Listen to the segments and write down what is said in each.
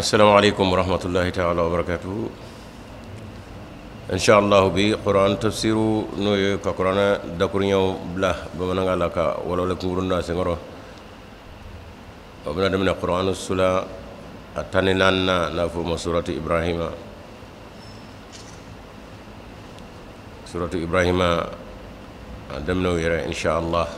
السلام عليكم ورحمة الله تعالى وبركاته. إن شاء الله bi Quran tafsiru n'o ye ka kuranɛ dakuruɲɛw bila bamanankan la ka walawalali kunkurun don a senkɔrɔ, o bɛna daminɛ Quran sura a 14nan, n'a fɔ o ma suratu Ibrahima. Suratu Ibrahima a daminɛw yɛrɛ insha Allah.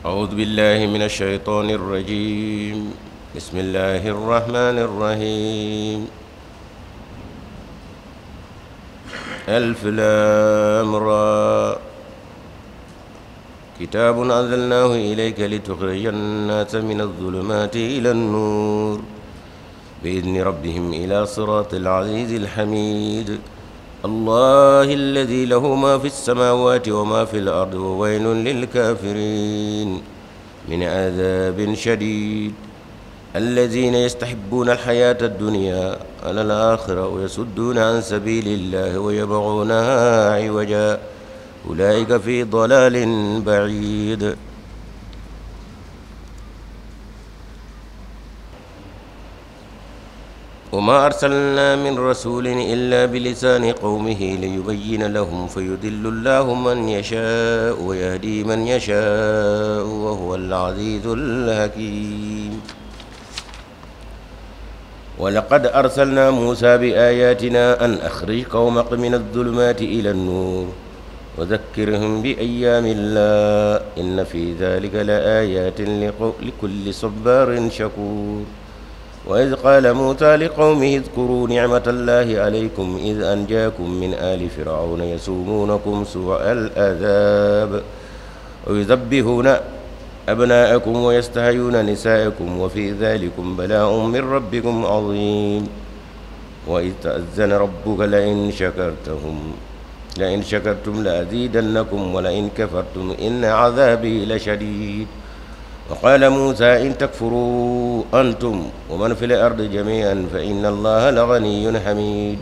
أعوذ بالله من الشيطان الرجيم. بسم الله الرحمن الرحيم. ألف لام را. كتاب أنزلناه إليك لتخرج الناس من الظلمات إلى النور بإذن ربهم إلى صراط العزيز الحميد. الله الذي له ما في السماوات وما في الأرض وويل للكافرين من عذاب شديد. الذين يستحبون الحياة الدنيا على الآخرة ويصدون عن سبيل الله ويبغونها عوجا أولئك في ضلال بعيد. وما أرسلنا من رسول إلا بلسان قومه ليبين لهم فيضل الله من يشاء ويهدي من يشاء وهو العزيز الحكيم. ولقد أرسلنا موسى بآياتنا أن أخرج قومك من الظلمات إلى النور وذكرهم بأيام الله إن في ذلك لآيات لكل صبار شكور. وإذ قال موسى لقومه اذكروا نعمة الله عليكم إذ أنجاكم من آل فرعون يسومونكم سوء العذاب ويذبحون أبناءكم ويستحيون نساءكم وفي ذلكم بلاء من ربكم عظيم. وإذ تأذن ربك لئن شكرتم لأزيدنكم ولئن كفرتم إن عذابي لشديد. وقال موسى إن تكفروا أنتم ومن في الأرض جميعا فإن الله لغني حميد.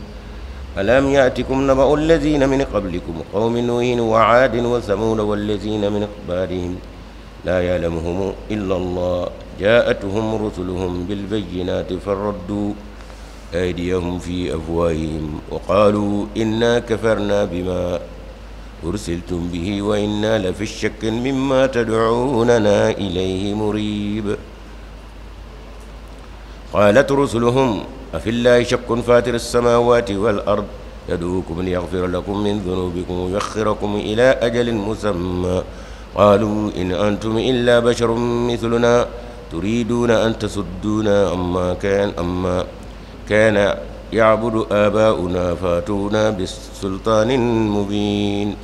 ألم يأتكم نبأ الذين من قبلكم قوم نوح وعاد وثمود والذين من بعدهم لا يعلمهم إلا الله جاءتهم رسلهم بالبينات فردوا أيديهم في أفواههم وقالوا إنا كفرنا بما أرسلتم به وإنا لفي شك مما تدعوننا إليه مريب. قالت رسلهم أفي الله شك فاتر السماوات والأرض يدعوكم ليغفر لكم من ذنوبكم ويؤخركم إلى أجل مسمى. قالوا إن أنتم إلا بشر مثلنا تريدون أن تصدونا أما كان يعبد آباؤنا فاتونا بسلطان مبين.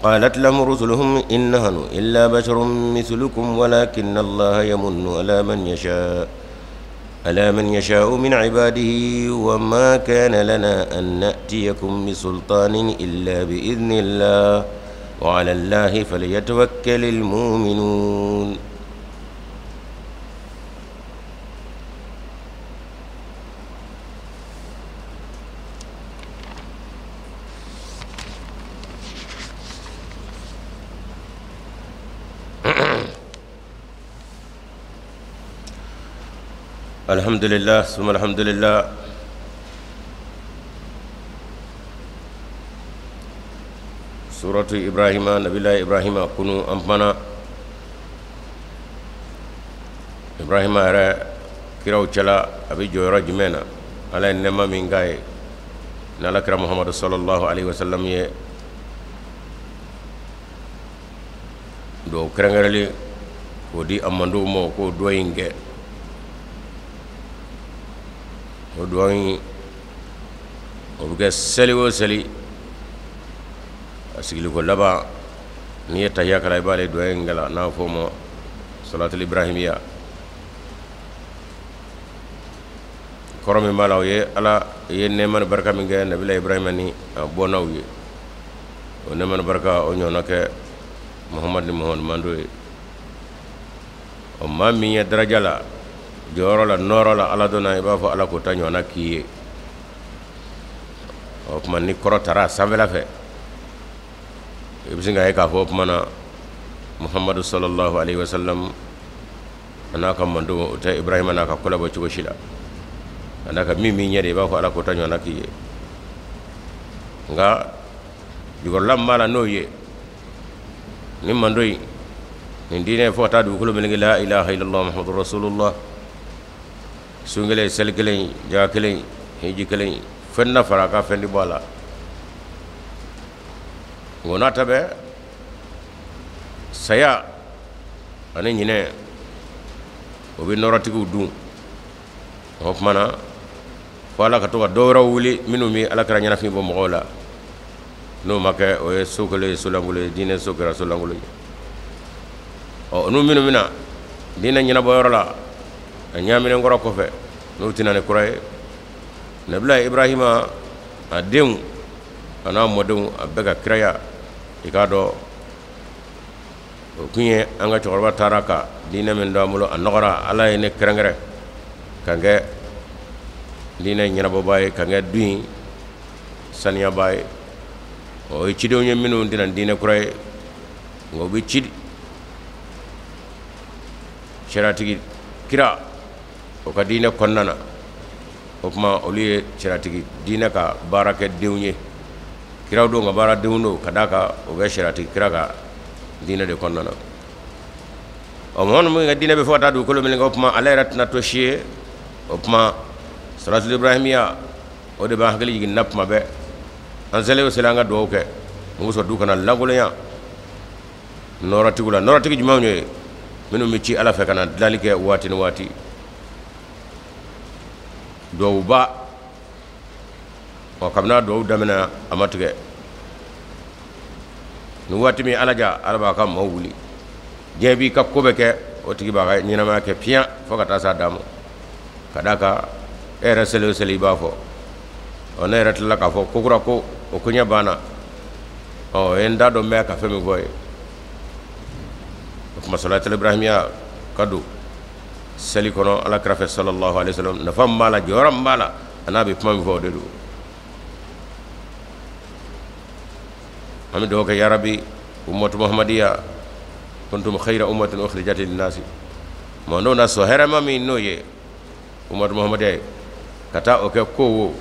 قالت لهم رسلهم إن نحن إلا بشر مثلكم ولكن الله يمن على من يشاء من عباده وما كان لنا أن نأتيكم بسلطان إلا بإذن الله وعلى الله فليتوكل المؤمنون. الحمد لله ثم الحمد لله. سورة إبراهيم نبي الله إبراهيم كنو أمبنا إبراهيم yɛrɛ kiraw cɛla a bɛ jɔyɔrɔ jumɛn na? Ala ye nɛɛma min k'a ye n'Ala kira Muhamadu sallallahu alaihi wasallam ye duwawu kɛrɛnkɛrɛnlen k'o di a mandenw ma k'o duwawu in kɛ. O duwawu in o bɛ kɛ seli o seli a sigiliko laban n'i ye tahiya kalan i b'ale duwawu in kalan n'a fɔ o ma salatul ibrahimiya. Kɔrɔ min b'a la o ye Ala ye nɛɛma ni barika min kɛ nabila Ibrahima ni a bɔnnaw ye, o nɛɛma ni barika o ɲɔgɔnna kɛ Muhamadu ni Muhamadu mando ye. Ɔ maa min ye daraja la jɔyɔrɔ la nɔɔrɔ la Ala dɔnna i b'a fɔ Ala k'o ta ɲɔgɔnna k'i ye. O tuma ni kɔrɔ taara sanfɛla fɛ I bɛ sin k'a ye k'a fɔ o tuma na Muhamadu sallallahu alaihi wasallam a n'a ka mantɔn o tɛ Ibrahima n'a ka ko labɔ cogo si la. A n'a ka min b'i ɲɛ de i b'a fɔ Ala k'o ta ɲɔgɔnna k'i ye. Nka jukɔrɔla min b'a la n'o ye nin mantɔn in nin diinɛ fo ka taa dugukolo meleke la ilaha illallah muhammadu rasulullah sun kelen seli kelen jaga kelen hiji kelen fɛn na fara a kan fɛn ti bɔ a la nka o n'a ta bɛɛ saya ani ɲinɛ o bɛ nɔrɔtigiw dun o tuma na fo ala ka to ka dɔ wɛrɛw wuli minnu bɛ ala kira ɲɛnafin bɔ mɔgɔw la n'o ma kɛ o ye so kɛlen ye solankolon ye diinɛ so kɛra solankolon ye ɔ n'u minnu bɛna diinɛ ɲɛnabɔyɔrɔ la a ɲaaminen kɔrɔ kɔfɛ n'u tɛ na ni kura ye nabila ibrahima a denw a n'a mɔdenw a bɛɛ ka kiraya i k'a dɔn o kun ye an ka cɛkɔrɔba taara ka diinɛ min to an bolo a nɔgɔra ala ye ne kɛrɛnkɛrɛn ka n kɛ diinɛ ɲɛnabɔbaa ye ka n kɛ du in saniyabaa ye o ye cidenw ye minnu tɛ na ni diinɛ kura ye nka u bɛ ci sariyatigi kira o ka diinɛ kɔnɔna na o tuma olu ye sariyatigi diinɛ ka baarakɛdenw ye kiraw don ka baaradenw don ka d'a kan o bɛ sariyatigi kira ka diinɛ de kɔnɔna na ɔ mɔgɔ minnu ka diinɛ bɛ fɔ ka taa dugukolo meleke o tuma ale yɛrɛ tɛna to si ye o tuma salatul ibrahimiya o de b'an hakili jigin na tuma bɛɛ an seli o seli an ka dugawu kɛ mun kosɔn du kana lankolonya nɔɔrɔtigiw la nɔɔrɔtigi jumɛnw ye minnu bɛ ci ala fɛ ka na dilanli kɛ waati ni waati dugawuba ɔ kabini a dugawu daminɛ a ma tigɛ ni waati min ala ja ala b'a ka maaw wuli diɲɛ b'i ka ko bɛɛ kɛ o tigi b'a ka ɲɛnamaya kɛ piyan fo ka taa s'a dan ma ka d'a kan e yɛrɛ seli o seli i b'a fɔ ɔ ne yɛrɛ tilala k'a fɔ ko kura ko o koɲɛ banna ɔ ye n da dɔn bɛ ka fɛn min fɔ ye o tuma salatul ibrahimiya ka don seli kɔnɔ ala kira fɛ sallallahu alaihi wasallam nafa min b'a la jɔyɔrɔ min b'a la a n'a bɛ kuma min fɔ o de don an bɛ dugawu kɛ yarabi ummatu muhammadiya kuntum khayra ummatin ukhrijat linnasi mantɔn na sɔn hɛrɛma min n'o ye ummatu muhammadiya ye ka taa o kɛ ko wo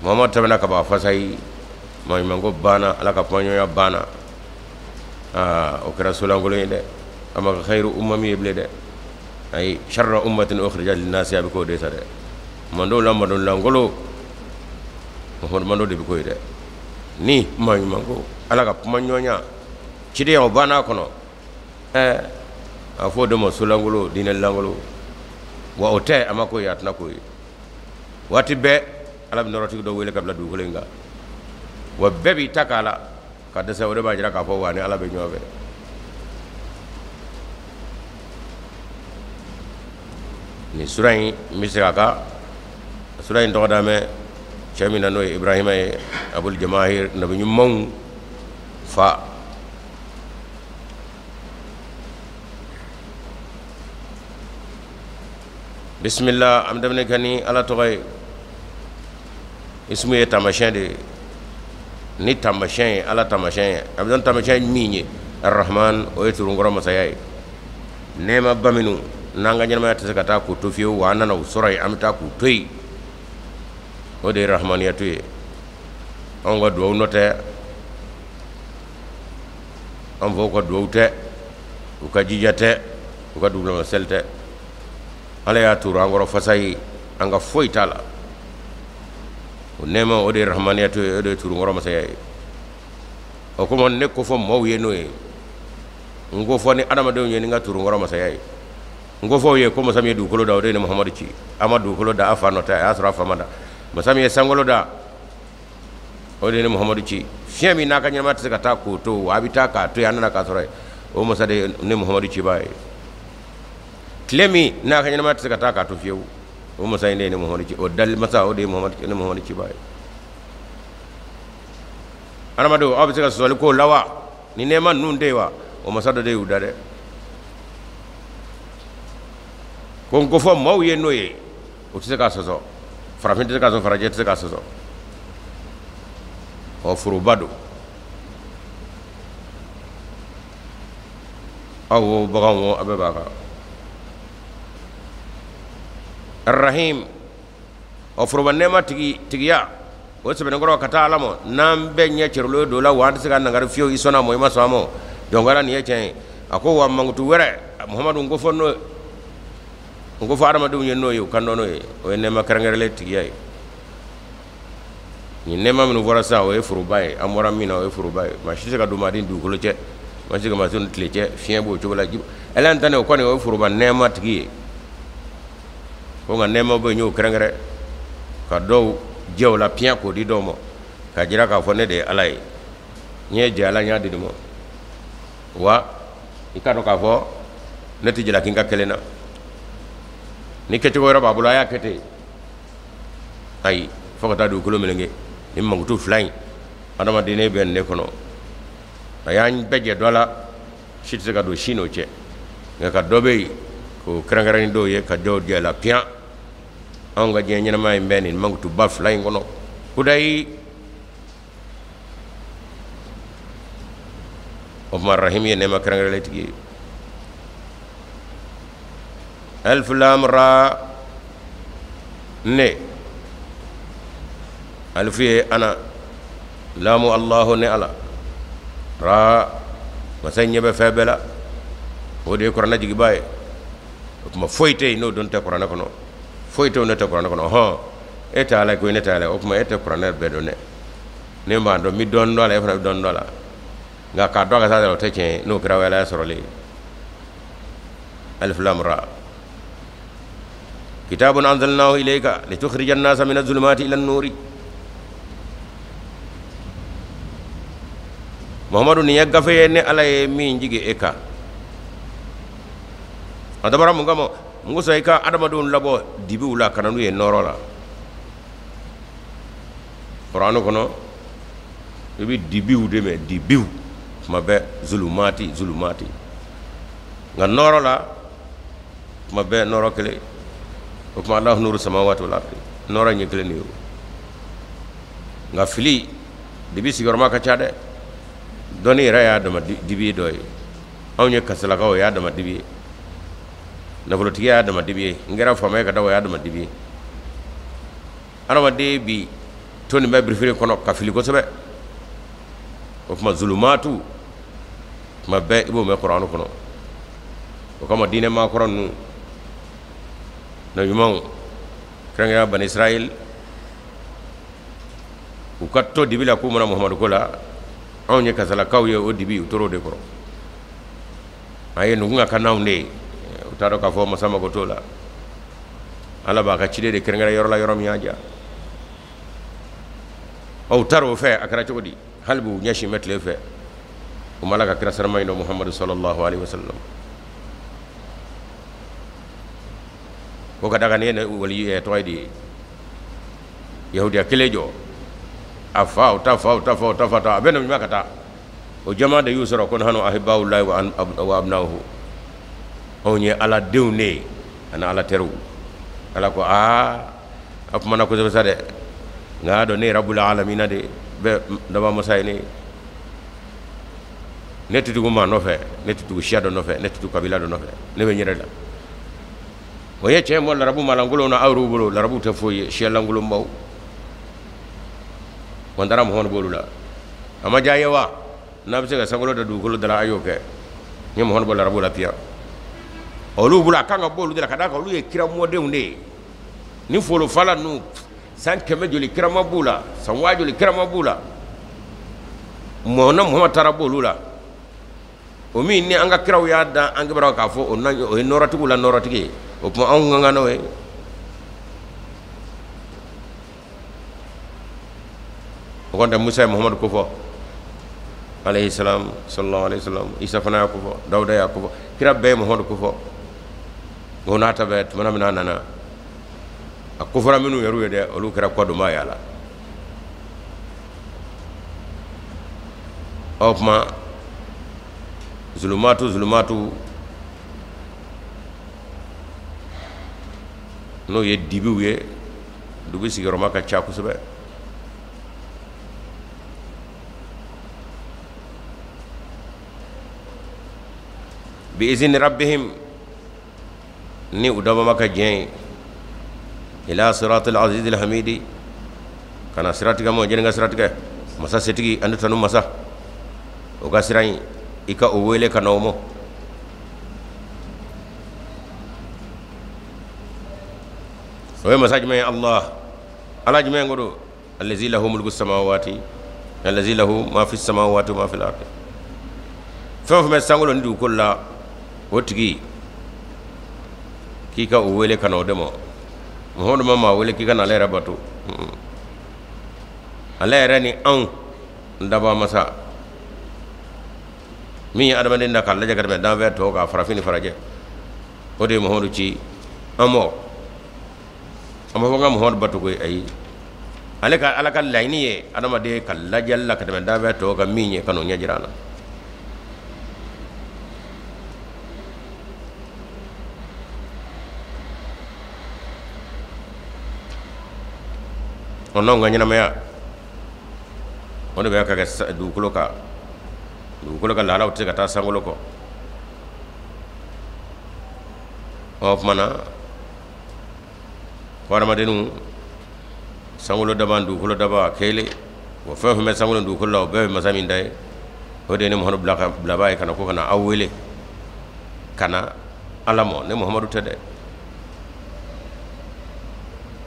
muhammadu tɛmɛna ka ban fasa yi maɲumanko banna ala ka kumaɲɔgɔnya banna aa o kɛra solankolon ye dɛ a ma kɛ khayru umami ye bilen dɛ ayi sharra ummatin ukhrijat linnasi a bɛ k'o de sa dɛ mantɔn la mantɔn lankolon muhammadu mantɔn de bɛ k'o ye dɛ ni maɲumanko ala ka kumaɲɔgɔnya cidenya o banna a kɔnɔ ɛɛ a fɔ o de ma solankolon diinɛ lankolon wa o tɛ a ma k'o ye a tɛna k'o ye waati bɛɛ ala bɛ nɔrɔtigi dɔ wele ka bila dugukolo in kan wa bɛɛ b'i ta k'a la ka dɛsɛ o de b'a jira k'a fɔ wa ni ala bɛ ɲɔgɔn fɛ nin sura in n bɛ segin a kan sura in tɔgɔ da bɛ cɛ min na n'o ye ibrahima ye abul jamahir nabi ɲumanw fa bisimila an bɛ daminɛ kɛ ni ala tɔgɔ ye ismu ye taamasiyɛn de ye ni taamasiyɛn ye ala taamasiyɛn ye a bɛ dɔn taamasiyɛn min ye arahman o ye turunkɔrɔ masaya ye nɛɛmaba minnu n'an ka ɲɛnamaya tɛ se ka taa k'u to fiyewu wa an nana u sɔrɔ yen an bɛ taa k'u to yen o de ye rahmaniyatu ye anw ka duwawu nɔ tɛ an faw ka duwawu tɛ u ka jija tɛ u ka dugulama seli tɛ ala y'a turu an kɔrɔ fasa ye an ka foyi t'a la o nɛɛma o de ye rahmaniyatu ye o de ye turunkɔrɔ masaya ye o komi ne ko fɔ maaw ye n'o ye n ko fɔ ni adamadenw ye ni n ka turunkɔrɔ masaya ye n ko fɔ u ye ko masa min ye dugukolo da o de ye ne muhamadu ci a ma dugukolo da a fa nɔ tɛ a y'a sɔrɔ a fa ma da masa min ye sankolo da o de ye ne muhamadu ci fiɲɛ min n'a ka ɲɛnamaya tɛ se ka taa k'o to wa a bɛ taa k'a to yen an nana k'a sɔrɔ yen o masa de ye ne muhamadu cibaa ye tile min n'a ka ɲɛnamaya tɛ se ka taa k'a to fiyewu o masa in de ye ne muhamadu ci o dali masa o de ye ne muhamadu cibaa ye adamadenw aw bɛ se ka sɔsɔli k'o la wa ni nɛɛma ninnu tɛ yen wa o masa dɔ de y'u da dɛ ko n ko fɔ maaw ye n'o ye o tɛ se k'a sɔsɔ farafin tɛ se k'a sɔsɔ farajɛ tɛ se k'a sɔsɔ ɔ foroba don Aw wo, baganw wo, a bɛɛ b'a kan. Arrahim, ɔ foroba nɛɛma tigi tigiya o sɛbɛnnikɔrɔ ka taa ala ma, n'an bɛɛ ɲɛ cɛrolo don la, wa an tɛ se ka nangari fiyewu. I sɔnna a ma, i ma sɔn a ma, donc ala nin ye tiɲɛ ye. A ko wa mankutu wɛrɛ, Muhamadu, n ko fɔ n'o, n ko fɔ adamadenw ye n'o ye, u kan dɔn n'o ye, o ye nɛɛma kɛrɛnkɛrɛnlen tigiya ye. Nin nɛɛma minnu fɔra sisan, o ye foroba ye. An bɔra min na, o ye foroba ye. Maa si tɛ se ka don maa ni dugukolo cɛ, maa si tɛ se ka maa ni tile cɛ, fiɲɛ b'o cogo la, ji ala ta, o kɔni o ye foroba nɛɛma tigi ye. Ko nka nɛɛma bɛ yen, n y'o kɛrɛnkɛrɛn ka dɔw jɛ o la piyan k'o di dɔw ma, k'a jira k'a fɔ ne de ye ala ye. N ye jɛ ala, n y'a di nin ma. Wa i k'a dɔn k'a fɔ ne tɛ jalaki n ka kelen na. Ni kɛcogo wɛrɛ b'a bolo, a y'a kɛ ten. Ayi, fo ka taa dugukolo meleke ni mankutu fila in, adamaden bɛ ne kɔnɔ, a y'an bɛɛ jɛ dɔ la, si tɛ se ka don si n'o cɛ. Nka ka dɔ bɛ yen k'o kɛrɛnkɛrɛn ni dɔw ye, ka dɔw jɛ la piyan. Anw ka diɲɛ ɲɛnamaya in bɛ nin mankutuba fila in kɔnɔ kudayi. O tuma rahim ye nɛɛma kɛrɛnkɛrɛnlen tigi ye. Alif lam ra, ne alifu ye ana, lamu allahu ne ala, ra masa ɲɛ bɛ fɛn bɛɛ la, o de ye kuranɛ jigiba ye. O tuma foyi tɛ yen n'o don tɛ kuranɛ kɔnɔ, foyi tɛ yen n'o tɛ kuranɛ kɔnɔ. Hɔn, e tɛ ala ye ko ne tɛ ala ye, o tuma e tɛ kuranɛ bɛɛ dɔn dɛ. Ne b'a dɔn, n bɛ dɔɔnin dɔn a la, e fana bɛ dɔɔnin dɔn a la, nka k'a dɔn ka s'a la, o tɛ tiɲɛ ye. N'o kɛra, o ye ala sɔrɔlen ye. Alif lam ra, kitabun anzalnahu ilayka litukhrija an-nasa min adh-dhulumati ila an-nuri. Muhamadu, nin ye gafe ye ne ala ye min jigi e kan. A dabɔra mun kama? Mun kosɔn? I ka adamadenw labɔ dibiw la ka na n'u ye nɔɔrɔ la. Kuranɛ kɔnɔ, i bɛ dibiw de mɛn, dibiw tuma bɛɛ, zulumati, zulumati. Nka nɔɔrɔ la, tuma bɛɛ nɔɔrɔ kelen. O tuma Allahu nuru samawati wal ardi, nɔɔrɔ ɲɛ kelen de ye o. Nka fili dibi sigiyɔrɔma ka ca dɛ. Dɔnni yɛrɛ y'a dama dibi dɔ ye. Anw ye kasalakaw, o y'a dama dibi ye. Nafolotigiya y'a dama dibi ye. N kɛra faama ye ka da, o y'a dama dibi ye. Adamaden bi to nin bɛɛ birifini kɔnɔ ka fili kosɛbɛ. O tuma zulumatu, tuma bɛɛ i b'o mɛn kuranɛ kɔnɔ. O kama diinɛ maakɔrɔ ninnu na ɲumanw, kɛrɛnkɛrɛnya bani Israël, u ka to dibi la k'u mana Muhamadu ko la, anw ye kasalakaw ye, o dibi u tor'o de kɔrɔ. A ye nugu ka kan n'anw de ye. U t'a dɔn k'a fɔ masa mako t'o la. Ala b'a ka ciden de kɛrɛnkɛrɛn yɔrɔ la, yɔrɔ min y'a diya. Ɔ, u taara o fɛ, a kɛra cogo di? Hali b'u ɲɛsin bɛ tile fɛ, u ma ala ka kira sarama in dɔn, Muhamadu sallallahu alaihi wasallam. O ka da kan nin ye wali tɔgɔ ye di ye, yahudiya kelen jɔ a fa, o ta fa, o ta fa, o ta fa, ta a bɛ na ɲuman ka taa. O jama de y'u sɔrɔ ko nahnu ahibba'ullahi wa abna'uhu, anw ye ala denw de ye ani ala teriw. Ala ko aa, a kumana kosɛbɛ sa dɛ, nka a dɔn ne ye rabbul alamina de bɛ daba masa ye. Ne ne tɛ tugu maa nɔfɛ, ne tɛ tugu siya dɔ nɔfɛ, ne tɛ tugu kabila dɔ nɔfɛ, ne bɛ n yɛrɛ la. O ye tiɲɛ mɔ larabu malankolonw na, aw yɛrɛw bolo larabu tɛ foyi ye, siya lankolonbaw. Wa n taara Muhamadu b'olu la, a ma diya ye wa? N'a bɛ se ka sankolo da dugukolo da la, a y'o kɛ. N ye Muhamadu bɔ larabu la piyan. Olu bolo a kan ka bɔ olu de la, ka d'a kan olu ye kira mɔdenw de ye. Ni folofala ninnu, san 100 joli kirama b'u la, san 1000 joli kirama b'u la, mɔna Muhamadu taara b'olu la. O min ni an ka kiraw y'a da an kibaruya k'a fɔ o ye nɔɔrɔtigiw la nɔɔrɔtigi ye, o tuma anw ka kan n'o ye. O kɔni tɛ Musa ye Muhamadu kofɔ alayhi salam, sallallahu alayhi wasallam. Isa fana y'a kofɔ, Dawuda y'a kofɔ, kira bɛɛ ye Muhamadu kofɔ. O n'a ta bɛɛ, tuma min a nana, a kofɔra minnu yɛrɛ ye dɛ, olu kɛra kɔdonba ye a la. O tuma zulumatu, zulumatu n'o ye dibiw ye, dugu sigiyɔrɔma ka ca kosɛbɛ. Bi izni rabbihim, ni u dabama ka diɲɛ ye, ila siratil azizil hamidi, ka na siratigɛ ma, jɛni ka siratigɛ masa setigi ani tanu masa, o ka sira in i ka o wele ka na o ma. O ye masa jumɛn ye? Allah, ala jumɛn ko don? Allazi lahu mulku samawati, allazi lahu ma fi samawati wa ma fil ardi. Fɛn o fɛn bɛ sankolo ni dugukolo la, o tigi k'i ka o wele ka na o de ma. Muhamadu ma maa wele k'i ka na ale yɛrɛ bato. Ale yɛrɛ ni anw dabaa masa min ye adamaden da k'a lajɛ ka tɛmɛ danfɛn tɔw kan, farafin ni farajɛ, o de ye Muhamadu ci an ma. An b'a fɔ n ka Muhamadu bato koyi? Ayi, ale ka ala ka laɲini ye adamaden ka lajɛli la ka tɛmɛ danfɛn tɔw kan min ye, ka n'o ɲɛ jira an na. Ɔ, n'anw ka ɲɛnamaya o de bɛ ka kɛ dugukolo kan, dugukolo ka lahalaw tɛ se ka taa sankolo kɔ. Ɔ, o tuma na ko adamadenw, sankolo daba, dugukolo daba kelen, o fɛn o fɛn bɛ sankolo dugukolo la, o bɛɛ bɛ masa min da ye, o de ye ne Muhamadu bila ka bilabaa ye ka na ko ka na aw wele ka na ala ma. Ne Muhamadu tɛ dɛ.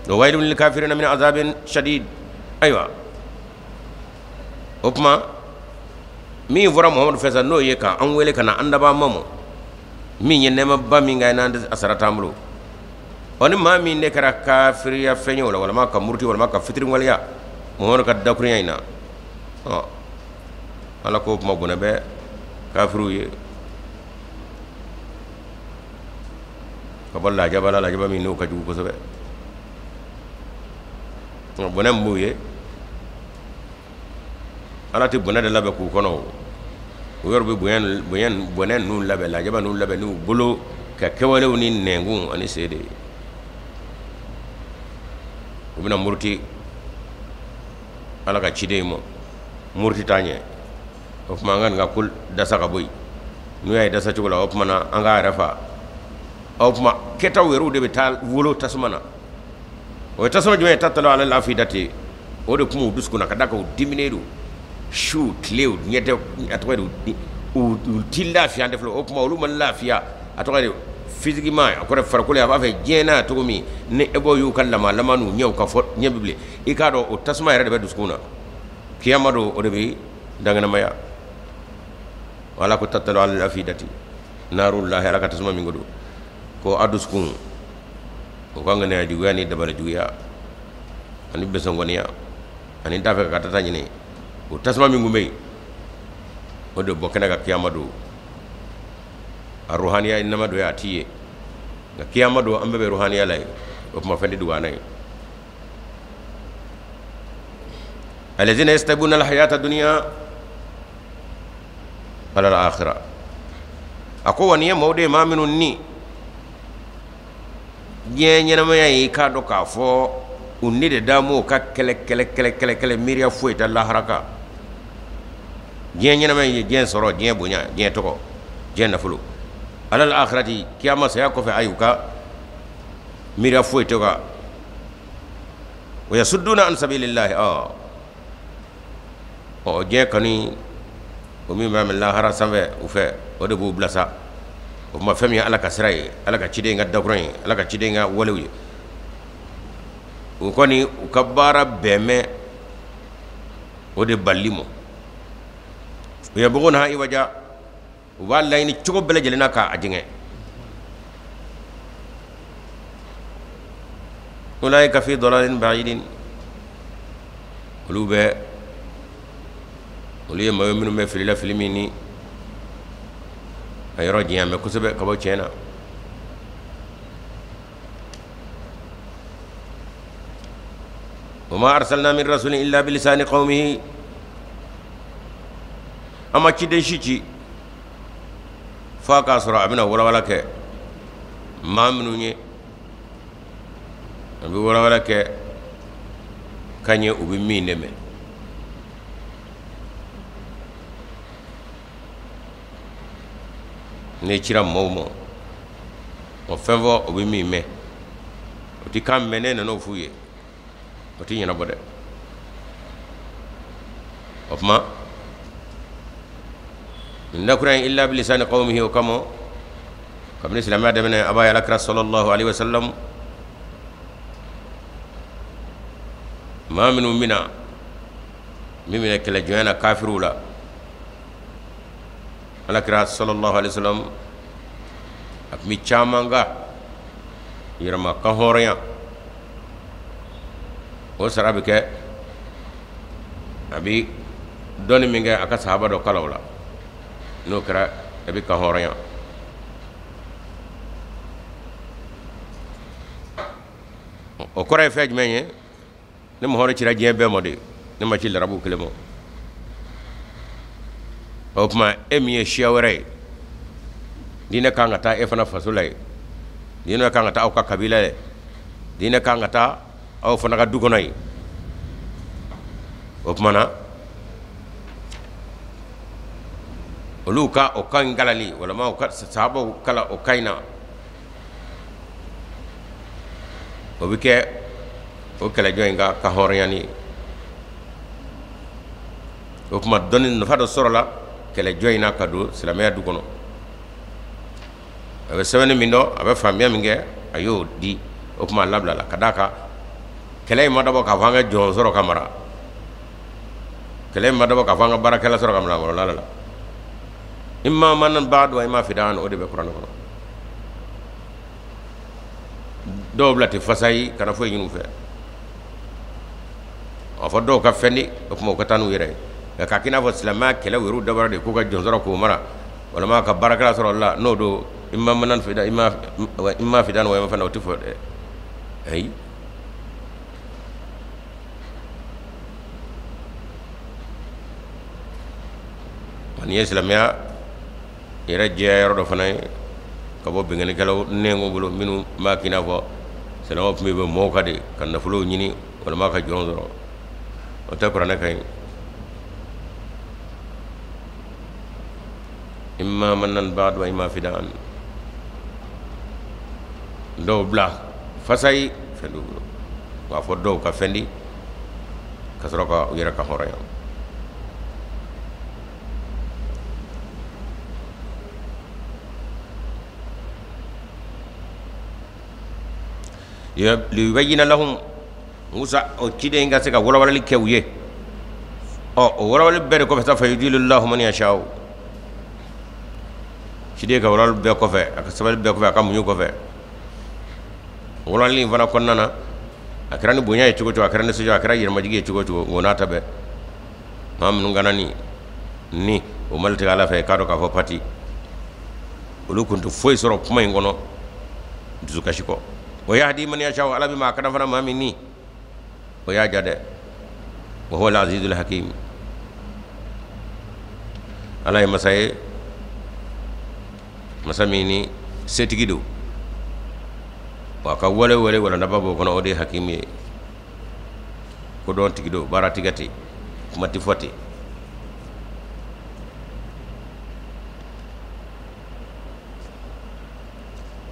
Wa waylun lil kafirina min azabin shadid. Ayiwa, o tuma min fɔra Muhamadu fɛ sa, n'o ye ka an wele ka na an dabaa ma, min ye nɛɛmaba min kɛ n'an tɛ a sara t'an bolo. Ɔ, ni maa min de kɛra kafiriya fɛn ye o la, walima ka muruti, walima ka fitiriwaleya Muhamadu ka dakurunya in na, ɔ, ala k'o kuma bɔnɛ bɛ kafiriw ye ka bɔ lajaba la, lajaba min n'o ka jugu kosɛbɛ. Nka bɔnɛ min b'u ye, ala tɛ bɔnɛ de labɛn k'u kɔnɔ. O o yɔrɔ bɛ bonya bonya bɔnɛ ninnu labɛn, lajaba ninnu labɛn n'u bolo ka kɛwalew ni nɛnkun ani sen de ye. U bɛna muruti ala ka ciden ma, muruti t'a ɲɛ. O tuma an ka nin ka ko dasa ka bɔ yen. N'u y'a ye dasa cogo la, o tuma na an k'a yɛrɛ fa. O tuma kɛtaw yɛrɛw de bɛ taa wolo tasuma na. O ye tasuma jumɛn ye? Tattaliu alal afidati, o de tun b'u dusukun na, ka d'a kan u diminen don su tile, u ɲɛ tɛ, a tɔgɔ ye di, u ti lafiya tɛ fɔlɔ. O tuma olu ma lafiya, a tɔgɔ ye di, physiquement, a kɔrɔ farikolo, a b'a fɛ diɲɛ n'a cogo min ni e b'o y'u ka lamalama n'u ɲɛw ka fɔ ɲɛ bɛ bilen. I k'a dɔn o tasuma yɛrɛ de bɛ dusukun na. Kiyama don, o de bɛ dankɛnɛmaya. Ala ko tattaliu alal afidati narullahi, ala ka tasuma min ko don, ko a dusukun o ka ŋaniya juguya ni dabali juguya ani besɔngɔniya ani t'a fɛ ka tata ɲini, o tasuma min kun bɛ yen, o de bɔ kɛnɛ ka kiyama don. A ruhaniya nama don, a t'i ye, nka kiyama don, an bɛɛ bɛ ruhaniya la yen. O tuma fɛn tɛ dogo an na yen. Alladhina yastabuna alhayata dunya ala al-akhirah. A ko wa nin ye maaw de ye, maa minnu ni diɲɛ ɲɛnamaya ye, i k'a dɔn k'a fɔ u ni de daamu ka kɛlɛ kɛlɛ kɛlɛ kɛlɛ kɛlɛ, miiriya foyi tɛ lahara kan. Diɲɛ ɲɛnamaya ye diɲɛ sɔrɔ, diɲɛ bonya, diɲɛ tɔgɔ, diɲɛ nafolo. Ala al-akhirati, kiyama, saya kɔfɛ, ayi, u ka miiriya foyi tɛ kan. Wa yasudduna an sabilillahi. Ɔ ɔ, diɲɛ kanu o min bɛ lahara sanfɛ u fɛ, o de b'u bila sa. O tuma fɛn min ye ala ka sira ye, ala ka ciden ka dakuran ye, ala ka ciden ka walew ye, u kɔni u ka baara bɛn bɛ o de balili ma. U yabghuna iwaja, u b'a laɲini cogo bɛɛ lajɛlen na k'a jɛngɛ. Ulaika fi dalalin ba'idin, olu bɛ, olu ye maa ye minnu bɛ fili la, fili min ni a yɔrɔ janya bɛ kosɛbɛ ka bɔ tiɲɛ na. Wa ma arsalna min rasulin illa bilisani qawmihi, an ma ciden si ci f'a k'a sɔrɔ a bɛna walawala kɛ maa minnu ye, a bɛ walawala kɛ ka ɲɛ, u bɛ min dɛmɛ. N'i cira mɔgɔw ma, o fɛn fɔ o bɛ min mɛn, o ti kan mɛn, ne nan'o f'u ye, o ti ɲɛnabɔ dɛ. O tuma nin dakura in illa bilisani qawmihi, o kama kabini silamɛya daminɛ a b'a ye alakira sallallahu alaihi wasallam maa minnu bɛna min minɛ kɛlɛjɔnya na kafiriw la, alakira sallallahu alaihi wasallam a tun bɛ caman ka yɛrɛma kanhɔrɔnya, o sara bɛ kɛ a bɛ dɔnni min kɛ a ka sahaba dɔ kalan o la, n'o kɛra a bɛ kanhɔrɔnya. O kɔrɔ ye fɛn jumɛn ye? Ne Muhamadu cira diɲɛ bɛɛ ma de, ne ma ci larabuw kelen ma. O tuma e min ye siya wɛrɛ ye, diinɛ kan ka taa e fana faso la yen, diinɛ kan ka taa aw ka kabila ye, diinɛ kan ka taa aw fana ka du kɔnɔ yen. O tuma na olu ka o kan in kalanni walima u ka sahabaw kalan o kan in na, o bɛ kɛ o kɛlɛjɔn in ka kanhɔrɔnyani ye. O tuma dɔnni nafa dɔ sɔrɔla kɛlɛjɔn in na ka don silamɛya du kɔnɔ. A bɛ sɛbɛnni min dɔn, a bɛ faamuya min kɛ, a y'o di. O tuma a labilala ka d'a kan kɛlɛ in ma dabɔ k'a fɔ an ka jɔn sɔrɔ ka mara, kɛlɛ in ma dabɔ k'a fɔ an ka baarakɛla sɔrɔ ka mara kɔrɔla la. Imma manan ba'du wa imma fidaan, o de bɛ kuranɛ kɔnɔ. Dɔw bila tɛ fasa ye, kana foyi ɲini u fɛ. A fɔ dɔw ka fɛn di, o tuma u ka taa n'u yɛrɛ ye. Nka k'a k'i n'a fɔ silamɛya kɛlɛ yɛrɛ dabɔra de k'u ka jɔn sɔrɔ k'o mara walima ka baarakɛla sɔrɔ o la, n'o don imma manan fida, imma fidaan wa imma fana, o tɛ fɔ dɛ. Ayi, nin ye silamɛya yɛrɛ jɛya yɔrɔ dɔ fana ye ka bɔ binkannikɛlaw nɛnko bolo, minnu b'a k'i n'a fɔ silamɛw tun bɛ bɛ mɔgɔw kan de ka nafolow ɲini walima ka jɔn sɔrɔ. O tɛ kuranɛ kan ye. Imma manan ba'du wa imma fidaan, dɔw bila fasayi fɛn dɔw bolo, u b'a fɔ dɔw ka fɛn di ka sɔrɔ ka u yɛrɛ ka hɔrɔnya. Liyubayyina lahum, Musa o ciden in ka se ka walawalali kɛ u ye. Ɔ o walawalali bɛɛ de kɔfɛ sa, fayudilillahu man yashau, ciden ka walawalali bɛɛ kɔfɛ, a ka sabali bɛɛ kɔfɛ, a ka muɲu kɔfɛ, walawalali in fana kɔnɔna na, a kɛra ni bonya ye cogo cogo, a kɛra ni nisɔndiya, a kɛra yɛrɛmajigin ye cogo cogo, nka o n'a ta bɛɛ, maa minnu kana ni o ma latigɛ Ala fɛ, k'a dɔn k'a fɔ pati olu kun tɛ foyi sɔrɔ kuma in kɔnɔ dusukasi kɔ. Wa yahdi man yasha, Ala bɛ maa kana fana maa min ni o y'a ja dɛ. Wa huwa al-azizul hakim, Ala ye masa ye, masa min ni setigi don, wa a ka wale wale walandaba b'o kɔnɔ, o de ye hakimu ye, kodɔn tigi don, baara tigɛ ten, kuma tɛ fɔ ten.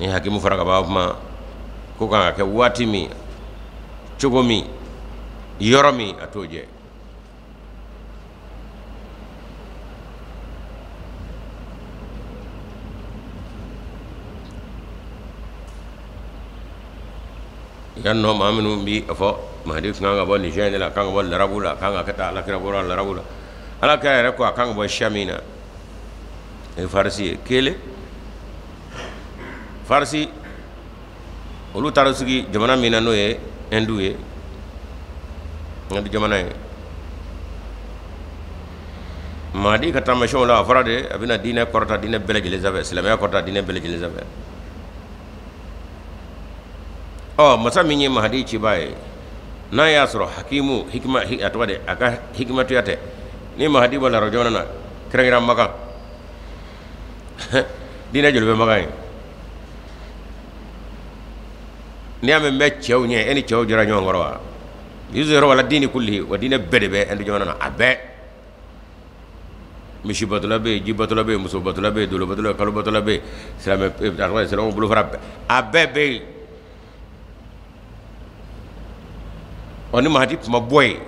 Ni hakimu fɔra ka ban, kuma ko kan ka kɛ waati min, cogo min, yɔrɔ min, a t'o jɛ. Yan nɔ maa minnu bi a fɔ Mahadi kan ka bɔ nin siya in de la, a kan ka bɔ larabu la, a kan ka kɛ tan, alakira bɔra larabu la, alakira yɛrɛ ko a kan ka bɔ siya min na, o ye farisi ye. Kelen farisi, olu taara sigi jamana min na, n'o ye Ɛndu ye, Ɛndu jamana ye. Mahadi ka taamasiyɛnw la, a fɔra de a bɛna diinɛ kɔrɔta diinɛ bɛɛ lajɛlen sanfɛ, silamɛya kɔrɔta diinɛ bɛɛ lajɛlen sanfɛ. Ɔ masa min ye Mahadi cibaa ye, n'a y'a sɔrɔ hakimu hikima a tɔgɔ de a ka hikimatuya tɛ, ni Mahadi bɔ larabu jamana na, kɛrɛnkɛrɛn Makan, diinɛ joli bɛ Makan ye? N'i y'a mɛn n bɛ cɛw ɲɛ, e ni cɛw jɔra ɲɔgɔn kɔrɔ wa? Yuzhiruhu ala dini kullihi, wa diinɛ bɛɛ de bɛ Ɛndu jamana na, a bɛɛ. Misi batola bɛ yen, ji batola bɛ yen, muso batola bɛ yen, dolo batola bɛ yen, kalo batola bɛ yen, silamɛ silamɛw bolofara bɛɛ, a bɛɛ bɛ yen. Ɔ, ni Mahadi tun ma bɔ yen,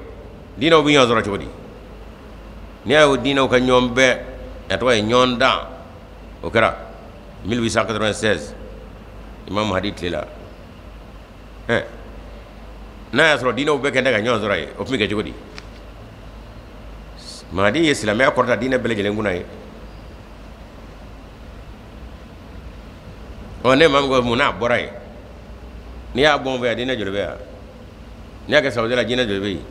diinɛw bɛ ɲɔgɔn sɔrɔ cogo di? N'i y'a ye o diinɛw ka ɲɔgɔn bɛɛ, a tɔgɔ ye ɲɔgɔn dan, o kɛra 1896 Imam Mahadi tile la. Ɛ, n'a y'a sɔrɔ diinɛw bɛɛ kɛn tɛ ka ɲɔgɔn sɔrɔ yen, o tun bɛ kɛ cogo di? Mahadi ye silamɛya kɔrɔta diinɛ bɛɛ lajɛlen kunna ye. Ɔ, ne maa min ko mun n'a bɔra yen, n'i y'a bɔ n fɛ yan, diinɛ joli bɛ yan? N'i y'a kɛ Saudi la, diinɛ joli bɛ yen?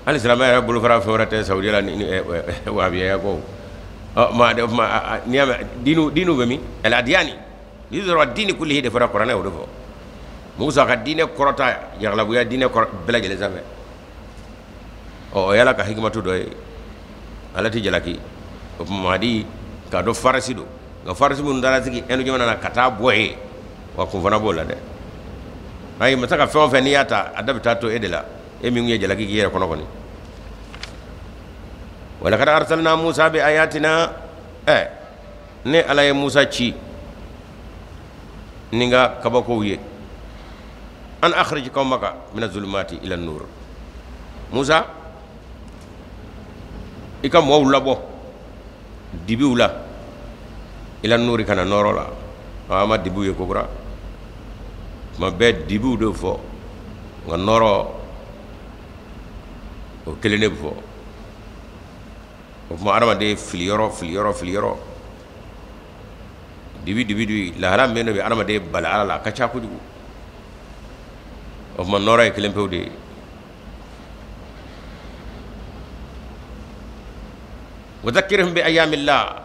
Hali silamɛya yɛrɛ bolofara fɛn wɛrɛ tɛ Saudi la ni wahabiyaya kɔ. Ɔ, ma de ma, n'i y'a mɛn diinu bɛ min? Al-adiyani yuzra dini kullihi de fɔra kuranɛ, o de fɔ. Musa ka diinɛ kɔrɔta yagalabuya diinɛ kɔrɔ bɛɛ lajɛlen sanfɛ. Ɔ, o y'Ala ka hikimatu dɔ ye. Ala tɛ jalaki. O tuma Mahadi k'a dɔn farisi don, nka farisi minnu taara sigi Ɛndu jamana na ka taa bɔ yen, wa kun fana b'o la dɛ. Ayi, masa ka fɛn o fɛn n'i y'a ta, a da bɛ taa to e de la, e min ye jalaki k'i yɛrɛ kɔnɔ kɔni. Walakad arsalna Musa bi ayatina. Ɛ, ne Ala ye Musa ci ni n ka kabakow ye. An akhrij qawmaka mina zulumati ila nur. Musa, i ka mɔgɔw labɔ dibiw la, ila nuri, ka na nɔɔrɔ la. An ma dibiw ye kokura, tuma bɛɛ dibiw de fɔ, nka nɔɔrɔ o kelen de bɛ fɔ. O tuma adamaden filiyɔrɔ, filiyɔrɔ, filiyɔrɔ, dibi, dibi, dibi, lahala min bɛ adamaden bali Ala la, a ka ca kojugu. O tuma nɔɔrɔ ye kelen pewu de ye. Wa dhakkirhum bi ayyamillah,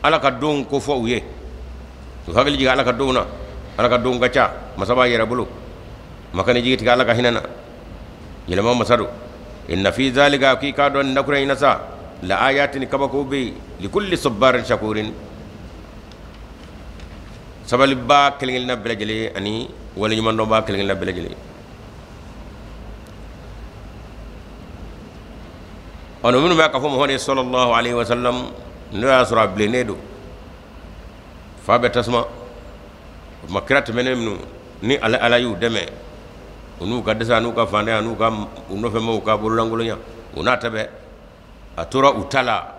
Ala ka donw ko fɔ u ye, u hakili jigin Ala ka donw na. Ala ka donw ka ca. Masa b'a yɛrɛ bolo, maka ni jigi tigɛ Ala ka hinɛ na, yɛlɛma masa don. Inna fi zalika, k'i k'a dɔn nin dakura in na sa, la ayatin, kabako bɛ yen, likulli sabbarin shakurin, sabalibaa kelen kelenna bɛɛ lajɛlen ani waleɲumandɔnbaa kelen kelenna bɛɛ lajɛlen. Ɔ, minnu bɛ k'a fɔ Muhamadu sallallahu alaihi wasallam, n'o y'a sɔrɔ a bilennen don, fa bɛ tasuma. O tuma kira tɛmɛnen minnu ni ala Ala y'u dɛmɛ, u n'u ka dɛsɛ, n'u ka fantanya, n'u ka u nɔfɛmaaw ka bololankolonya, u n'a ta bɛɛ, a tora u ta la.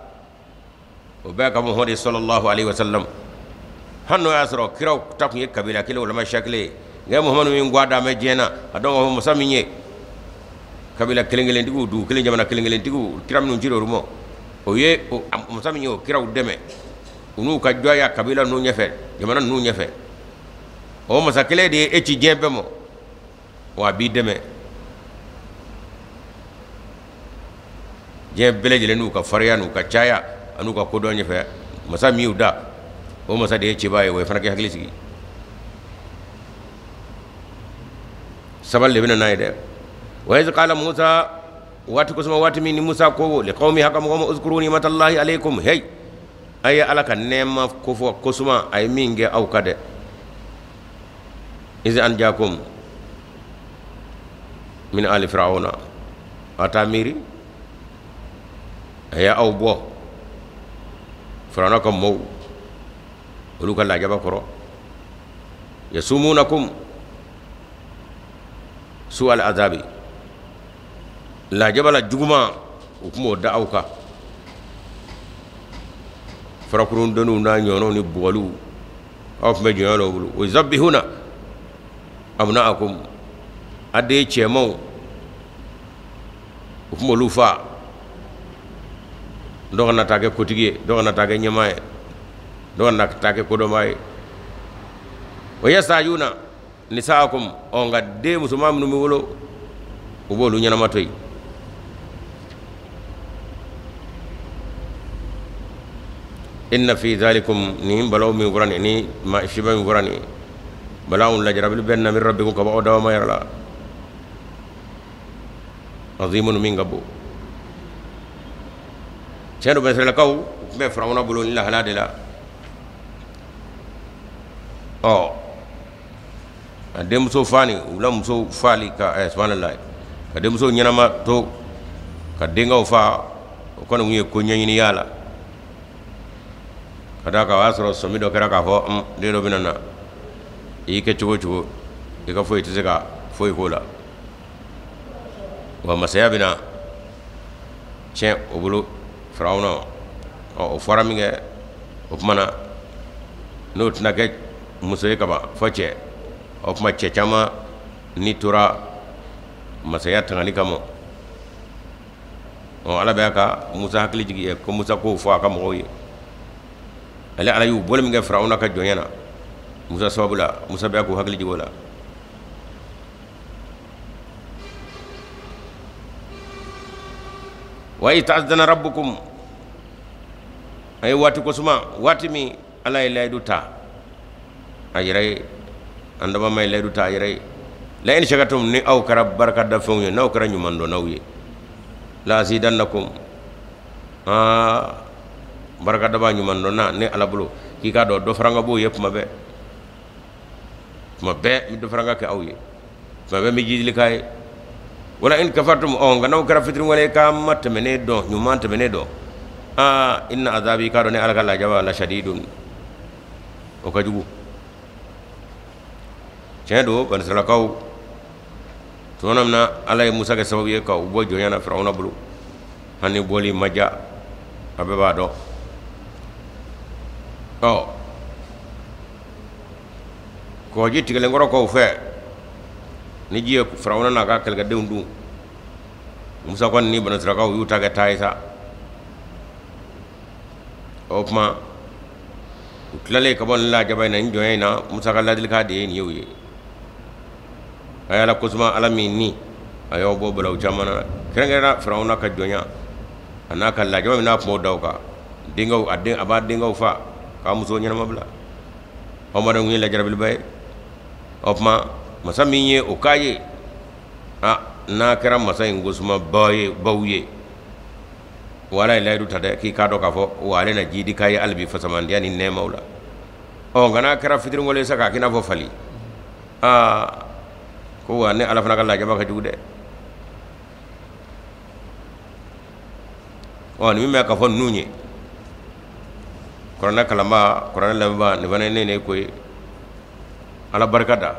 O bɛɛ ka Muhamadu sallallahu alaihi wasallam, hali n'o y'a sɔrɔ kiraw ta tun ye kabila kelen, o siya kelen ye, nka Muhamadu min ko a dan bɛ diɲɛ na, a dɔn k'a fɔ masa min ye kabila kelen kelentigiw, dugu kelen, jamana kelen kelentigiw, kira minnu cira olu ma, o ye masa min ye o kiraw dɛmɛ, u n'u ka jɔnya kabila ninnu ɲɛfɛ, jamana ninnu ɲɛfɛ, o masa kelen de ye e ci diɲɛ bɛɛ ma, wa a b'i dɛmɛ. Diɲɛ bɛɛ lajɛlen n'u ka farinya, n'u ka caya, an'u ka kodɔn ɲɛfɛ, masa min y'u da, o masa de ye cɛba ye. O ye fana k'i hakili sigi, sabali de bɛ na n'a ye dɛ. Wa iz qala Musa, waati kosuma, waati min ni Musa ko li qawmi, haka mɔgɔ ma, uzkuru ni'matallahi alaykum, hey, a ye Ala ka nɛɛma kofɔ kosuma, a ye min kɛ aw ka dɛ. Iz anjakum min ali fir'auna, a taa miiri a ye aw bɔ Firawuna ka mɔw olu ka lajaba kɔrɔ. Yasumunakum su al azabi, lajaba la juguman u tun b'o da aw kan, farakurundeniw n'a ɲɔgɔnnaw ni bugɔliw, aw tun bɛ jɔnya la o bolo. Wa yuzabbihuna abnaakum, a den cɛmanw u tun b'olu fa, dɔ kana taa kɛ kotigi ye, dɔ kana taa kɛ ɲɛmaa ye, dɔ kana taa kɛ kodɔnbaa ye. Wa yastahiyuna nisaakum, ɔ, nka den musoman minnu bɛ wolo, u b'olu ɲɛnama to yen. Inna fi zalikum, nin balaw min fɔra nin ni siba min fɔra nin, balaw lajarabili bɛ na, min rabbikum, ka bɔ aw dawama yɛrɛ la, azimun, min ka bon. Tiɲɛ don, Bɛsiralakaw u tun bɛ Firawuna bolo ni lahala de la. Ɔ, a denmuso fani, u la muso faali ka ɛ, subhanallah, ka denmuso ɲɛnama to, ka denkɛw fa. O kɔni tun ye ko ɲɛɲiniya la ka d'a kan o y'a sɔrɔ sɔmi dɔ kɛra k'a fɔ den dɔ bɛna na i y'i kɛ cogo o cogo i ka foyi tɛ se ka foyi k'o la wa masaya bɛna tiɲɛ o bolo firawuna ɔ o fɔra min kɛ o tuma na n'o tɛna kɛ muso ye kaban fɔ cɛ o tuma cɛ caman ni tora masaya tangali kama ɔ ala bɛ ka musa hakili jigin ko musa k'o fɔ a ka mɔgɔw ye ale ala y'u bɔli min kɛ firawuna ka jɔnya na musa sababu la musa bɛ k'u hakili jigin o la wa iz ta'adhana rabbukum a ye waati kosuma waati min ala ye layidu ta a yɛrɛ ye an dabama ye layidu ta a yɛrɛ ye la in shakartum ni aw kɛra barikadafɛnw ye n'aw kɛra ɲumandɔnnaw ye la azidannakum aa barikadaba ɲumandɔnna ne ala bolo k'i k'a dɔn dɔ faranga b'o ye kuma bɛɛ tuma bɛɛ n bɛ dɔ faranga kɛ aw ye tuma bɛɛ n bɛ jidili k'a ye wala in kafartum ɔ nka n'aw kɛra fitiriwale k'a ma tɛmɛnen dɔn ɲuman tɛmɛnen dɔn aa inna azabi k'a dɔn ne ala ka lajaba la shadidun o ka jugu tiɲɛ don banisiralakaw tuma min na ala ye musa kɛ sababu ye ka u bɔ jɔnya na firawuna bolo hali ni bɔli ma diya a bɛɛ b'a dɔn ɔ kɔgɔji tigɛlen kɔrɔ kɔw fɛ ni ji ye firawuna n'a ka kɛlɛkɛdenw dun musa kɔni ni banisiralakaw y'u ta kɛ taa ye sa o tuma u tilalen ka bɔ nin lajaba in na nin jɔnya in na musa ka ladilikan de ye nin ye u ye a y'ala kosuma ala min ni a y'aw bɔ balawu caman na kɛrɛnkɛrɛnna firawuna ka jɔnya a n'a ka lajaba min n'a tun b'o da o kan denkɛw a den a b'a denkɛw fa k'a muso ɲɛnama bila aw ma dɔn kun ye lajarabiliba ye o tuma masa min ye o k'a ye a n'a kɛra masa in kosuma baw ye baw ye wa ala ye layidu ta dɛ k'i k'a dɔn k'a fɔ wa ale na jidi k'a ye hali bi fasamandiya ni nɛɛmaw la ɔ nka n'a kɛra fitiriwale sa k'a k'i n'a fɔ fali aa ko wa ne ala fana ka lajaba ka jugu dɛ ɔ nin min bɛ ka fɔ ninnu ye kuranɛ kalanbaa kuranɛ lamɛnbaa nin fana ye ne ne ko ye ala barika da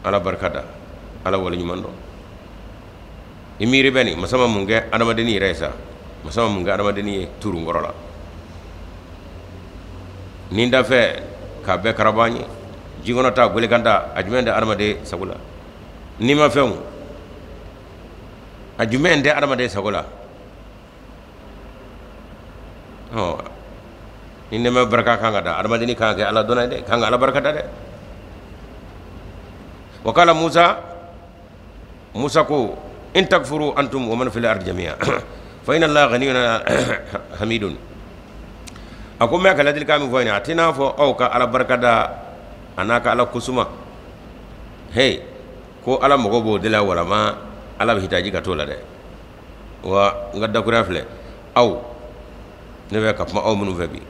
ala barika da ala waleɲuman dɔn i miiri bɛ nin masa ma mun kɛ adamadenni yɛrɛ ye sa masa ma mun kɛ adamadenni ye turun kɔrɔ la ni dafɛ k'a bɛɛ karaba an ye jikɔnɔ ta gwelekan ta a jumɛn tɛ adamaden sago la nimafɛnw a jumɛn tɛ adamaden sago la ɔ ni nɛɛma barika kan ka da adamadenni kan ka kɛ ala dɔnna ye dɛ kan ka ala barika da dɛ wa kala musa musa ko in takfuru antum wa man fil ardi jami'a fa inna allaha ghaniyyun hamidun a ko n bɛ ka ladilikan min fɔ nin a t'i n'a fɔ aw ka ala barika da a n'a ka ala kosuma hey ko ala mago b'o de la walama ala bɛ hitaji ka t'o la dɛ wa n ka dakuruya filɛ aw ne bɛ ka kuma aw minnu fɛ bi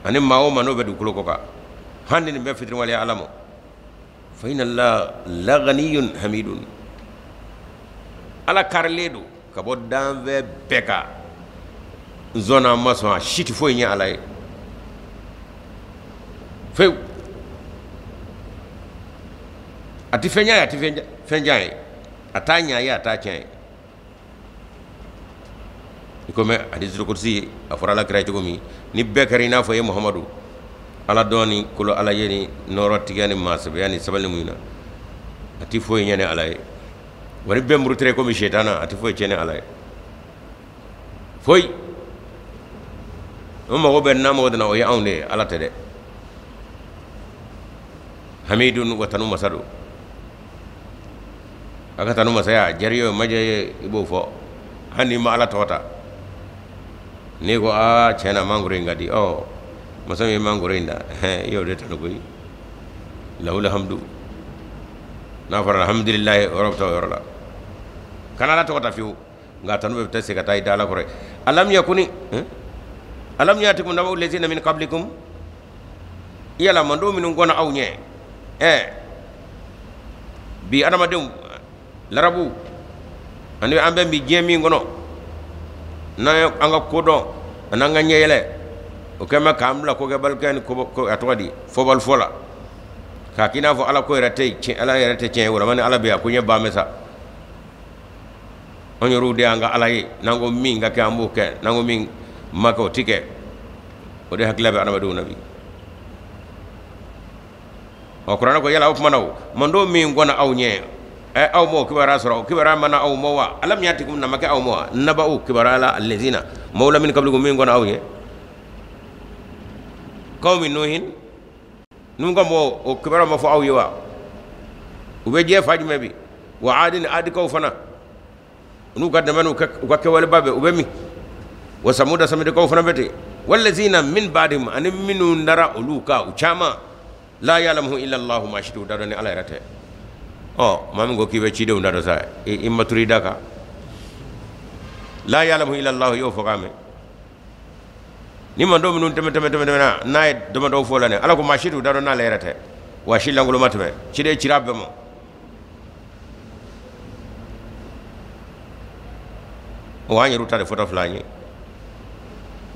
ani maa o maa n'o bɛ dugukolo kɔ kan hali ni nin bɛ fitiriwaleya ala ma fa inna allaha laganiyun hamidun ala karilen don ka bɔ danfɛn bɛɛ kan n sɔnna n ma sɔn a si tɛ foyi ɲɛ ala ye fewu a tɛ fɛn ɲɛ ye a tɛ fɛn jan ye a t'a ɲɛ ye a t'a tiɲɛ ye i komi hadisul kudusi a fɔra ala kira cogo min ni bɛɛ kɛra i n'a fɔ e muhamadu ala dɔn ni kolo ala ye ni nɔɔrɔtigiya ni maasɛbɛya ni sabali mun na a tɛ foyi ɲɛ ni ala ye wa ni bɛɛ murutira komi sitana a tɛ foyi tiɲɛ ni ala ye foyi o mago bɛ n'a mago na o ye anw de ye ala tɛ dɛ hamidun wa tanu masa don a ka tanu masaya jari ye majɛ ye i b'o fɔ hali n'i ma ala tɔgɔ ta n'i ko aa tiɲɛ na mangoro in ka di ɔ masa min ye mangoro in da i y'o de tanu koyi lahul hamdu n'a fɔra alhamdulilayi o yɔrɔ bɛ taa o yɔrɔ la kana ala tɔgɔ ta fiyewu nka tanu bɛ taa se ka taa i da ala kɔrɔ ye alam yakuni alam yatikum naba'u lazina min qablikum yala mando minnu kɔnna aw ɲɛ ɛ bi adamadenw larabu ani an bɛ bi diɲɛ min kɔnɔ N'an ye an ka kodɔn an'an ka ɲɛyɛlɛ o kɛn bɛ k'an bila kokɛbalikɛ ni ko a tɔgɔ di fɔbali fɔ la k'a k'i n'a fɔ ala ko yɛrɛ tɛ tiɲɛ, ala yɛrɛ tɛ tiɲɛ ye, walama ni ala bɛ yan ko ɲɛ ban bɛ sa. An yɛrɛw de y'an ka ala ye, n'an ko min ka kɛ an b'o kɛ, n'an ko min ma kɛ o ti kɛ. O de hakilila bɛ adamadenw na bi. Ɔ kuranɛ ko yala o tuma na o mando min kɔnna aw ɲɛ, ɛ aw m'o kibaruya sɔrɔ, o kibaruya mana aw ma wa? Alam yatikum na ma kɛ aw ma wa? Naba'u kibaruya la allazina mawla min qablikum min kɔnna aw ɲɛ, qawmi nuhin nun ka mɔgɔw, o kibaruya ma fɔ aw ye wa? U bɛ diɲɛ fa jumɛn bi? Wa adin adikaw fana n'u ka dɛmɛ n'u ka kɛwaleba bɛɛ u bɛ min? Wa samuda samudikaw fana bɛ ten. Wallazina min ba'dihim ani minnu dara olu kan u caman, la ya'lamuhu illa Allahu maa si t'u da dɔn ni ala yɛrɛ tɛ. Ɔ maa min ko k'i bɛ cidenw da dɔn sa, i ma turu i da kan. La ya'lamuhu illa Allahu y'o fɔ k'a mɛn. Ni mando minnu tɛmɛ tɛmɛ tɛmɛ tɛmɛna n'a ye damadɔ fɔ la nin, ala ko maa si t'u da dɔn n'ale yɛrɛ tɛ. Wa si lankolon ma tɛmɛ, ciden cira bɛɛ ma. O an yɛrɛ ta de fɔtɔ filɛ an ye.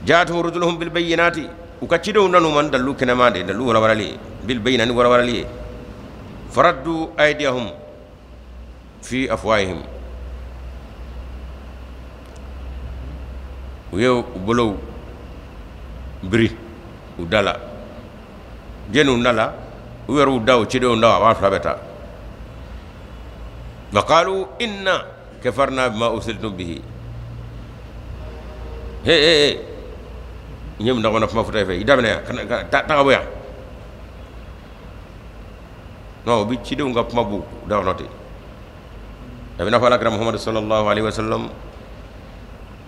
Jaatuhum rusuluhum bil bayyinati, u ka cidenw nan'u ma ni dalilu kɛnɛma de, dalilu walawalali ye, bil bayyinati walawalali ye. Faraddu aydiyahum fi afwahihim, u ye u bolow biri u da la, jɛnniw da la, u yɛrɛw da, u cidenw da, a b'a fila bɛɛ ta. Wa qalu inna kafarna bima ursiltum bihi. He he he, n ye mun da kɔnɔ kuma fɔtɔ e fɛ, i daminɛ yan, ka taa ka bɔ yan. Non, u bɛ cidenw ka kuma b'u da kɔnɔ ten. A bɛ n'a fɔ alakira Muhamadu sallallahu alaihi wa sallam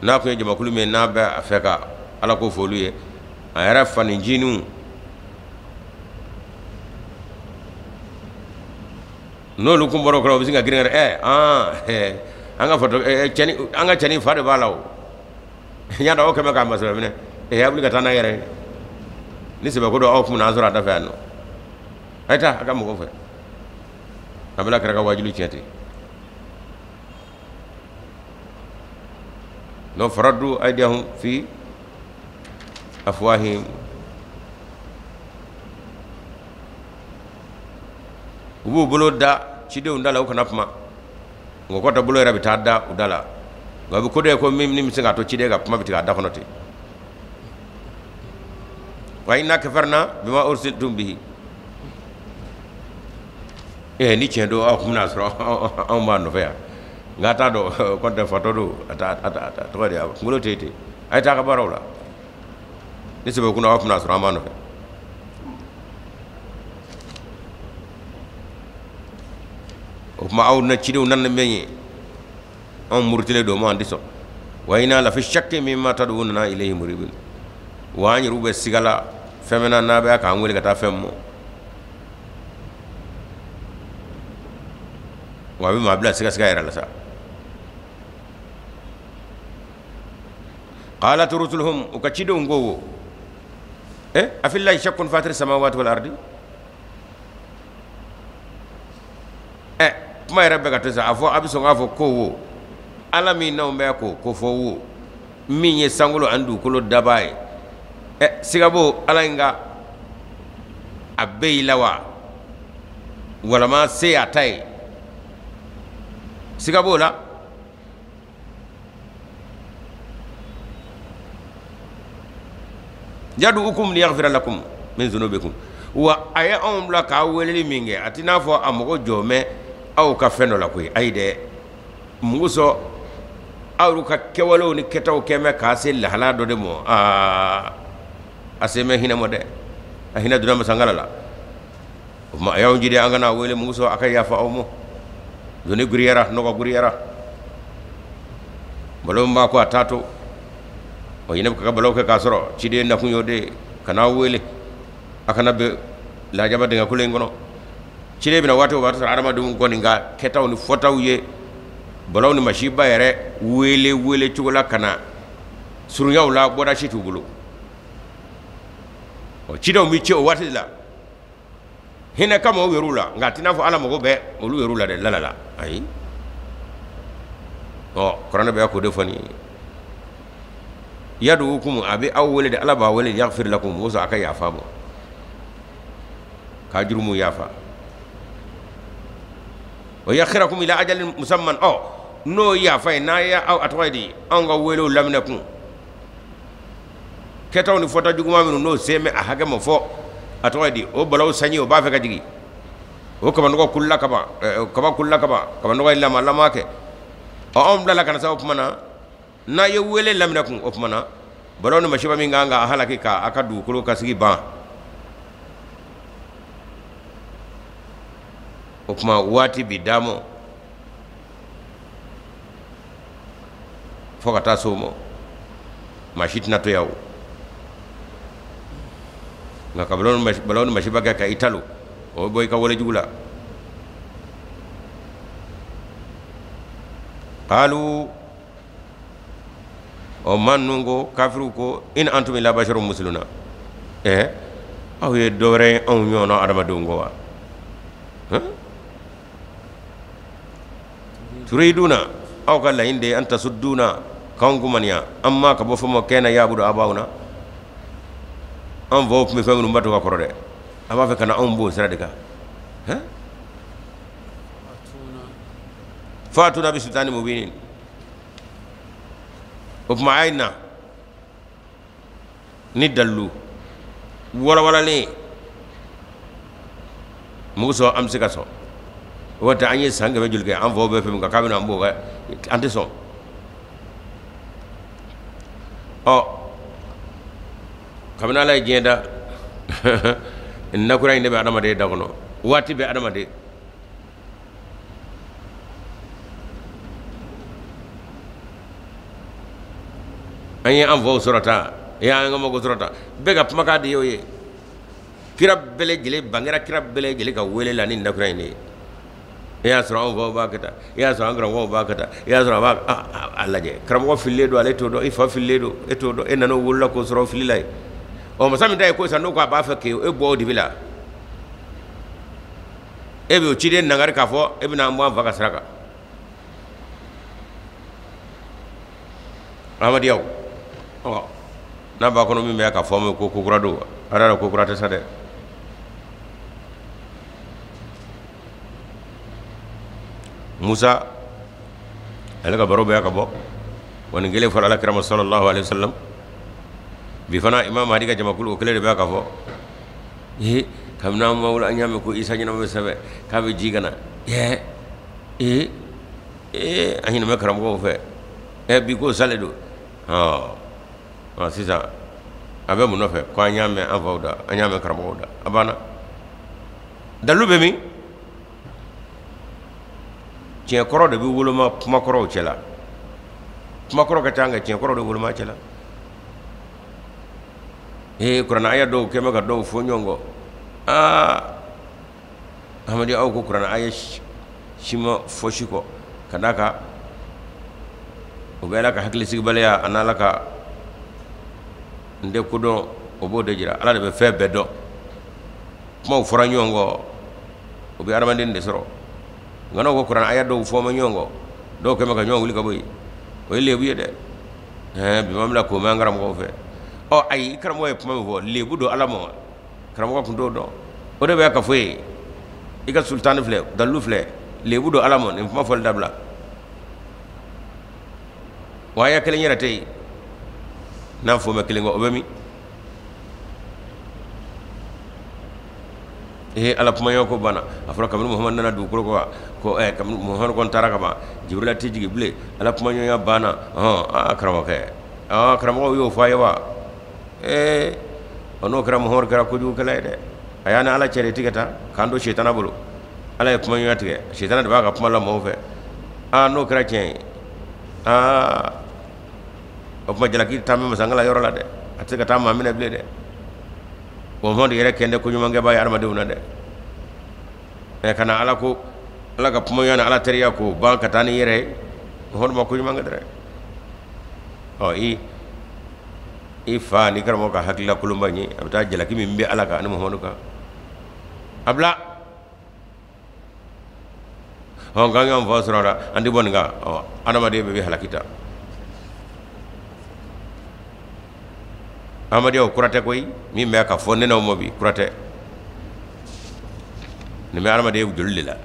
n'a tun ye jamakulu min ye n'a bɛ a fɛ ka ala ko fɔ olu ye, a yɛrɛ faniciniw n'olu kun bɔra o kɔrɔ, u bɛ sin ka girin ka ɛ aa an ka fatɔ cɛni, an ka cɛni fa de b'a la o. N y'a dɔn aw kɛmɛ k'a masɔrɔ minɛ, ɛ a wuli ka taa n'a yɛrɛ ye. Ni sɛbɛ ko don aw kun n'an sɔrɔ a da fɛ yan nɔ, a ye taa a ka mɔgɔw fɛ. A bɛna kɛra ka wajuli tiɲɛ ten. Donc faraddu aydiyahum fi afwahihim, u b'u bolo da cidenw da la u kana kuma, nka o kɔrɔ tɛ bolo yɛrɛ bɛ taa da u da la, nka u bɛ ko dɔ ye ko min bɛ se k'a to ciden ka kuma bɛ tigɛ a da kɔnɔ ten. Wa inna kafarna bima ursiltum bihi. Ni tiɲɛ don aw kun bɛna sɔrɔ anw b'a nɔfɛ yan, nka a t'a dɔn kɔntɛ tɛ fatɔ don, a tɔgɔ de a kunkolo tɛ ten. A ye taa a ka baaraw la, ni sɛbɛ kunna aw kun bɛna sɔrɔ an b'a nɔfɛ. O tuma aw na cidenw nana ni min ye, anw murutilen don, ma an tɛ sɔn. Wa inna lafi shakki mimma tad'unana ilayhi muribin. Wa an yɛrɛw bɛ siga la fɛn min na n'a bɛ k'an wele ka taa fɛn mɔ. Wa a bɛ maa bila sigasiga yɛrɛ la sa. Qalat rusuluhum, u ka cidenw ko wo, afillahi shakkun fatiri samawati wal ardi. Kuma yɛrɛ bɛ ka to sa, a fɔ a bɛ sɔn k'a fɔ ko wo, ala min n'anw bɛ ko ko fɔ wo, min ye sankolo ani dugukolo dabaa ye, siga b'o ala in ka a bɛ i la wa, walama se y'a ta ye, siga b'o la. Yad'ukum liyaghfira lakum min dhunubikum. Wa a ye anw bila k'a weleli min kɛ, a t'i n'a fɔ a mago jɔ mɛ aw ka fɛn dɔ la koyi. Ayi dɛ, mugu sɔn aw ka kɛwalew ni kɛtaw kɛ mɛ k'a se lahala dɔ de ma. Aa, a se mɛ hinɛ ma dɛ, a hinɛ donna masankala la. O tuma a y'anw jidi an kana wele mugu sɔn a ka yafa aw ma. Doni girinyara, nɔgɔ girinyara, balo min b'a ko a t'a to. O ɲinɛ bɛ ka balo kɛ k'a sɔrɔ ciden nakun y'o de ye, ka n'aw wele a kana bɛ lajaba dingɛ kolon in kɔnɔ. Ciden bɛna waati o b'a sɔrɔ adamadenw kɔni ka kɛtaw ni fɔtaw ye balaw ni masiba yɛrɛ wele wele cogo la ka na surunyaw la, bɔda si t'u bolo. Ɔ cidenw bɛ ci o waati de la hinɛ kama u yɛrɛw la, nka a t'i n'a fɔ ala mago bɛ olu yɛrɛw la dɛ, lalala ayi. Ɔ kuranɛ bɛ k'o de fɔ nin ye. Yadukum a bɛ aw wele de, Ala b'a wele, yaghfir lakum, o a ka yafa ma, k'a jurumu yafa. Wa yakhirakum ila ajalin musamman, ɔ n'o yafa ye, n'a ye aw a tɔgɔ ye di, anw ka welew laminɛ kun kɛtaw ni fɔta juguman minnu n'o sen bɛ a hakɛ ma fɔ, a tɔgɔ ye di, o balaw sanji o b'a fɛ ka jigin, o kabanɔgɔ kulula kaban, kaba kulula kaban, kabanɔgɔ ye lama lama kɛ. Ɔ anw bilala ka na sa o tuma na, n'a ye wele laminɛ kun o tuma na, balaw ni masiba min kan ka halaki ka a ka dugukolo ka sigi ban, o tuma waati bi d'a ma fo ka taa s'o ma, maa si tɛna to yan o. Nka ka balaw ni masiba kɛ ka i talo, o bɛ bɔ i ka wale jugu la. Qalu, o maa ninnu ko, kafiriw ko, in antum illa basharun misluna, aw ye dɔ wɛrɛ ye anw ɲɔgɔnna adamadenw kɔ wa? Turiduna, aw ka laɲini de ye an tasudduna, k'anw kumaniya, an ma ka bɔ fɛn ma kana yabudu abauna, an faw tun bɛ fɛn minnu bato ka kɔrɔ dɛ, a b'a fɛ ka na anw b'o sira de kan. Fatuna bi sultani mubinin, o tuma a ye na ni dalilu walawalalen mugu sɔn, an bɛ se ka sɔn. O waati an ye san 100 joli kɛ, an faw bɛ fɛn min kan k'a bɛna an b'o kɛ, an tɛ sɔn. Ɔ kabini Ala ye diɲɛ da, nakura in de bɛ adamaden da kɔnɔ waati bɛɛ. Adamaden an ye an faw sɔrɔ tan, i y'an ka mɔgɔw sɔrɔ tan, bɛɛ ka kumakan de y'o ye. Kira bɛɛ lajɛlen bangera kira bɛɛ lajɛlen ka wele la ni nakura in de ye. E y'a sɔrɔ anw faw b'a kɛ tan, e y'a sɔrɔ an karamɔgɔw b'a kɛ tan, e y'a sɔrɔ a b'a a lajɛ. Karamɔgɔ fililen don, ale t'o dɔn, i fa fililen don, e t'o dɔn, e nana o wolola k'o sɔrɔ fili la yen. Ɔ masa min ta ye ko sisan n'o ko a b'a fɛ k'e bɔ o dibi la, e bɛ o ciden nangari k'a fɔ e bɛna an bɔ an fa ka sira kan. Ahmadiyaw, ɔ n'a b'a kɔnɔ min bɛ ka fɔ min ko kokura don, a yɛrɛ kokura tɛ sa dɛ. Musa ale ka baro bɛ ka bɔ wa nin kelen fɔra ala kira ma sallallahu alaihi wasallam. Bi fana Imam Mahdi ka jamakulu o kelen de bɛ ka fɔ. Ee kabini an ma wolo an y'a mɛn ko Isa ɲɛnama bɛ sɛbɛn k'a bɛ ji ka na. Ee ee ee an ɲinɛ bɛ karamɔgɔw fɛ. Bi ko sale don. Ɔ sisan a bɛ mun nɔfɛ ko an y'a mɛn an faw da, an y'a mɛn karamɔgɔw da, a banna. Dalilu bɛ min? Tiɲɛ kɔrɔ de bɛ woloma kuma kɔrɔw cɛ la. Kuma kɔrɔ ka ca, nka tiɲɛ kɔrɔ de woloma cɛ la. Ee kuranɛ aya dɔw kɛn bɛ ka dɔw fɔ ɲɔgɔn kɔ. Aa Ahmadi, aw ko kuranɛ aya si ma fɔ si kɔ, ka d'a kan o bɛ Ala ka hakilisigibaliya a n'Ala ka n tɛ kodɔn, o b'o de jira. Ala de bɛ fɛn bɛɛ dɔn. Kumaw fɔra ɲɔgɔn kɔ, o bɛ adamaden de sɔrɔ. Nka n'aw ko kuranɛ aya dɔw fɔ ma ɲɔgɔn kɔ, dɔw kɛn bɛ ka ɲɔgɔn wuli ka bɔ yen, o ye lebu ye dɛ. Bi ma bila ko mɛn an karamɔgɔw fɛ. Ɔ ayi, i karamɔgɔ ye kuma min fɔ, lebu don Ala ma, karamɔgɔ tun t'o dɔn. O de bɛ ka fɔ ye, i ka sultani filɛ, dalilu filɛ, lebu don Ala ma, nin kuma fɔli dabila. Wa aya kelen yɛrɛ tɛ yen n'a fɔ mɛ kelen kɔ, o bɛ min? Ee Ala kumaɲɔgɔn ko banna. A fɔra kabini Muhamadu nana dugukolo kɔ ko kabini Muhamadu kɔni taara ka ban, Jibirila tɛ jigin bilen, Ala kumaɲɔgɔnya banna. Hɔn aa karamɔgɔkɛ, aa karamɔgɔw y'o fɔ a ye wa? Ee ɔ n'o kɛra Muhamadu kɛra kojugukɛla ye dɛ. A y'a ni Ala cɛ de tigɛ tan k'an to sitana bolo. Ala ye kumaɲɔgɔnya tigɛ, sitana de b'a ka kuma la maaw fɛ. Aa n'o kɛra tiɲɛ ye, aa o tuma jalaki taa bɛ masankala yɔrɔ la dɛ, a tɛ se ka taa maa minɛ bilen dɛ. Muhamadu yɛrɛ kɛn tɛ koɲumankɛbaa ye adamadenw na dɛ. Ɛ ka na Ala ko, Ala ka kumaɲɔgɔnya ni Ala teriya ko ban ka taa ni yɛrɛ ye, Muhamadu ma koɲuman kɛ dɛ. Ɔ i fa ni karamɔgɔ ka hakilila kolonba in ye, a bɛ taa jalaki min bɛ Ala kan ani Muhamadu kan, a bila. Ɔ nka an y'an fa sɔrɔ a la, an tɛ bɔ nin kan. Ɔ adamaden bɛɛ bɛ halaki ta. Ahmadiyya o kura tɛ koyi, min bɛ ka fɔ ne n'aw ma bi kura tɛ. Nin bɛ adamaden joli de la.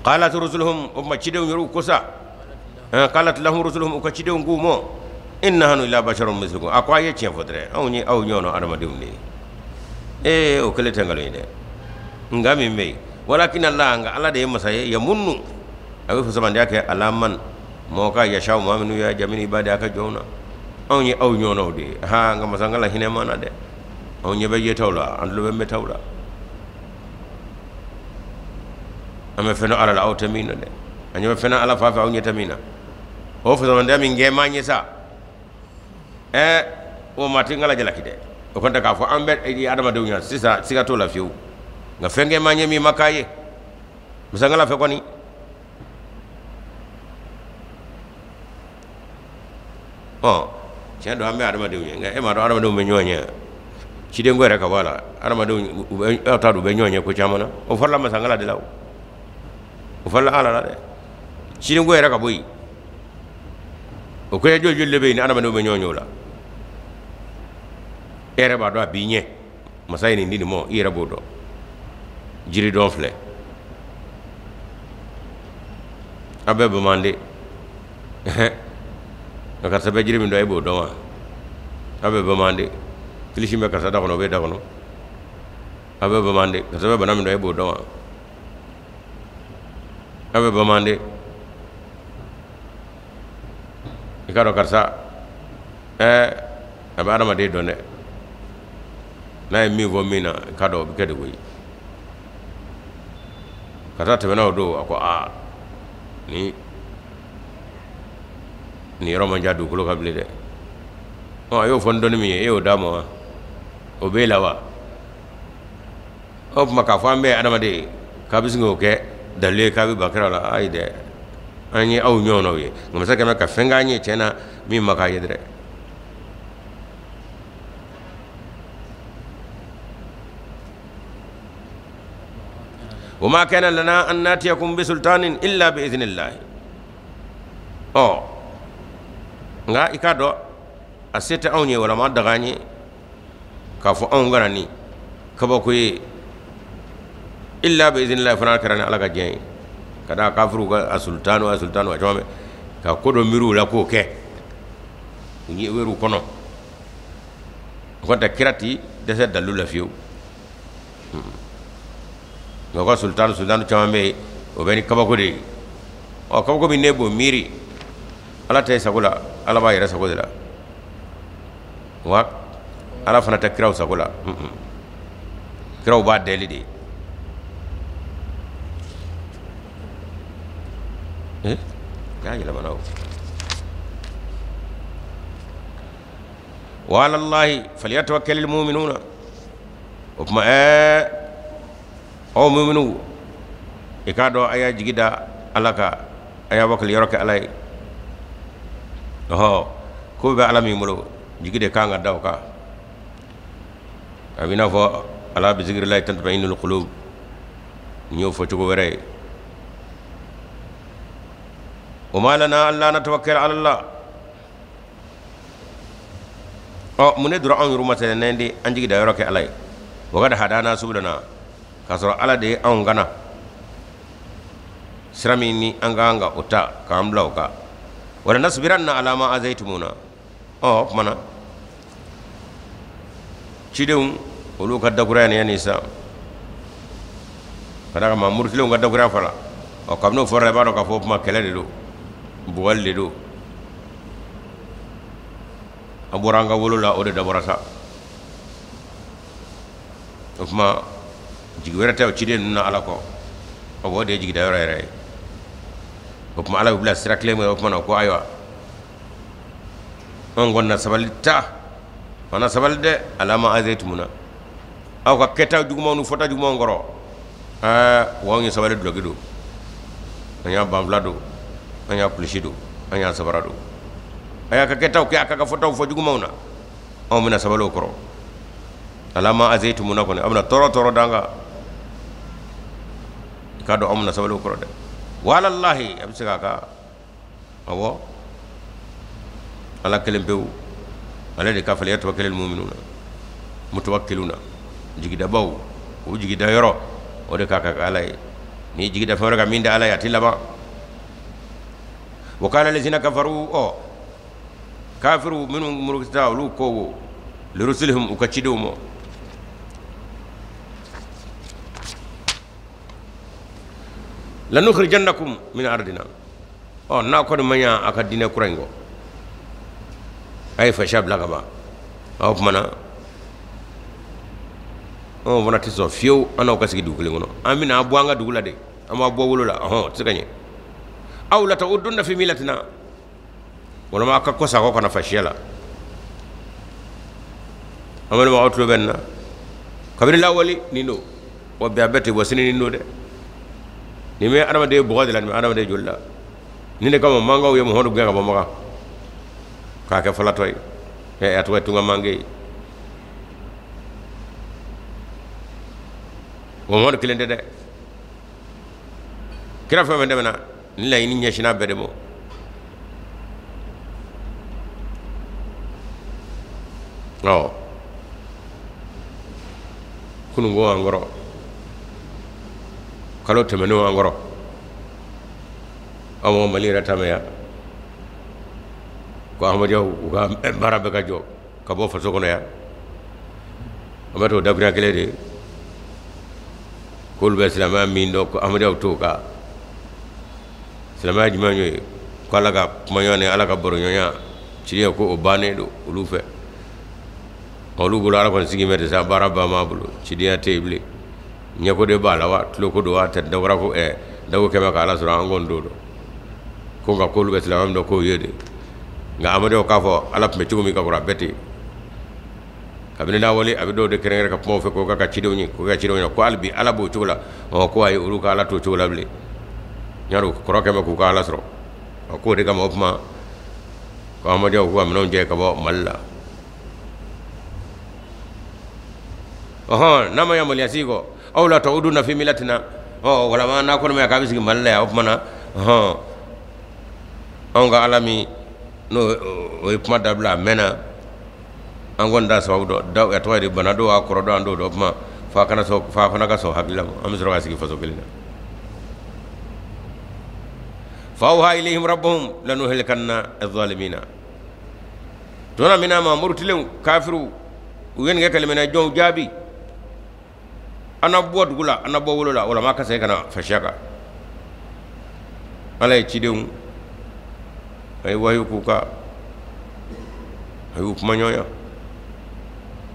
Qalat rusuluhum, o tuma cidenw yɛrɛw ko sa, qalat lahum rusuluhum, u ka cidenw k'u ma, in nahnu illa basharun mislukum, a ko a ye tiɲɛ fɔ dɛrɛ, anw ye aw ɲɔgɔnna adamadenw de ye. Ee o kɛlen tɛ nkalon ye dɛ, nka min bɛ yen, walakin Allah, nka Ala de ye masa ye, yamunnu, a bɛ fusamandiya kɛ ala man mɔgɔ ka yasha maa minnu y'a jaabi ibadi a ka jɔnw na, anw ye aw ɲɔgɔnnaw de ye. Ha, nka masa la hinɛ ma na dɛ, anw ɲɛ bɛ yetaw la, an tulo bɛ mɛtaw la, an bɛ fɛn dɔn Ala la aw tɛ min dɔn dɛ, an ɲɛ bɛ fɛn na Ala fan fɛ aw ɲɛ tɛ min na. O fusamandiya min kɛ maa ɲɛ sa, ɛɛ o maa tɛ n kala jalaki dɛ, o kɔni tɛ k'a fɔ an bɛ adamadenw ɲɛ sisan, siga t'o la fiyewu, nka fɛn kɛ maa ɲɛ min ma k'a ye masankala fɛ kɔni. Ɔ tiɲɛ don an bɛ adamadenw ye, nka e m'a dɔn adamadenw bɛ ɲɔgɔn ɲɛ, cidenko yɛrɛ ka bɔ a la, adamadenw aw t'a dɔn u bɛ ɲɔgɔn ɲɛ ko caman na, o farala masankala de la, o farala Ala la dɛ, cidenko yɛrɛ ka bɔ yen, o ko joli joli de bɛ yen ni adamadenw bɛ ɲɔgɔn ɲɛ o la, e yɛrɛ b'a dɔn a b'i ɲɛ, masa ye nin di nin ma, i yɛrɛ b'o dɔn, jiri dɔn filɛ, a bɛɛ bamande, nka karisa bɛ jiri min dɔn e b'o dɔn wa? A bɛɛ bamande, kilisi bɛ karisa da kɔnɔ o bɛ da kɔnɔ, a bɛɛ bamande, karisa bɛ bana min dɔn e b'o dɔn wa? A bɛɛ bamande, i k'a dɔn karisa ɛɛ a bɛ adamaden dɔn dɛ, n'a ye min fɔ min na i k'a dɔn o bɛ kɛ de koyi. Karisa tɛmɛna o don, a ko aa ni nin yɔrɔ man jan dugukolo kan bilen dɛ. Ɔ a y'o fɔ ni dɔnni min ye, e y'o d'a ma wa? O b'e la wa? O tuma k'a fɔ an bɛɛ ye adamaden ye, k'a bɛ sin k'o kɛ dalilu ye k'a bɛ ban kira la, ayi dɛ, an ye aw ɲɔgɔnnaw ye, nka masa kɛmɛ ka fɛn k'an ye tiɲɛ na min ma k'a ye dɛrɛ. Wa ma kana lana an natiyakum bi sultanin illa bi idhnillahi. Ɔ nka i k'a dɔn a se tɛ anw ye, wala ma daga an ye k'a fɔ anw kana ni kabako ye, illa bi idhnillahi, fana kɛra ni Ala ka diɲɛ ye, ka da kafiru ka a sultanu a sultanu a caman bɛ ka ko dɔ miiri u la k'o kɛ u ɲɛ wɛrɛw kɔnɔ, o kɔni tɛ kira ti dɛsɛ dalilu la fiyewu. Nka u ka sultanu sultanu caman bɛ yen, o bɛ ni kabako de ye. Ɔ kabako min ne b'o miiri, Ala tɛ sago la, Ala b'a yɛrɛ sago de la, wa Ala fana tɛ kiraw sago la, kiraw b'a deli de. Y'a yɛlɛmana o. Wa ala Allahi falyatawakkalil mu'minuna. O tuma ɛɛ aw mu'minu, i k'a dɔn a y'a jigi da Ala kan, a y'a wakili yɔrɔ kɛ Ala ye. Ɔhɔ, ko bɛ Ala min bolo, jigi de kan ka da o kan. A b'i n'a fɔ ala bi zikrillahi tatma'innul qulub, n y'o fɔ cogo wɛrɛ ye. Wa ma lana alla natawakkala ala Allah. Ɔ mun ne dɔrɔn anw yɛrɛ ma sɛnɛ n'an di an jigi da yɔrɔ kɛ Ala ye. Wa qad hadana subulana, k'a sɔrɔ Ala de ye anw kana sira min ni an ka kan ka o ta k'an bila o kan. Wala nasbiranna ala ma azaytumuna. Ɔ o tuma na cidenw olu ka dakuruya nin ye nin sa, ka d'a kan maa murutilenw ka dakuruya fɔra. Ɔ kabini o fɔra i b'a dɔn k'a fɔ o tuma kɛlɛ de don, bugɔli de don, an bɔra an ka wolo la o de dabɔra sa. O tuma jigi wɛrɛ tɛ o ciden ninnu na Ala kɔ, o de ye jigida yɔrɔ yɛrɛ ye. O tuma Ala y'u bila sira kelen min o tuma na ko ayiwa anw kɔni na sabali ta, an na sabali dɛ, ala ma azaytumuna, aw ka kɛta jugumanw ni fɔta jugumanw kɔrɔ. Ɛɛ wa anw ye sabali dulɔki don, an y'a banfula don, an y'a kulisi don, an y'a sabara don. A y'a ka kɛtaw kɛ, a ka fɔtaw fɔ jugumanw na, anw bɛna sabali o kɔrɔ. Ala ma azaytumuna kɔni, a bɛna tɔɔrɔ tɔɔrɔ d'an kan, i k'a dɔn anw bɛna sabali o kɔrɔ dɛ. Wa alallahi, a bɛ se k'a ka Awɔ, Ala kelen pewu, ale de ka falyatawakkalil mu'minuna, mutawakkiluna, jigidabaw, o jigida yɔrɔ o de ka kan Ala ye. N'i jigida fɛn wɛrɛ kan min tɛ Ala ye, a tɛ laban. Wa qala lazina kafaru, ɔ kafiru minnu murutita, olu ko lirusulihim, u ka cidenw ma, lanukhrijannakum min ardina. Ɔ n'a kɔni ma ɲa a ka diinɛ kura in kɔ, a ye fasiya bila ka ban. O tuma na anw fana tɛ sɔn fiyewu an n'aw ka sigi dugu kelen kɔnɔ. An bɛna bɔ an ka dugu la de, an b'a bɔ wolo la. Ɔhɔn, o tɛ se ka ɲɛ. Aw lata'udunna fi millatina, walima aw ka kɔsa kɔ kana fasiya la. An balima, aw tulo bɛ nin na kabini lawale nin don wa, bi a bɛɛ tɛ bɔ sini nin don dɛ. Nin bɛ adamaden bɔgɔ de la, nin bɛ adamaden joli la. Nin de kama mankaw ye Muhamadu gɛn ka bɔ Makan k'a kɛ falatɔ ye, ɛ a tɔgɔ ye tunga manke ye. Wa Muhamadu kelen tɛ dɛ, kira fɛn fɛn tɛmɛna, nin laɲini ɲɛsinna bɛɛ de ma. Ɔ kununko an kɔrɔ, kalo tɛmɛnenw an kɔrɔ, anw ka Mali yɛrɛ ta mɛn yan ko Ahmadiyyaw u ka baara bɛɛ ka jɔ ka bɔ faso kɔnɔ yan. An bɛ t'o dakurunya kelen de ye k'olu bɛ silamɛya min dɔn, ko Ahmadiyyaw t'o kan. Silamɛya jumɛn ye? Ko Ala ka kumaɲɔgɔn ni Ala ka baroɲɔgɔnya tiɲɛ, ko o bannen don olu fɛ, olu bolo. Ala kɔni sigi bɛ de sa, baara ban b'a bolo, cidenya tɛ yen bilen. Ɲɛko de b'a la wa, tuloko don wa, tɛ dawara ko ɛ dago kɛmɛ ka Ala sɔrɔ, an kɔni t'o dɔn. Ko nka k'olu bɛ silamɛya min dɔn, k'o ye de. Nka Ahmadiyyaw k'a fɔ Ala tun bɛ cogo min ka kɔrɔ, a bɛɛ ten kabini lawale. A bɛ dɔw de kɛrɛnkɛrɛn ka kumaw fɛ k'o ka cidenw ye, k'o ka cidenw ye, ko hali bi Ala b'o cogo la. Ɔ ko ayi, olu ka Ala t'o cogo la bilen. Y'a kɔrɔ kɛmɛ k'u ka Ala sɔrɔ. Ɔ k'o de kama, o kuma ko Ahmadiyyaw k'u ka minɛnw jɛ ka bɔ Mali la. Ɔhɔn, n'a ma ɲɛ maloya sigi kɔ, aw lata'udunna fi millatina. Ɔ walama n'a kɔni ma ɲɛ k'a bɛ sigi Mali la yan, o tuma na ɔhɔn, anw ka Ala min n'o o ye kuma dabila a mɛnna, an kɔni t'a sababu dɔn. Da a tɔgɔ ye di, bana don a kɔrɔ dɔn, an t'o dɔn. O kuma f'a kana sɔn, f'a fana ka sɔn hakili la, an bɛ sɔrɔ ka sigi faso kelen na. Fa awha ilayhim rabbuhum lanuhlikanna adh-dhalimina. Tuma min na maa murutilenw kafiru u ye nin kɛ kalimɛ jɔnw jaabi, an na bɔ dugu la, an na bɔ wolo la, walama ka segin ka na fasiya kan. Ala ye cidenw, a ye wahiyu k'u kan, a y'u kuma ɲɔgɔnya.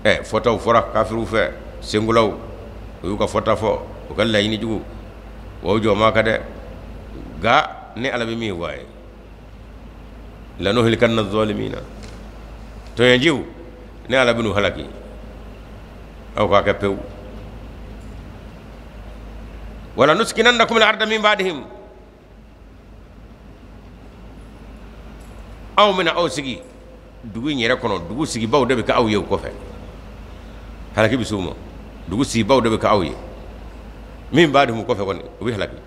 Ɛ fɔtaw fɔra kafiriw fɛ, senkolaw u y'u ka fɔta fɔ, u ka laɲini jugu wa o jɔ ma ka dɛ. Nka ni Ala bɛ min fɔ a ye, lanuhlikanna zalimina, tɔɲɔjiw ne Ala bɛn'u halaki, aw k'a kɛ pewu. Wala nuskinannakum al-arda min ba'dihim, aw bɛna aw sigi dugu in yɛrɛ kɔnɔ, dugu sigibaw de bɛ kɛ aw ye o kɔfɛ, halaki bɛ s'u ma, dugu sigibaw de bɛ kɛ aw ye min ba'dihim kɔfɛ kɔni, u bɛ halaki.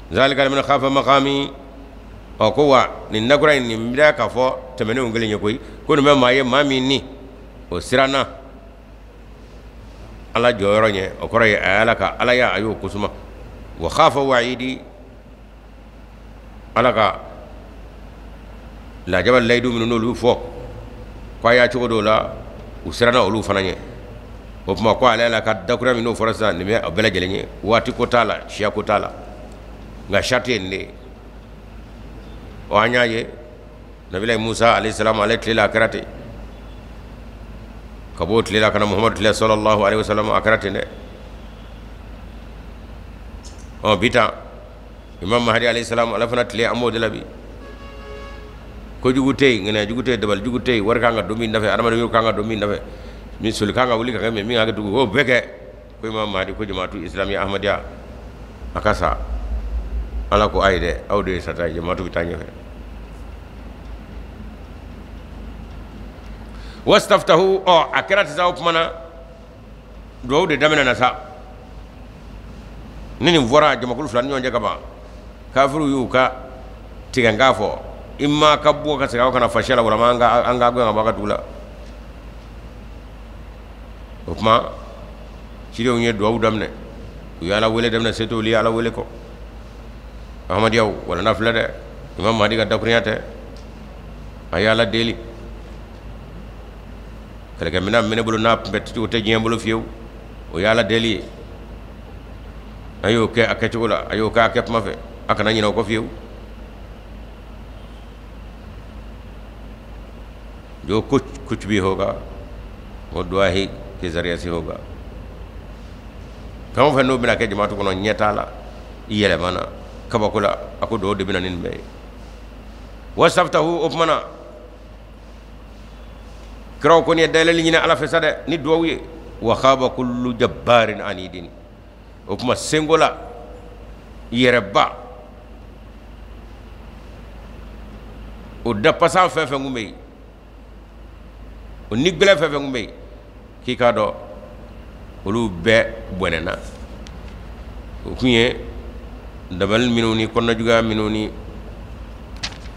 Zalika liman khafa maqami. Ɔ ko wa nin dakura in nin bɛ k'a fɔ tɛmɛnenw kelen ye koyi, ko nin bɛ maa ye, maa min ni o siranna Ala jɔyɔrɔ ɲɛ, o kɔrɔ ye a ye Ala ka Alaya a y'o kosuma. Wa khafa wa'idi, Ala ka lajaba layidu minnu n'olu fɔ ko a y'a cogo dɔw la, u siranna olu fana ɲɛ. O tuma ko ale Ala ka dakura min n'o fɔra sisan, nin bɛ a bɛɛ lajɛlen ye, waati ko t'a la, siya ko t'a la, nka sarati ye nin de ye. Ɔ an y'a ye Nabilayi Musa alayhi salam, ale tile la a kɛra ten, ka b'o tile la ka na Muhamadu tile sallallahu alayhi wa sallam, a kɛra ten dɛ. Ɔ bi tan Imam Mahdi alayhi salam, ale fana tile an b'o de la bi. Kojugu tɛ yen, ŋaniya jugu tɛ yen, dabali jugu tɛ yen, wari kan ka don min nɔfɛ, adamaden kan ka don min nɔfɛ, min soli kan ka wuli ka kɛ min ka kɛ dugu, o bɛɛ kɛ ko Imam Mahdi ko jamaatu islamiya Ahmadiyya a ka sa. Ala ko ayi dɛ, aw de ye sata ye, jamaatu bɛ taa ɲɛfɛ. Wastaftahu, ɔ a kɛra sisan, o tuma na duwawu de daminɛna sa. Ni nin fɔra jamakulu fila ni ɲɔgɔn cɛ ka ban, kafiriw y'u ka tigɛ n k'a fɔ i ma ka bɔ ka segin aw kana fasiya la walama an ka gɛn ka bɔ a ka dugu la o tuma cidenw ye duwawu daminɛ u ye ala wele daminɛ se t'olu ye ala wele kɔ ahmadiyaw walanda filɛ dɛ imam mahdi ka dakurunya tɛ a ye ala deli kɛlɛkɛminɛn min bɛ ne bolo n'a tun bɛ o tɛ diɲɛ bolo fiyewu o ye ala deli ye a y'o kɛ a kɛcogo la a y'o kɛ a kɛ kuma fɛ a kana ɲinɛ o kɔ fiyewu जो कुछ कुछ भी होगा वो दुआ ही के ज़रिए से होगा fɛn o fɛn n'o bɛna kɛ jamaatu kɔnɔ ɲɛ t'a la i yɛlɛmana kabako la a ko duwawu de bɛna ni nin bɛɛ ye wasaftahu o tuma na kiraw kɔni ye dayɛlɛli ɲini ala fɛ sa dɛ ni duwawu ye wa khaba kullu jabbarin anidin o tuma senko la yɛrɛba o dapasan fɛn fɛn kun bɛ yen o ni gɛlɛn fɛn fɛn kun bɛ yen k'i k'a dɔn olu bɛɛ bɔnɛna o kun ye dabali minnu ni kɔnɔnajuguya minnu ni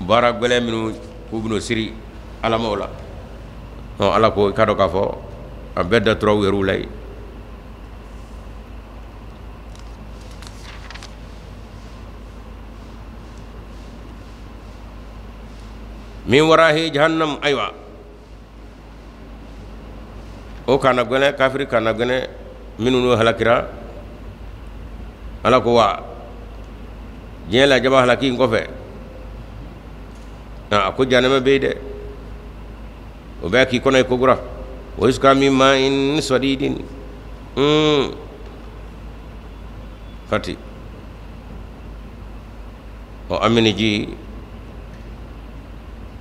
baara gɛlɛn minnu k'u bɛn'o siri alamaw la ala ko i k'a dɔn k'a fɔ a bɛɛ datura u yɛrɛw la yen min warahi jahannam ayiwa o kana gɛlɛn kafiri kana gɛlɛn minnu n'o halakira ala ko wa diɲɛ lajaba halaki in kɔfɛ a ko jahanama bɛ yen dɛ o bɛ k'i kɔnɔ ye kokura wa yusqa min ma'in sadidin fati o amini ji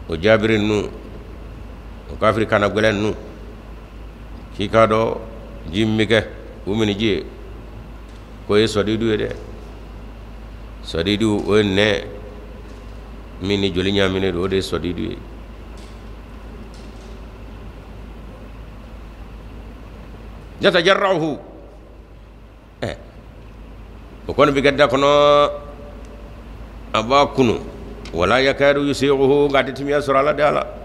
o jaabiri ninnu o kafiri kana gɛlɛn ninnu k'i k'a dɔn ji min bɛ kɛ o mini ji ye k'o ye sɔdidu ye dɛ sɔdidu o ye nɛ min ni joli ɲaaminen don o de ye sɔdidu ye yatajarrahu o kɔni bɛ kɛ da kɔnɔ a b'a kunu wala yakadu yusighuhu nka a tɛ timiya sɔrɔ a la dɛ ala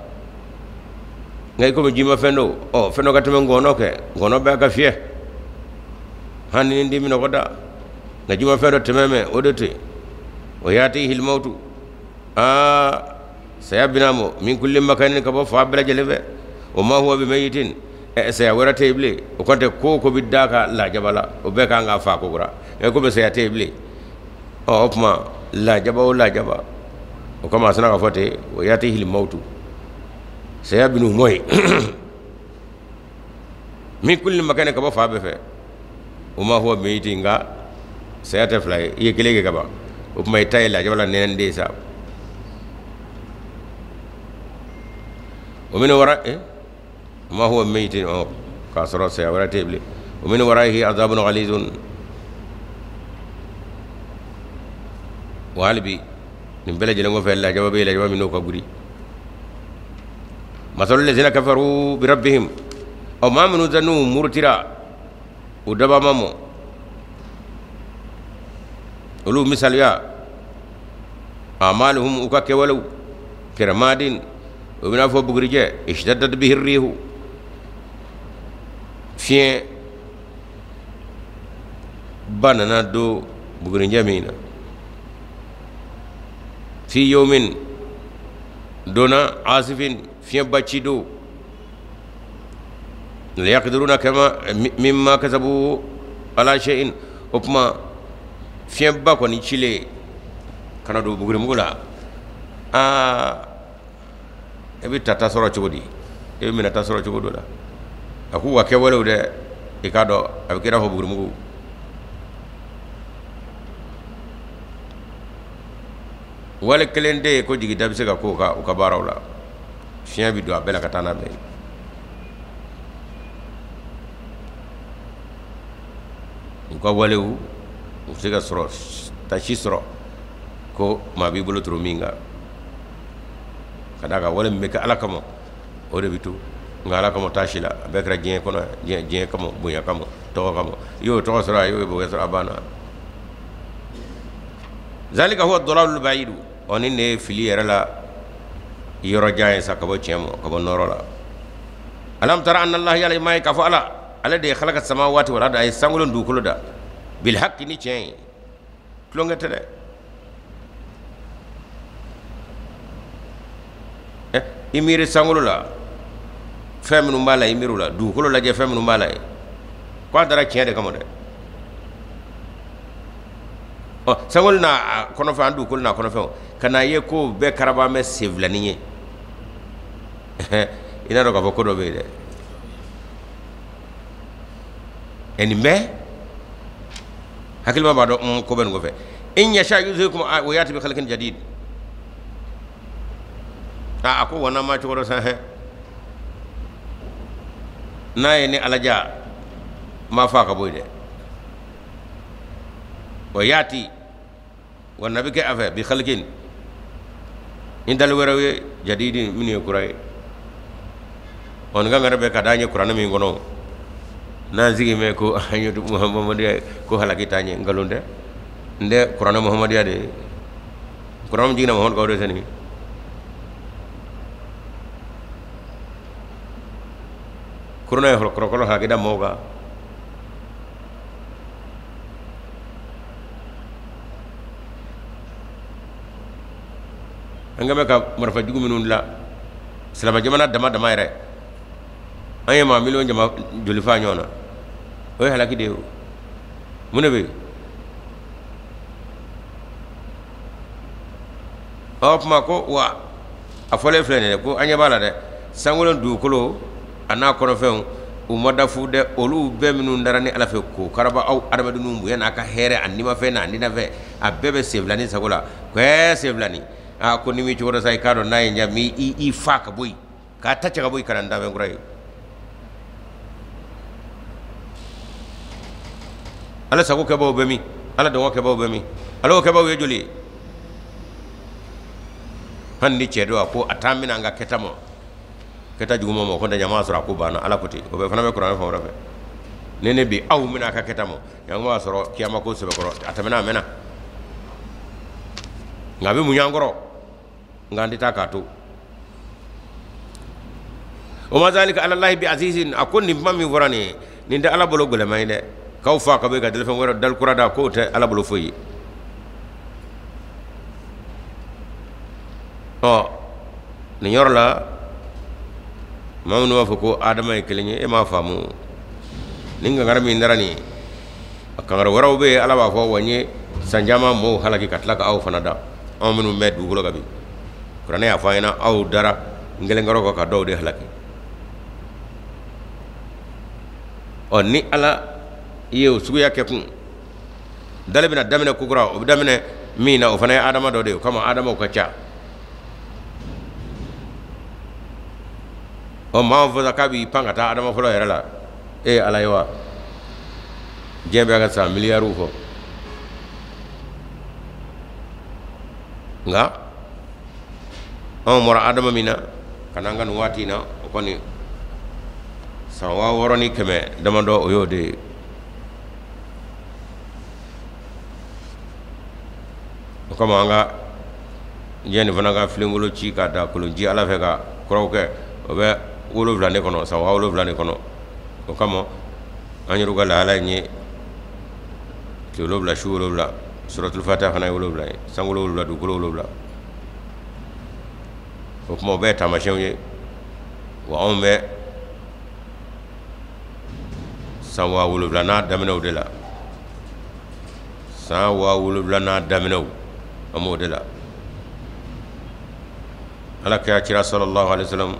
nka i komi jimafɛn don ɔ fɛn dɔ ka tɛmɛ ngɔnɔ kɛ ngɔnɔ bɛɛ ka fiyɛ hali ni den minɔgɔ da nka jimafɛn dɔ tɛmɛ mɛ o de to yen o yatihil mawtu aa saya bina mɔ min kulli makanin ka bɔ fan bɛɛ lajɛlen fɛ o ma huwa bimayitin saya wɛrɛ tɛ yen bilen o kɔni tɛ ko o ko bɛ da ka lajaba la o bɛɛ kan ka fa ko kura ɛ ko bɛ saya tɛ yen bilen ɔ o tuma lajaba o lajaba o kama a sina ka fɔ ten o yatihil mawtu saya binu mɔ ye min kulli makanin ka bɔ fan bɛɛ fɛ o ma huwa bimayitin nka saya tɛ fila ye i ye kelen kɛ ka ban o tuma i ta ye lajaba la nɛnɛ den sa o min wara ma huwa bimayitin k'a sɔrɔ saya wɛrɛ tɛ yen bilen o min waraihi azabun ghalizun wa hali bi nin bɛɛ lajɛlen kɔfɛ lajaba bɛ yen lajaba min n'o ka giri masalu lazina kafaru bi rabbihim ɔ maa minnu tɛ n'u murutira u dabama mɔ olu misaliya amaluhum u ka kɛwalew kiramadin o bɛna fɔ bugurijɛ ishtaddat bihi rihu fiɲɛ ba nana don bugurijɛ min na fi yawmin donna asifin fiɲɛ ba ci don la yaqdiruna kama mimma kasabu ala shay'in o tuma fiɲɛ ba kɔni cilen ka na don bugurimugu la aa e bɛ tata sɔrɔ cogo di e bɛ minɛta sɔrɔ cogo dɔ la a k'u ka kɛwalew dɛ i k'a dɔn a bɛ kɛ i n'a fɔ bugurimugu wale kelen tɛ yen ko jigida bɛ se ka k'o kan u ka baaraw la fiɲɛ bɛ don a bɛɛ la ka taa n'a bɛɛ ye u ka walew u bɛ se ka sɔrɔ tasi sɔrɔ ko maa b'i bolo turu min kan ka d'a kan wale min bɛ kɛ ala kama o de bɛ to nka ala kama t'a si la a bɛɛ kɛra diɲɛ kɔnɔ diɲɛ kama bonya kama tɔgɔ kama i y'o tɔgɔ sɔrɔ a y'o bonya sɔrɔ a banna zalika huwa dalalul ba'idu Ɔ ni ne ye fili yɛrɛ la yɔrɔ jan ye sa ka bɔ tiɲɛ ma, ka bɔ nɔɔrɔ la. Alam tara anna allaha, yala i m'a ye k'a fɔ Ala, ale de ye khalaqa samawati wal arda, a ye sankolo ni dugukolo da, bil haqqi, ni tiɲɛ ye, tulonkɛ tɛ dɛ. I miiri sankolo la fɛn minnu b'a la, i miiri o la, dugukolo lajɛ fɛn minnu b'a la ye, ko a dara tiɲɛ de kama dɛ. Ɔ sankolo n'a kɔnɔfɛn, an dugukolo n'a kɔnɔfɛnw, ka n'a ye ko bɛɛ karaba bɛ senfilanin ye, i n'a dɔn k'a fɔ ko dɔ bɛ yen dɛ. Ɛ nin bɛɛ hakilima b'a dɔn ko bɛ nin kɔfɛ. In yasha yuzhibkum wa yati bi khalqin jadid. A ko wa n'a ma cogo dɔ sa hɛ, n'a ye ni Ala ja n b'a fɔ a ka bɔ yen dɛ. Wa yati, wa na bɛ kɛ a fɛ, bi khalqin, ni dali wɛrɛw ye, jadidi, minnu ye kura ye. Ɔ nin kan ka bɛ ka d'an ye kuranɛ min kɔnɔ, n'an sigi mɛn ko an ye Muhamadiya ko halaki t'an ye, nkalon tɛ. N tɛ kuranɛ Muhamadiya de ye, kuranɛ min jiginna Muhamadu kan, o de sani kuranɛ ye kɔrɔkɔrɔ halaki da mɔgɔw kan. An kɛn bɛ ka marifa jugu minnu dilan silamɛ jamana dama dama yɛrɛ, an ye maa miliyɔn jama joli faa ɲɔgɔn na, o ye halaki de ye. O mun de bɛ yen? Ɔ kuma ko wa a fɔlen filɛ nin ye ko an ɲɛ b'a la dɛ, sankolo dugukolo a n'a kɔnɔfɛnw, u ma da fu dɛ, olu bɛɛ minnu dara ni Ala fɛ k'o karaba aw adamadenw bonya n'a ka hɛrɛ a nimafɛn n'a ninafɛn, a bɛɛ bɛ senfilanin sago la. Ko ɛɛ senfilanin, aa ko ni m'i cogo dɔ sa, i k'a dɔn n'a ye n diya n b'i fa ka bɔ yen, k'a ta cɛ ka bɔ yen ka na n danfɛn kura ye. Ala sago kɛbaaw bɛ min? Ala dɔngɔ kɛbaaw bɛ min? Ala kɛbaaw ye joli ye? Hali ni cɛ don, a ko a t'an minɛ an ka kɛta ma, kɛta juguman ma, ko tɛ ɲama sɔrɔ a ko banna. Ala ko ten, o bɛɛ fana bɛ kuranɛ fan wɛrɛ fɛ. Ni ne bi aw minɛ a ka kɛta ma, ɲama b'a sɔrɔ kiyama ko sɛbɛkɔrɔ, a tɛmɛna a mɛnna, nka a bɛ mun y'an kɔrɔ, nka an tɛ taa k'a to. O ma zalika alallahi bi azizin. A ko nin kuma min fɔra nin ye, nin tɛ Ala bolo gɛlɛman ye dɛ, k'aw fa ka bɔ ka dalifɛn wɛrɛ dali kura da, k'o tɛ Ala bolo foyi ye. Ɔ nin yɔrɔ la, maa minnu b'a fɔ ko Adama ye kelen ye, e m'a faamu. Nin kankari min dara nin ye, a kankari wɛrɛw bɛ yen. Ala b'a fɔ wa n ye san caman mɔgɔw halaki ka tila ka aw fana da, anw minnu bɛ dugukolo kan bi. Kuranɛ y'a fɔ an ɲɛna, aw dara n kelen kɔrɔ kan ka dɔw de halaki. Ɔ ni Ala ye o suguya kɛ kun, dali bɛna daminɛ kokura, o bɛ daminɛ min na, o fana ye Adama dɔ de ye. O kama Adamaw ka ca. Ɔ maa fɔ sa k'a b'i pan ka taa Adama fɔlɔ yɛrɛ la, e ye Ala ye wa? Diɲɛ bɛ ka san miliyariw fɔ, nka anw bɔra Adama min na ka n'an ka nin waati in na, o kɔni san 6100 damadɔ, o y'o de ye. O kama an ka diɲɛ nin fana ka filenkolo ci ka da kolon ci Ala fɛ ka kuraw kɛ, o bɛ 70 de kɔnɔ, san 70,000 de kɔnɔ. O kama an yɛrɛ ka lahala in ye tile 7, su 7, suratul fatiha fana ye 7 ye, sankolo 7, dugukolo 7. O kuma o bɛɛ ye taamasiyɛnw ye. Wa anw bɛ san 70,000 n'a daminɛw de la, san 70,000 n'a daminɛw, an b'o de la. Ala kira cira sallallahu alaihi wasallam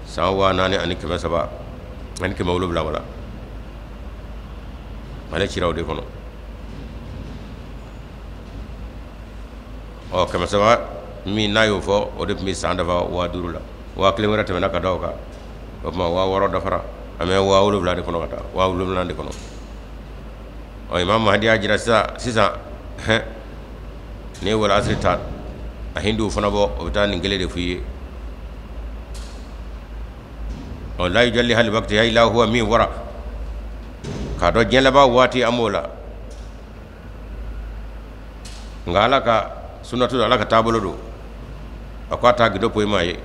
san 4300 wala, ale cira o de kɔnɔ. Ɔ 300 min n'a y'o fɔ, o de tun bɛ san dafa 5000 la, 1000 wɛrɛ tɛmɛna ka da o kan, o tuma 6000 dafara, an bɛ 70,000 de kɔnɔ ka taa 70,000 de kɔnɔ. Ɔ Imam Mahdi y'a jira sisan, hɛn n'i ye wal asiri ta, a hinduw fana bɔ, o bɛ taa nin kelen de f'i ye. Ɔ la yujalliha li waqtiha illa huwa min fɔra k'a dɔn diɲɛ laban waati, an b'o la. Nka Ala ka sunnatu don, Ala ka taabolo don. A ko a t'a gindo poyi maa ye.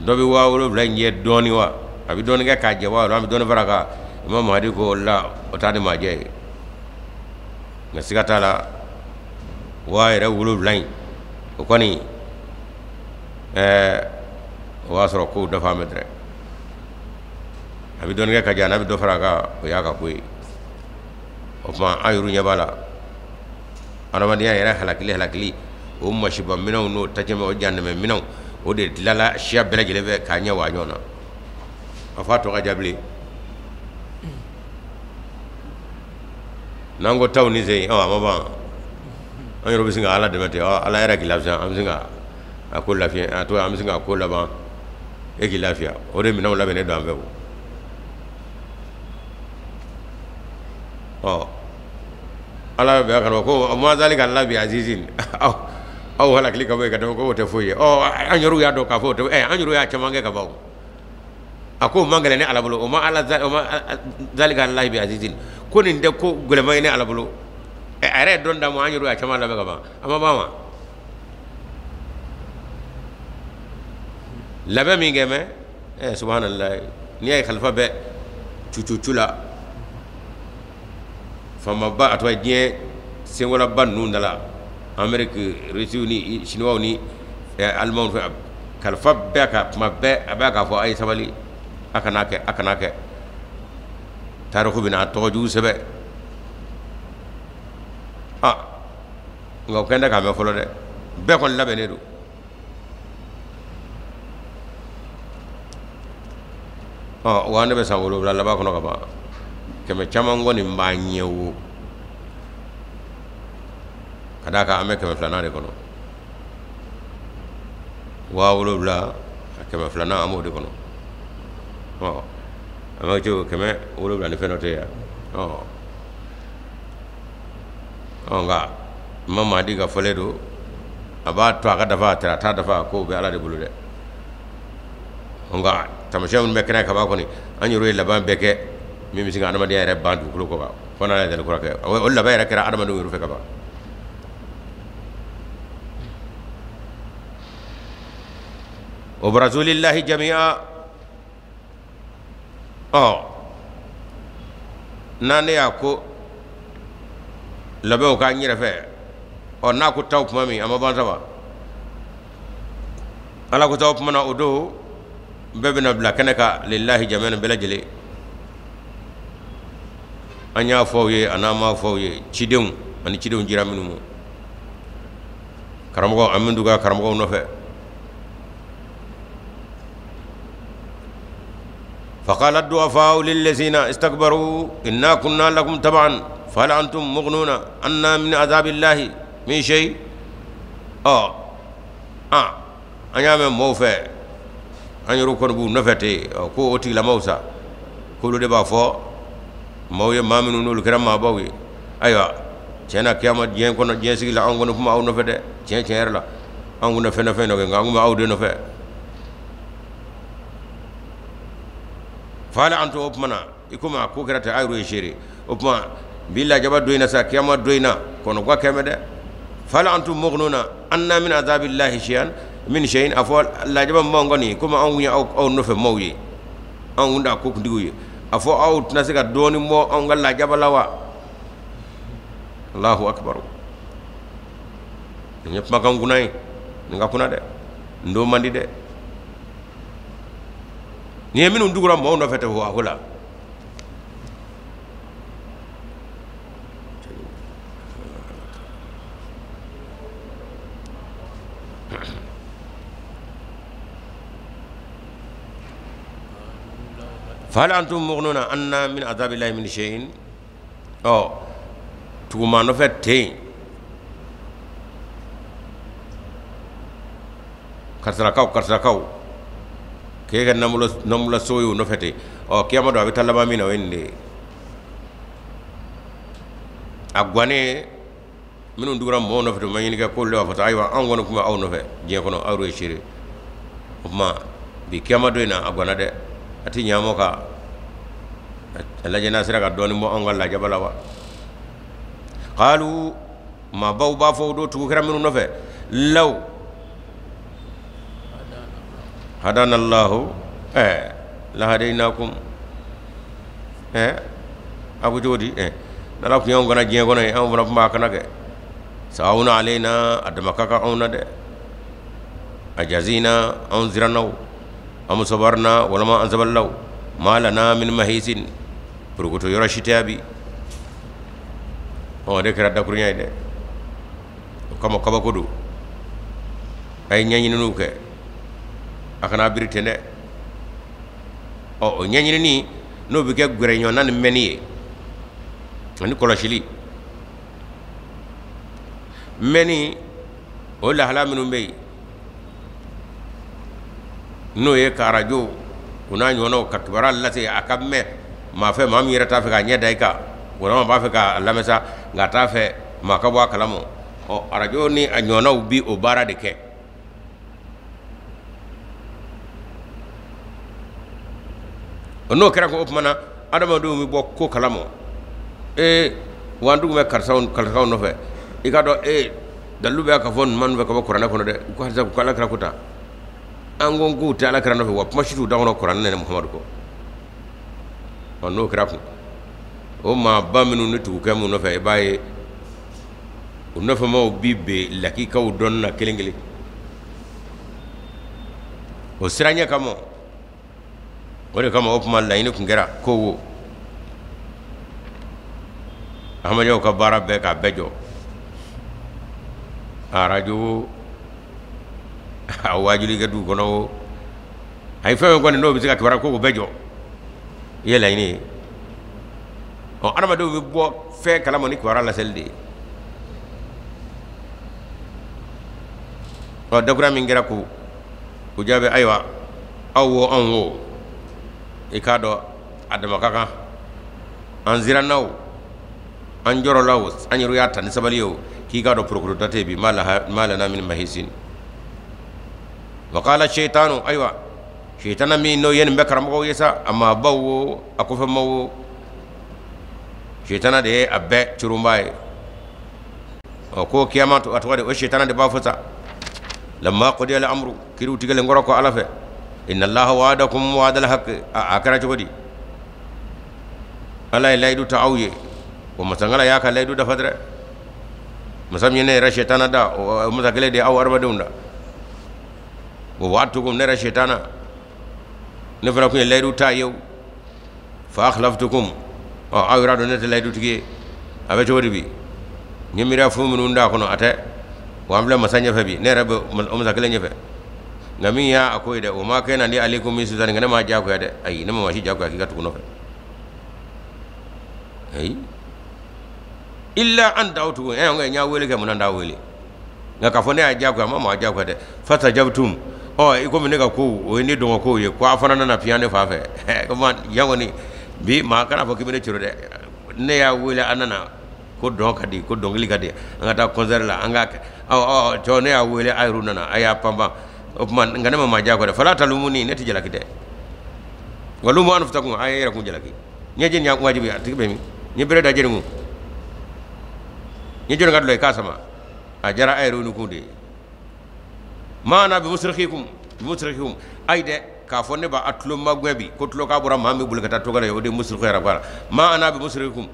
Dɔ bɛ 7000 in jɛ dɔɔni wa, a bɛ dɔɔni kɛ k'a jɛ wa, an bɛ dɔɔni fara a kan. Imam Mahdi ko la, o t'a ni maa jɛ ye. Nka siga t'a la, 7000 in o kɔni o b'a sɔrɔ kow dafa bɛ dɛ. A bɛ dɔɔni kɛ ka jɛ, n'a bɛ dɔ fara a kan, o y'a ka ko ye. O tuma an yɛrɛ ɲɛ b'a la, adamadenya yɛrɛ halakili o masiba minɛnw n'o tacɛmɛ o janɛmɛ minɛnw, o de dilanla siya bɛɛ lajɛlen fɛ k'a ɲɛ wa ɲɔgɔn na. A fɔ a tɔ ka ja bilen. N'an ko taw ni sen, a ma ban. An yɛrɛ bɛ sin ka Ala dɛmɛ ten, Ala yɛrɛ k'i lafiya, an bɛ sin ka a ko lafiya, a to an bɛ sin ka ko laban, e k'i lafiya. O de minɛnw labɛnnen don an fɛ o. Ala bɛ ka ko ma zalika ala bi azizin, aw halakili ka bɔ yen ka dɛmɛ ko o tɛ foyi ye. An yɛrɛ y'a dɔn k'a fɔ o tɛ, an yɛrɛ y'a caman kɛ ka ban. A ko o man gɛlɛn ne Ala bolo, o ma ala o ma zalika ala bi azizin, ko nin tɛ ko gɛlɛman ye ne Ala bolo. A yɛrɛ ye dɔn d'a ma, an yɛrɛ y'a caman labɛn ka ban, a ma ban wa? Labɛn min kɛ mɛ, subhanallah, n'i y'a ye kalifa bɛ cucucu la, faamaba a tɔgɔ ye diɲɛ senkolaba ninnu da la, Amérique, Russie ni Chinois ni Allemands fɛ, kalifa bɛɛ ka kuma bɛɛ a bɛ k'a fɔ a ye sabali, a kana kɛ, a kana kɛ. Tariku bɛna a tɔgɔ jugu sɛbɛn. Nka o kɛn tɛ k'a mɛn fɔlɔ dɛ, bɛɛ kɔni labɛnnen don. Wa ne bɛ san 7 laban kɔnɔ ka ban, 100 caman kɔni b'an ɲɛ wo, ka d'a kan an bɛ 200nan de kɔnɔ. 7000 200nan an b'o de kɔnɔ. An bɛ cogo 700 ni fɛn dɔ tɛ yan. Nka Imam Mahdi ka fɔlen don, a b'a to a ka dafa, a tɛ a t'a dafa, k'o bɛ Ala de bolo dɛ. Nka taamasiyɛn minnu bɛ kɛnɛ kaba kɔni, an yɛrɛ ye laban bɛɛ kɛ min bɛ se ka adamadenya yɛrɛ ban dugukolo kɔ kan, fo n'Ala ye dali kura kɛ. O laban yɛrɛ kɛra adamadenw yɛrɛ fɛ ka ban. O barazu lillahi jami'a. N'an ne y'a ko labɛnw k'an yɛrɛ fɛ, n'a ko taw tuma min, a ma ban sa wa? Ala ko taw tuma na, o don bɛɛ bɛna bila kɛnɛ kan lillahi jami'an, bɛɛ lajɛlen. An y'a fɔ aw ye, a n'an m'a fɔ aw ye, cidenw ani cidenw jira minnu ma, karamɔgɔ an min tugu karamɔgɔw nɔfɛ. فقال الضعفاء للذين استكبروا إنا كنا لكم تبعا فهل أنتم مغنون عنا من عذاب الله من شيء. An y'a mɛn mɔɔw fɛ, an yɛrɛ kɔni b'u nɔfɛ ten, ko o tigilamɔgɔw sa, k'olu de b'a fɔ maaw ye, maa minnu n'olu kɛra maabaw ye. Ayiwa, tiɲɛ na, kiyama diɲɛ kɔnɔ, diɲɛ sigi la, anw kɔni kun b'aw nɔfɛ dɛ, tiɲɛ tiɲɛ yɛrɛ la, anw kun tɛ fɛn nɔfɛ nka an kun bɛ aw de nɔfɛ. Fala an to o tuma na, i komi a ko kɛra ten, a yɛrɛ ye seere. O tuma bi lajaba don in na sa, kiyama don in na, kɔnɔgwa kɛmɛ dɛ. Fala antum mughnuna anna min azabillahi shay'an min shay'in. A fɔ lajaba min b'anw kɔni, komi anw ye aw nɔfɛ maaw ye, anw kun t'a ko kuntigiw ye, a fɔ aw tɛna se ka dɔɔnin bɔ anw ka lajaba la wa? Allahu akbar. Nin ye kumakan kunna ye, nin ka kunna dɛ, nin don man di dɛ. Nin ye minnu tugura maaw nɔfɛ ten wa ko la. Fahal antum mughnuna anna min azabillahi min shay'in. Tuguma nɔfɛ ten, karisakaw karisakaw k'e kɛ namula so ye o nɔfɛ ten. Kiyama don a bɛ taa laban min na, o ye nin de ye. A gannen minnu tugura mɔgɔw nɔfɛ ten, u ma ɲini kɛ k'olu de b'a fɔ ten, ayiwa anw kɔni tun bɛ aw nɔfɛ diɲɛ kɔnɔ, aw ye seere. O tuma bi kiyama don in na, a ganna dɛ, a tɛ ɲɛ mɔ ka a lajɛ n'a sera ka dɔɔnin bɔ anw ka lajaba la wa? Qalu Maabaw b'a fɔ o don tugu kɛra minnu nɔfɛ law hadana allahu lahadaynakum a ko cogo di n'ala tun y'anw kana diɲɛ kɔnɔ yen anw fana tun b'a kana kɛ sawa'un alayna a dama ka kan anw na dɛ ajazina anw siranna o am sabarna walima an sabalila o ma lana min mahisin porokoto yɔrɔ si tɛ yan bi o de kɛra dakurunya ye dɛ o kama kabako don a ye ɲɛɲininiw kɛ a kana biri ten dɛ ɔ o ɲɛɲinini n'o bɛ kɛ gɛrɛɲɔgɔnna ni mɛnni ye ani kɔlɔsili mɛnni o lahala minnu bɛ yen n'o ye ka arajo o n'a ɲɔgɔnnaw ka kibaruya lase a ka mɛn maa fɛ maa min yɛrɛ t'a fɛ k'a ɲɛ da i kan walima b'a fɛ k'a lamɛn sa nka a t'a fɛ maa ka bɔ a kalama ɔ arajo ni a ɲɔgɔnnaw bi o baara de kɛ o n'o kɛra ko o tuma na adamadenw bɛ bɔ ko kalama ee wa an tugu bɛ karisaw karisaw nɔfɛ i k'a dɔn ee dalilu bɛ ka fɔ ninnu nɔfɛ ka bɔ kuranɛ kɔnɔ dɛ u ko halisa ko ala kira ko tan an ko k'u tɛ ala kira nɔfɛ wa kuma si t'u da kɔnɔ kuranɛ ni muhamadu kɔ ɔ n'o kɛra kun o maaba minnu ni tugu kɛ minnu nɔfɛ i b'a ye u nɔfɛmaw bi ben lakikaw dɔnni na kelen kelen o siranɲɛ kama o de kama o tuma laɲini tun kɛra ko wo ahmadiyyaw ka baara bɛɛ k'a bɛɛ jɔ arajo wo a waajuli kɛ dugu kɔnɔ wo a ye fɛn fɛn kɔni n'o bɛ se ka kibaruya ko k'o bɛɛ jɔ i ye laɲini ye ɔ adamadenw bɛ bɔ fɛn kalama ni kibaruya laseli de ye ɔ dakura min kɛra ko o jaabi ayiwa aw wo anw wo i k'a dɔn a dama ka kan an siranna o an jɔrɔla o an yɛrɛ y'a ta ni sabali ye o k'i k'a dɔn porokotoda tɛ bi ma lana min mahisin wa qala shaytanu ayiwa sitana min n'o ye nin bɛɛ karamɔgɔw ye sa a maabaw wo a kɔfɛmaw wo sitana de ye a bɛɛ coronba ye ɔ ko kiyama a tɔgɔ de o sitana de b'a fɔ sa lamma qudiya al-amru kiriw tigɛlen kɔrɔ ko ala fɛ inna allaha wa'adakum wa'dal haqq a kɛra cogo di ala ye layidu ta aw ye o masangala y'a ka layidu dafa dɛrɛ masa min ye ne yɛrɛ sitana da o masa kelen de ye aw adamadenw da wa wa'adtukum ne yɛrɛ sitana ne fana tun ye layidu ta ye fa akhlaftukum ɔ aw yɛrɛ dɔn ne tɛ layidutigi ye a bɛ cogo di bi n ye miiriya fu minnu d'a kɔnɔ a tɛ wa an filɛ masa ɲɛfɛ bi ne yɛrɛ bɛ o masa kelen ɲɛfɛ nka min y'a ko ye dɛ o ma kana li alaykum min sultani nka ne ma diyagoya dɛ ayi ne ma maa si diyagoya k'i ka tugu nɔfɛ ayi illa an da'awtukum ɛ n y'a wele kɛ mun na n t'a wele nka k'a fɔ ne y'a diyagoya ma maa diyagoya dɛ fastajabtum ɔ i komi ne ka kow o ye ne dɔngɔ kow ye ko a fana nana piyan ne fan fɛ komi yan kɔni bi maa kana fɔ k'i bɛ ne coro dɛ ne y'a wele a nana ko dɔn ka di ko dɔnkili ka di an ka taa concert la an ka kɛ ɔ ɔ cɔ ne y'a wele a yɛrɛ nana a y'a panpan o tuma nka ne ma maa diyagoya dɛ fala talumuni ne tɛ jalaki dɛ wa lumu anfusakum a ye yɛrɛ kun jalaki ɲɛji ɲa wajibi a tigi bɛ min n ye bere da jeni kun n ye jɔnni ka dulɔ i k'a sama a diyara a yɛrɛ ni kun de ye ma ana bi musrikhikum bi musrikhikum ayi dɛ k'a fɔ ne b'a tulo magɛn bi ko tulo k'a bɔra maa min bolo ka taa toka la o de musrikhu yɛrɛ bɔra ma ana bi musrikhikum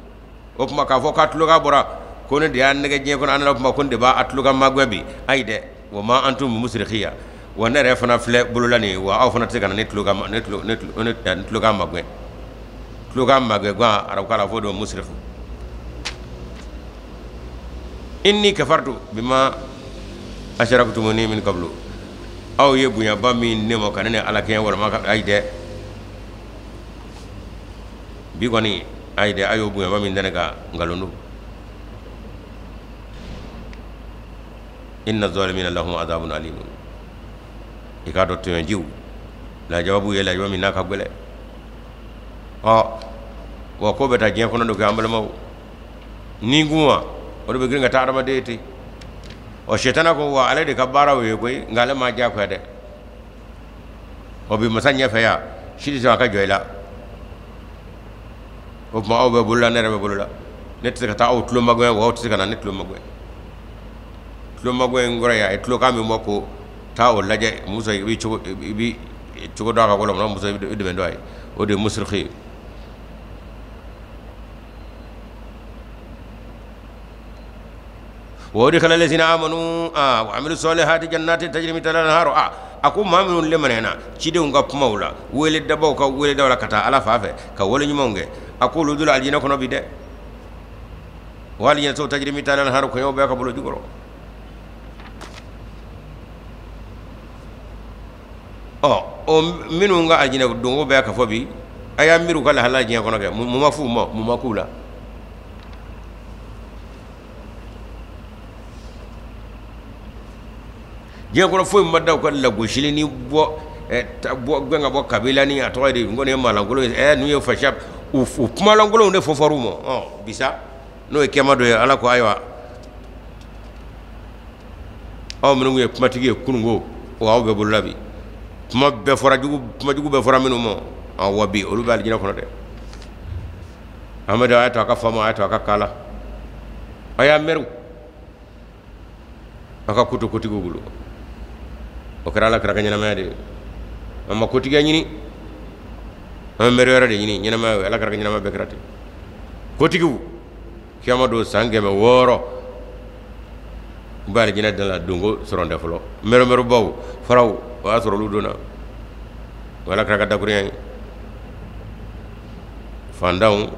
o tuma k'a fɔ k'a tulo k'a bɔra ko ne de y'a nɛgɛ diɲɛ kɔnɔ an nana kuma ko ne de b'a tulo ka magɛn bi ayi dɛ wa ma antum bi musrikhiya wa ne yɛrɛ fana filɛ bolola nin ye wa aw fana tɛ se ka na ne tulo ka ne tulo ne tulo ne tulo ka magɛn tulo ka magɛn gan arabukan la fo de musrikhu inni kafartu bima asharaktumuni min qablu aw ye bonyaba min ne ma ka ne ni ala kɛɲɛ walima ka ayi dɛ bi kɔni ayi dɛ a y'o bonyaba min da ne kan nkalon don inna zalimina lahum azabun alim i k'a dɔn tɔɲɔjiw lajaba b'u ye lajaba min n'a ka gɛlɛn ɔ wa ko bɛ taa diɲɛ kɔnɔ don kɛ an balimaw ni kun wa o de bɛ girin ka taa adamaden ye ten ɔ sitana ko wa ale de ka baara o ye koyi nka ale m'a diyagoya dɛ o bi masa ɲɛfɛ yan si tɛ sɔn a ka jɔ i la o tuma aw bɛ bolo la ne yɛrɛ bɛ bolo la ne tɛ se ka taa aw tulo magɛn wa aw tɛ se ka na ne tulo magɛn Tulomagɛn in kɔrɔ ye a ye tulokan min bɔ ko taa o lajɛ Musa i bɛ cogo i bɛ cogo dɔn a ka ko la Musa i bɛ dɛmɛ don a ye o de ye musiriki ye. Wa udkhila lazina amanu wa amilu salihati jannati tajri min tahtiha al-anharu a ko maa minnu limaniyana cidenw ka kumaw la wele dabaw ka wele daw la ka taa Ala fan fɛ ka wale ɲumanw kɛ a ko olu donna alijinɛ kɔnɔ bi dɛ wa alijinɛ tajri min tahtiha al-anharu kɔɲɔw bɛ ka bolo jukɔrɔ ɔ o minnu ka alijinɛ donko bɛ ka fɔ bi a y'a miiri u ka lahala diɲɛ kɔnɔ kɛ mun ma f'u ma mun ma k'u la diɲɛ kɔnɔ foyi ma da u ka lagosili ni bɔ bɔ gɛn ka bɔ kabila ni a tɔgɔ ye di n kɔni ye maalankolon ye n'u ye fasiya u kumalankolonw de fɔ fɔr'u ma ɔ bisa n'o ye kɛma dɔ ye Ala ko ayiwa aw minnu ye kumatigi ye kununko o aw bɛɛ bolola bi kuma bɛɛ fɔra jugu kuma jugu bɛɛ fɔra minnu ma wa bi olu bɛ alijinɛ kɔnɔ dɛ Amadu a y'a to a ka faamu a y'a to a ka kala a y'a mɛriw a ka ko to kotigiw bolo o kɛra Ala kira ka ɲɛnamaya de ye an ma kotigiya ɲini an bɛ mɛri wɛrɛ de ɲini ɲɛnamaya ye Ala kira ka ɲɛnamaya bɛɛ kɛra ten kotigiw kiyama don san 600 u bɛ alijinɛ da la donko sɔrɔ tɛ fɔlɔ mɛrɛmɛrɛbaw faraw o y'a sɔrɔ olu donna o Ala kira ka dakurunya ye fantanw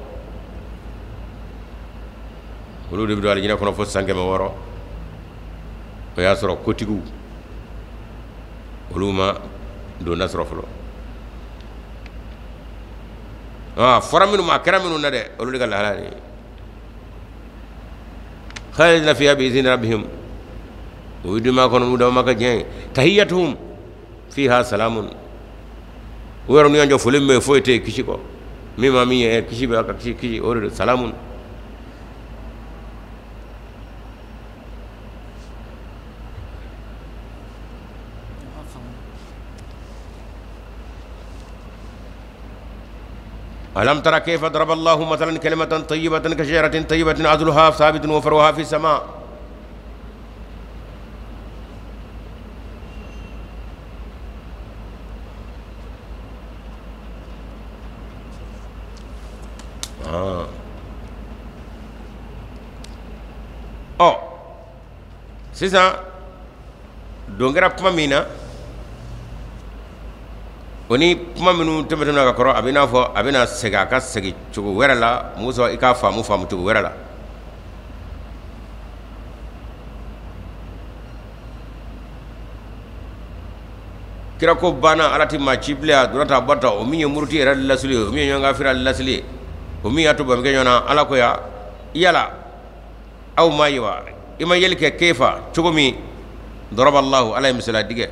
olu de bɛ don alijinɛ kɔnɔ fo san 600 o y'a sɔrɔ kotigiw olu ma donda sɔrɔ fɔlɔ a fɔra minnu ma a kɛra minnu na dɛ olu de ka lahala de ye khalidina fiha bi izni rabbihim o ye duma kɔnɔ n'u dama ka diɲɛ ye tahiyyatuhum fiha salamun u yɛrɛ n'u y'an jɔ foli min bɛ yen foyi tɛ yen kisi kɔ min ma min ye kisi bɛ a ka kisi kisi o de don salamun ألم تر كيف ضرب الله مثلا كلمة طيبة كشجرة طيبة أصلها ثابت وفرعها في السماء ɔ sisan don kɛra kuma min na o ni kuma minnu tɛmɛtɛmɛna ka kɔrɔ a bɛ n'a fɔ a bɛna segin a ka segin cogo wɛrɛ la Musa i k'a faamu faamu cogo wɛrɛ la kira ko banna Ala ti maa ci bilen a donna tan a bɔra tan o min ye muruti yɛrɛ lasili ye o min ye ɲɔgɔn kafira lasili ye o min y'a to bamukɛ ɲɔgɔn na Ala ko ya yala aw ma ye wa i ma yeli kɛ kefa cogo min daraballahu Ala ye misaliya digɛ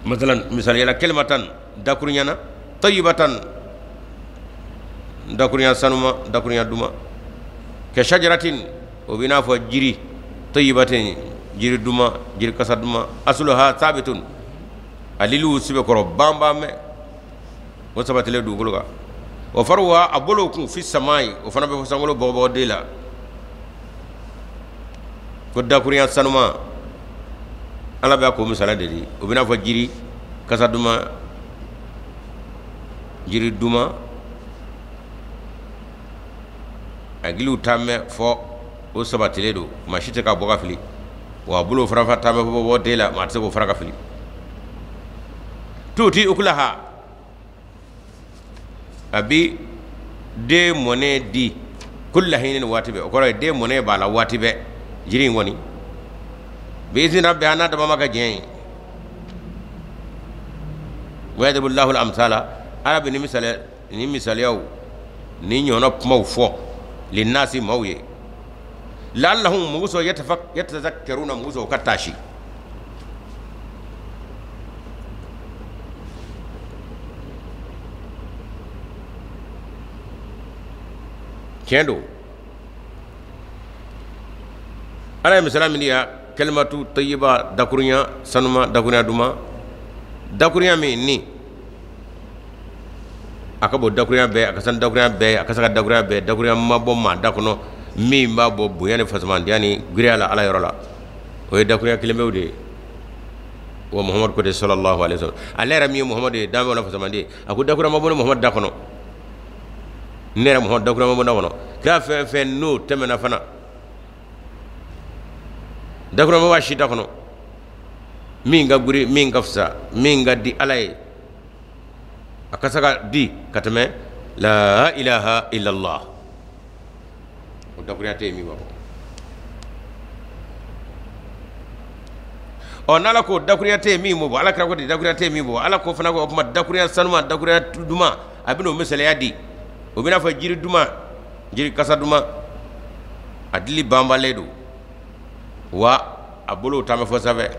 masalan misaliyala kalimatan dakurunya na tayyibatan dakurunya sanuma dakurunya duma ka shajaratin o b'i n'a fɔ jiri tayyibatin jiri duma jiri kasa duma asluha sabitun a liliw sɛbɛkɔrɔ banban mɛ o sabatilen dugukolo kan wa faruha a bolow kun fi samayi o fana bɛ fɔ sankolo bɔgɔbɔgɔden la ko dakurunya sanuma Ala bɛ k'o misaliya de di o bɛ n'a fɔ jiri kasa duman jiri duman a giliw t'a mɛn fɔ o sabatilen don maa si tɛ ka bɔ ka fili wa a bolo fana t'a mɛn fɔ bɔ den la maa tɛ se k'o fara ka fili tuuti ukulaha a bi den mɔnɛ di kulla hinin waati bɛɛ o kɔrɔ ye den mɔnɛ b'a la waati bɛɛ jiri in kɔni bi izni rabbiha n'a dabama ka diɲɛ ye wa yadribu llahu al-amsala Ala bɛ nin misaliyaw ni ɲɔgɔnna kumaw fɔ linnasi maaw ye la'allahum mun kosɔn yatazakkaruna mun kosɔn u ka taasi tiɲɛ don Ala ye misaliya min di yan kalimatu tayyiba dakurunya sanuma dakurunya duman dakurunya min ni a ka bon dakurunya bɛɛ a ka sanu dakurunya bɛɛ a ka se ka dakurunya bɛɛ dakurunya ma bɔ maa da kɔnɔ min b'a bɔ bonya ni fasamandiya ni giriya la Ala yɔrɔ la O ye dakurunya kelen pewu de ye. Wa Muhamadu ko de sallallahu alaihi wasallam, ale yɛrɛ min ye Muhamadu ye, danfɛnw na fasamanden, a ko dakurunya ma bɔ ne Muhamadu da kɔnɔ. Ne yɛrɛ Muhamadu dakurunya ma bɔ da kɔnɔ. Kira fɛn fɛn n'o tɛmɛna fana, dakurunya ma bɔ a si da kɔnɔ. Min ka guri, min ka fisa, min ka di Ala ye, a ka se ka di ka tɛmɛ la ilaha illallah. O dakurunya tɛ yen min b'a bɔ. Ɔ n'Ala ko dakurunya tɛ yen min b'o bɔ, Ala kira ko ten dakurunya tɛ yen min b'o bɔ. Ala ko fana ko o tuma dakurunya sanuma, dakurunya duman, a bɛna o misaliya di. O bɛna fɔ jiri duman, jiri kasa duman, a dili banbalen don, wa a bolo ta bɛ fɔ sanfɛ,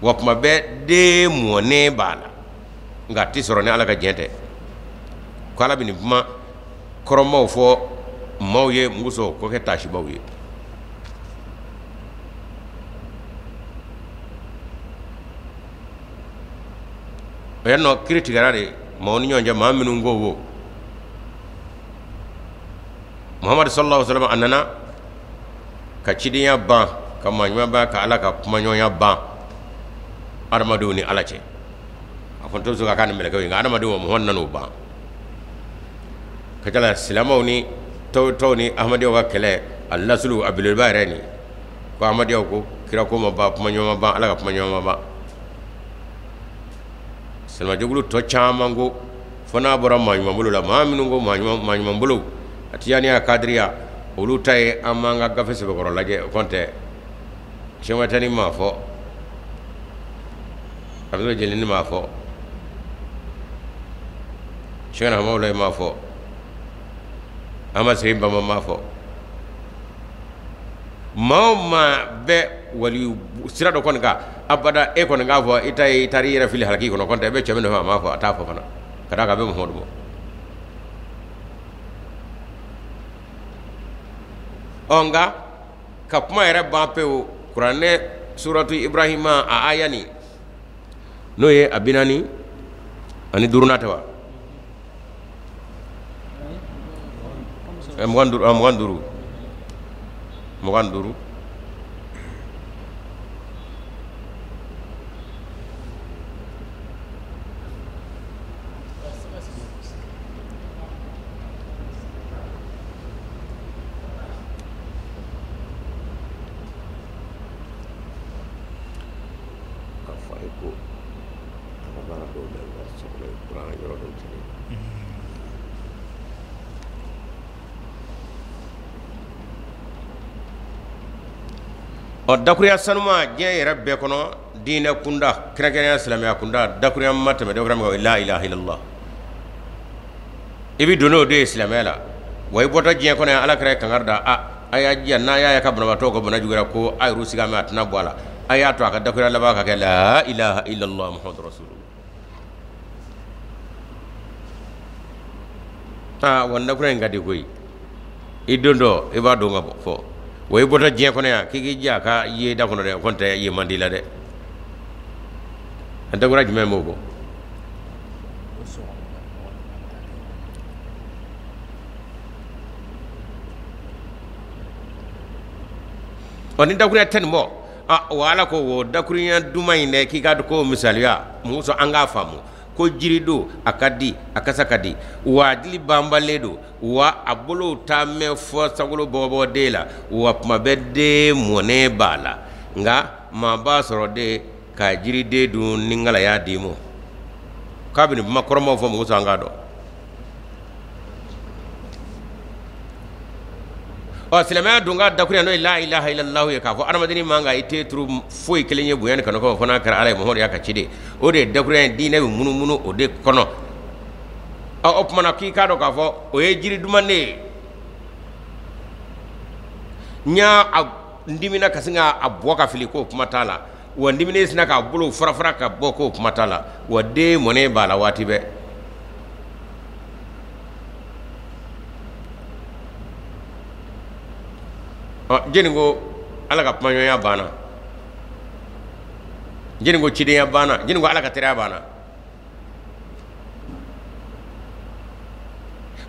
wa kuma bɛɛ den mɔnen b'a la, nka a tɛ sɔrɔ ni Ala ka diɲɛ tɛ. Ko Ala bɛ nin kuma kɔrɔmaw fɔ maaw ye mun kosɔn k'o kɛ taasibaw ye. O yan nɔ kiri tigɛra de maaw ni ɲɔgɔn cɛ, maa minnu ko wo Muhamadu sallallahu alaihi wasallam a nana ka cidenya ban, ka maa ɲuman ban, ka Ala ka kumaɲɔgɔnya ban adamadenw ni Ala cɛ. A fɔ n tɛ se ka k'a ni mɛlɛkɛw ye, nka adamadenw ma Muhamadu nana o ban. Ka ca la silamɛw ni tɔw ni ahmadiyyaw ka kɛlɛ a lasulu a belebeleba yɛrɛ nin ko ahmadiyyaw ko kira ko ma ban, kumaɲɔgɔn ma ban, Ala ka kumaɲɔgɔn ma ban. Silamɛjɛkulu tɔ caman ko fo n'a bɔra maa ɲuman bolo la, maa minnu ko maa ɲuman bolo a tijaniya kadiriya olu ta ye an b'an ka gafe sɛbɛkɔrɔ lajɛ, o kɔni tɛ sɛmatani m'a fɔ, Abdul Jalili m'a fɔ, Sɛkina Hamawula m'a fɔ, Ahmad Siriki Bamba m'a fɔ. Maa o maa bɛ wali sira dɔ kɔni kan abada, e kɔni k'a fɔ i ta ye i taara i yɛrɛ fili halaki kɔnɔ, kɔni tɛ i bɛ cɛ min nɔfɛ a m'a fɔ, a t'a fɔ fana, ka d'a kan a bɛ Muhamadu bɔ. Ɔ nka ka kuma yɛrɛ ban pewu, kuranɛ suratu Ibrahima a aya nin n'o ye a 45 tɛ wa? 25, 25, 25. K'a fɔ a ye ko a ka baara dɔw bɛ yen, sɔrɔ kuran yɔrɔ dɔw tɛ. Ɔ dakurunya sanuma diɲɛ yɛrɛ bɛɛ kɔnɔ, diinɛ kunda, kɛrɛnkɛrɛnnenya silamɛya kunda, dakurunya ma tɛmɛ dakurunya min kan, la ilaha illallah. I bɛ don n'o de ye silamɛya la, wa i bɔtɔ diɲɛ kɔnɔ yan, Ala kira ye kankari da, a y'a jija n'a y'a ye ka banabaatɔ ka bana juguyara ko a yɛrɛ sigi a mɛn a tɛna bɔ a la, a y'a to a ka dakurunya laban ka kɛ la ilaha illallah muhammadu rasulullah. Aa wa dakurunya in ka di koyi, i don dɔ i b'a dɔn ka bɔ fɔ, wa i bɔtɔ diɲɛ kɔnɔ yan k'i k'i jija a ka ye da kɔnɔ dɛ, o kɔni tɛ ye man di la dɛ. A dakurunya jumɛn b'o bɔ? Ɔ ni dakurunya tɛ nin bɔ, a wa Ala ko o dakurunya duman in dɛ, k'i ka ko misaliya mun sɔn an k'a faamu ko jiri don, a ka di, a kasa ka di, wa a dili banbalen don, wa a bolo t'a mɛn fɔ sankolo bɔbɔ den la, wa kuma bɛɛ den mɔnen b'a la, nka maa b'a sɔrɔ den ka jiriden dun ni ŋala y'a d'i ma. K'a bɛ nin kuma kɔrɔmaw fɔ mɔgɔ sɔn an k'a dɔn. Ɔ silamɛya don ka dakurunya n'o ye la ilaha illallah ye, k'a fɔ adamadennin man kan i tɛ turu foyi kelen ye bonya ni kanu kama fo n'a kɛra Ala ye, Muhamadu y'a ka ciden, o de ye dakurunya ye, diinɛ bɛ munumunu o de kɔnɔ. Ɔ o tuma na k'i k'a dɔn k'a fɔ o ye jiri duman de ye, n y'a n dimina ka sin k'a bɔ ka fili k'o kuma t'a la, wa n diminen sinna k'a bolo fara fara ka bɔ k'o kuma t'a la, wa den mɔnen b'a la waati bɛɛ. Ɔ jɛni ko Ala ka kumaɲɔgɔnya banna, jɛni ko cidenya banna, jɛni ko Ala ka teriya banna.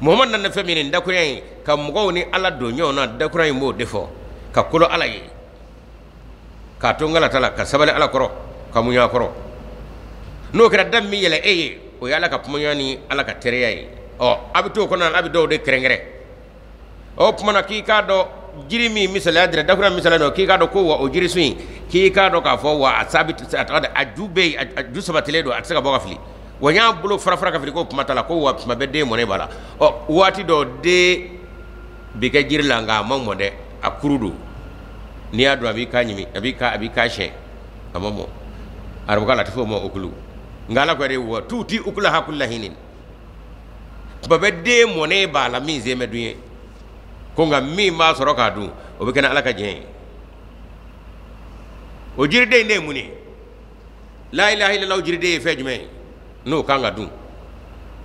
Muhamadu nana fɛn min ye nin dakurunya in ka mɔgɔw ni Ala don ɲɔgɔn na, dakurunya in b'o de fɔ ka kolo Ala ye. K'a to n ta la ka sabali Ala kɔrɔ, ka muɲu a kɔrɔ. N'o kɛra, da min bɛ yɛlɛ e ye, o ye Ala ka kumaɲɔgɔnya ni Ala ka teriya ye. Ɔ, a bɛ t'o kɔnɔ, a bɛ dɔw de kɛrɛnkɛrɛn. O tuma na, k'i k'a dɔn jiri min misaliya dira, dakura misaliya dɔn, k'i k'a dɔn ko wa o jirisun in, k'i k'a dɔn k'a fɔ wa a sabi a tɔgɔ a ju bɛ yen, a ju sabatilen don, a tɛ se ka bɔ ka fili. Wa n y'a bolo fara fara ka fili ko kuma t'a la, ko wa tuma bɛɛ den mɔnen b'a la. Ɔ, waati dɔ den bi kɛ jiri la, nka a ma mɔ dɛ, a kuru don. N'i y'a dɔn, a b'i ka ɲimi, a b'i ka siɲɛ, a ma mɔ. Arabukan la, a tɛ fɔ o ma okulu. Nka Ala ko de wa tuuti ukulaha kulla hinin, tuma bɛɛ den mɔnen b'a la min sen bɛ dun ye. Ko nka min b'a sɔrɔ k'a dun, o bɛ kɛ ni Ala ka diɲɛ ye. O jiriden in de ye mun ye? La ilaha illallah. Jiriden ye fɛn jumɛn ye n'o kan ka dun?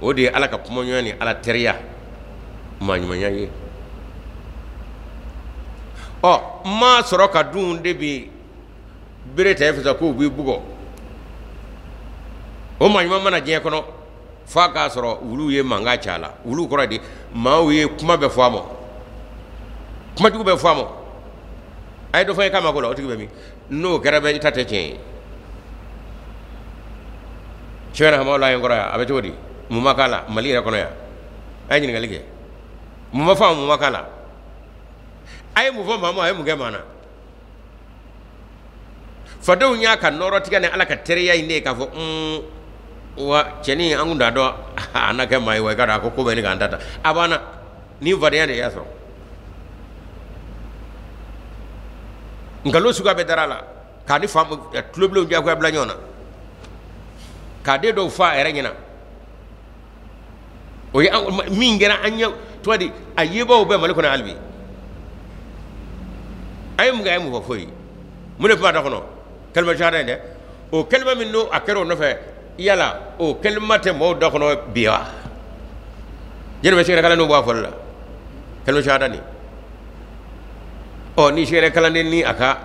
O de ye Ala ka kumaɲɔgɔnya ni Ala teriya, maaɲumanya ye. Ɔ, n m'a sɔrɔ ka dun de bi bere ta e fɛ sa k'u b'i bugɔ. O maa ɲuman mana diɲɛ kɔnɔ, f'a k'a sɔrɔ wulu ye mankan c'a la. Wulu kɔrɔ de, maaw ye kuma bɛ fɔ a ma, kumajugu bɛ fɔ a ma. A ye dɔ fɔ ye k'a ma ko la, o tigi bɛ min? N'o kɛra bɛ, i ta tɛ tiɲɛ ye. Sɛbɛn hamaw la yen kɔrɔ yan, a bɛ cogo di? Mun ma k'a la Mali yɛrɛ kɔnɔ yan? A ye ɲininkali kɛ, mun ma fɔ a ma, mun ma k'a la? A ye mun fɔ maa ma, a ye mun kɛ maa na? Fadenw y'a ka nɔrɔtigɛ ni Ala ka teriya in de ye, k'a fɔ un wa cɛnin, an kun t'a dɔn a na kɛ maa ye wa. I ka dɔn a ko ko bɛ nin k'an ta ta, a banna. Ni fadenya de y'a sɔrɔ, nkalon suguya bɛɛ dara a la, k'a ni fa tulobilenw diyagoya bila ɲɔgɔn na, k'a den dɔw fɔ a yɛrɛ ɲɛna. O ye min kɛra an ɲɛ tɔgɔ di, a yebaw bɛ Mali kɔnɔ hali bi. A ye mun kɛ? A ye mun fɔ? Foyi. Mun de tun b'a da kɔnɔ? Kalima shahada in dɛ. O kalima min n'o a kɛra o nɔfɛ, yala o kalima tɛ mɔgɔw da kɔnɔ bi wa? Jɛnɛ bɛ sɛgɛrɛ kalandenw bɔ a fɔli la, kalima shahada nin. Ɔ, ni sɛgɛrɛ kalanden ni a ka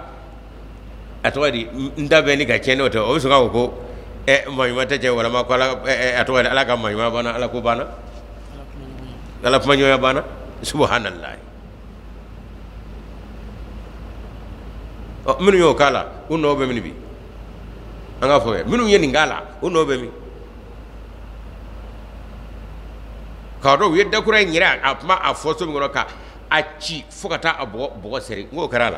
a tɔgɔ di, n da bɛ ni ka tiɲɛ, n'o tɛ, o bɛ sɔn k'a fɔ ko ɛ maa ɲuman tɛ cɛ, walama ko Ala a tɔgɔ di, Ala ka maa ɲuman banna, Ala ko banna, Ala kumaɲɔgɔnya banna. Subhanallah. Ɔ, minnu y'o k'a la, u nɔ bɛ min bi? An k'a fɔ minnu ye nin k'a la, u nɔ bɛ min? K'a dɔn u ye dakura in yɛrɛ, a kuma a fɔ so min kɔnɔ, ka a ci fo ka taa a bɔgɔ bɔgɔ seri, n k'o kɛra a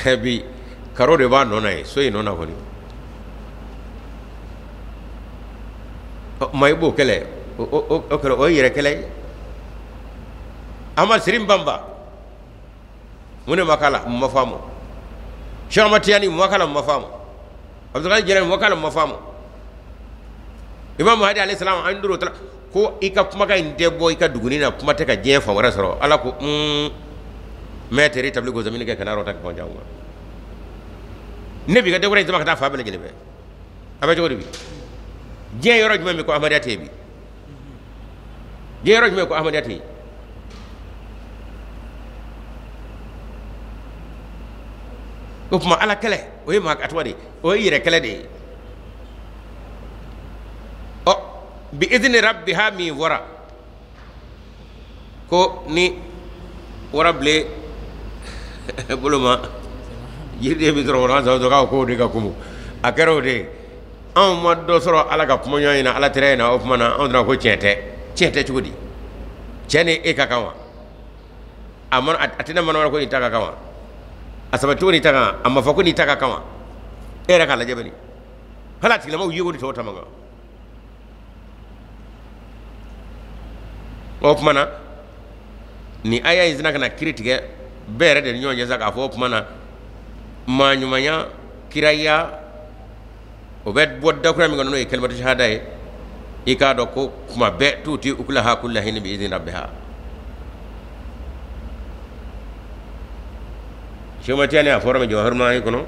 la bi. Karo de b'a nɔ na ye, so in nɔ na kɔni. Maa i b'o kɛlɛ, o kɛlɛ, o ye yɛrɛ kɛlɛ ye. Ahmad Sirim Bamba, mun de ma k'a la, mun ma fɔ a ma? Cheikh Ahmad Tijani, mun ma k'a la, mun ma fɔ a ma? Abdulkadir Jilani, mun ma k'a la, mun ma fɔ a ma? Imam Mahdi alayhi salam, an doro ko i ka kumakan in tɛ bɔ i ka duguni na, kuma tɛ ka diɲɛ fan wɛrɛ sɔrɔ. Ala ko un mɛ teri tabili ko zamini kɛ kana yɔrɔ ta ka kɔn jango ne b'i ka dɛwɛrɛ in sama ka taa fan bɛɛ lajɛlen fɛ. A bɛ cogo di bi? Diɲɛ yɔrɔ jumɛn bɛ ko ahmadiyya tɛ yen bi? Diɲɛ yɔrɔ jumɛn ko ahmadiyya tɛ yen? O tuma, Ala kɛlɛ, o ye maa a tɔgɔ de, o ye yɛrɛ kɛlɛ de ye. Ɔ, bi izni rabbiha min fɔra ko ni warabilen bolo ma jiriden bɛ sɔrɔ kɔnɔ, an sɔrɔ k'a k'o de ka kumu, a kɛra o de ye. Anw ma dɔ sɔrɔ Ala ka kumaɲɔgɔn in na, Ala teriya in na. O tuma na, anw dɔrɔn ko tiɲɛ tɛ. Tiɲɛ tɛ cogo di? Cɛ ni e ka kan wa? A ma a tɛna mana ko nin ta ka kan wa? A sabati cogo ni ta kan, a ma fɔ ko nin ta ka kan wa? E yɛrɛ k'a lajɛ bani, hali a tigilamɔgɔw ye ko ni tɔw ta man kan. O tuma na, nin aya in sina ka na kiiri tigɛ bɛɛ yɛrɛ de ni ɲɔgɔn cɛ sa, k'a fɔ o tuma na, maa ɲumanya, kiraya, o bɛ bɔ dakura min kɔnɔ, n'o ye kalimatu shahada ye. I k'a dɔn ko kuma bɛɛ tuuti ukulaha kulla hinin bi izni rabbiha. Sɛki Tijani a fɔra min Jawahirul Maani kɔnɔ,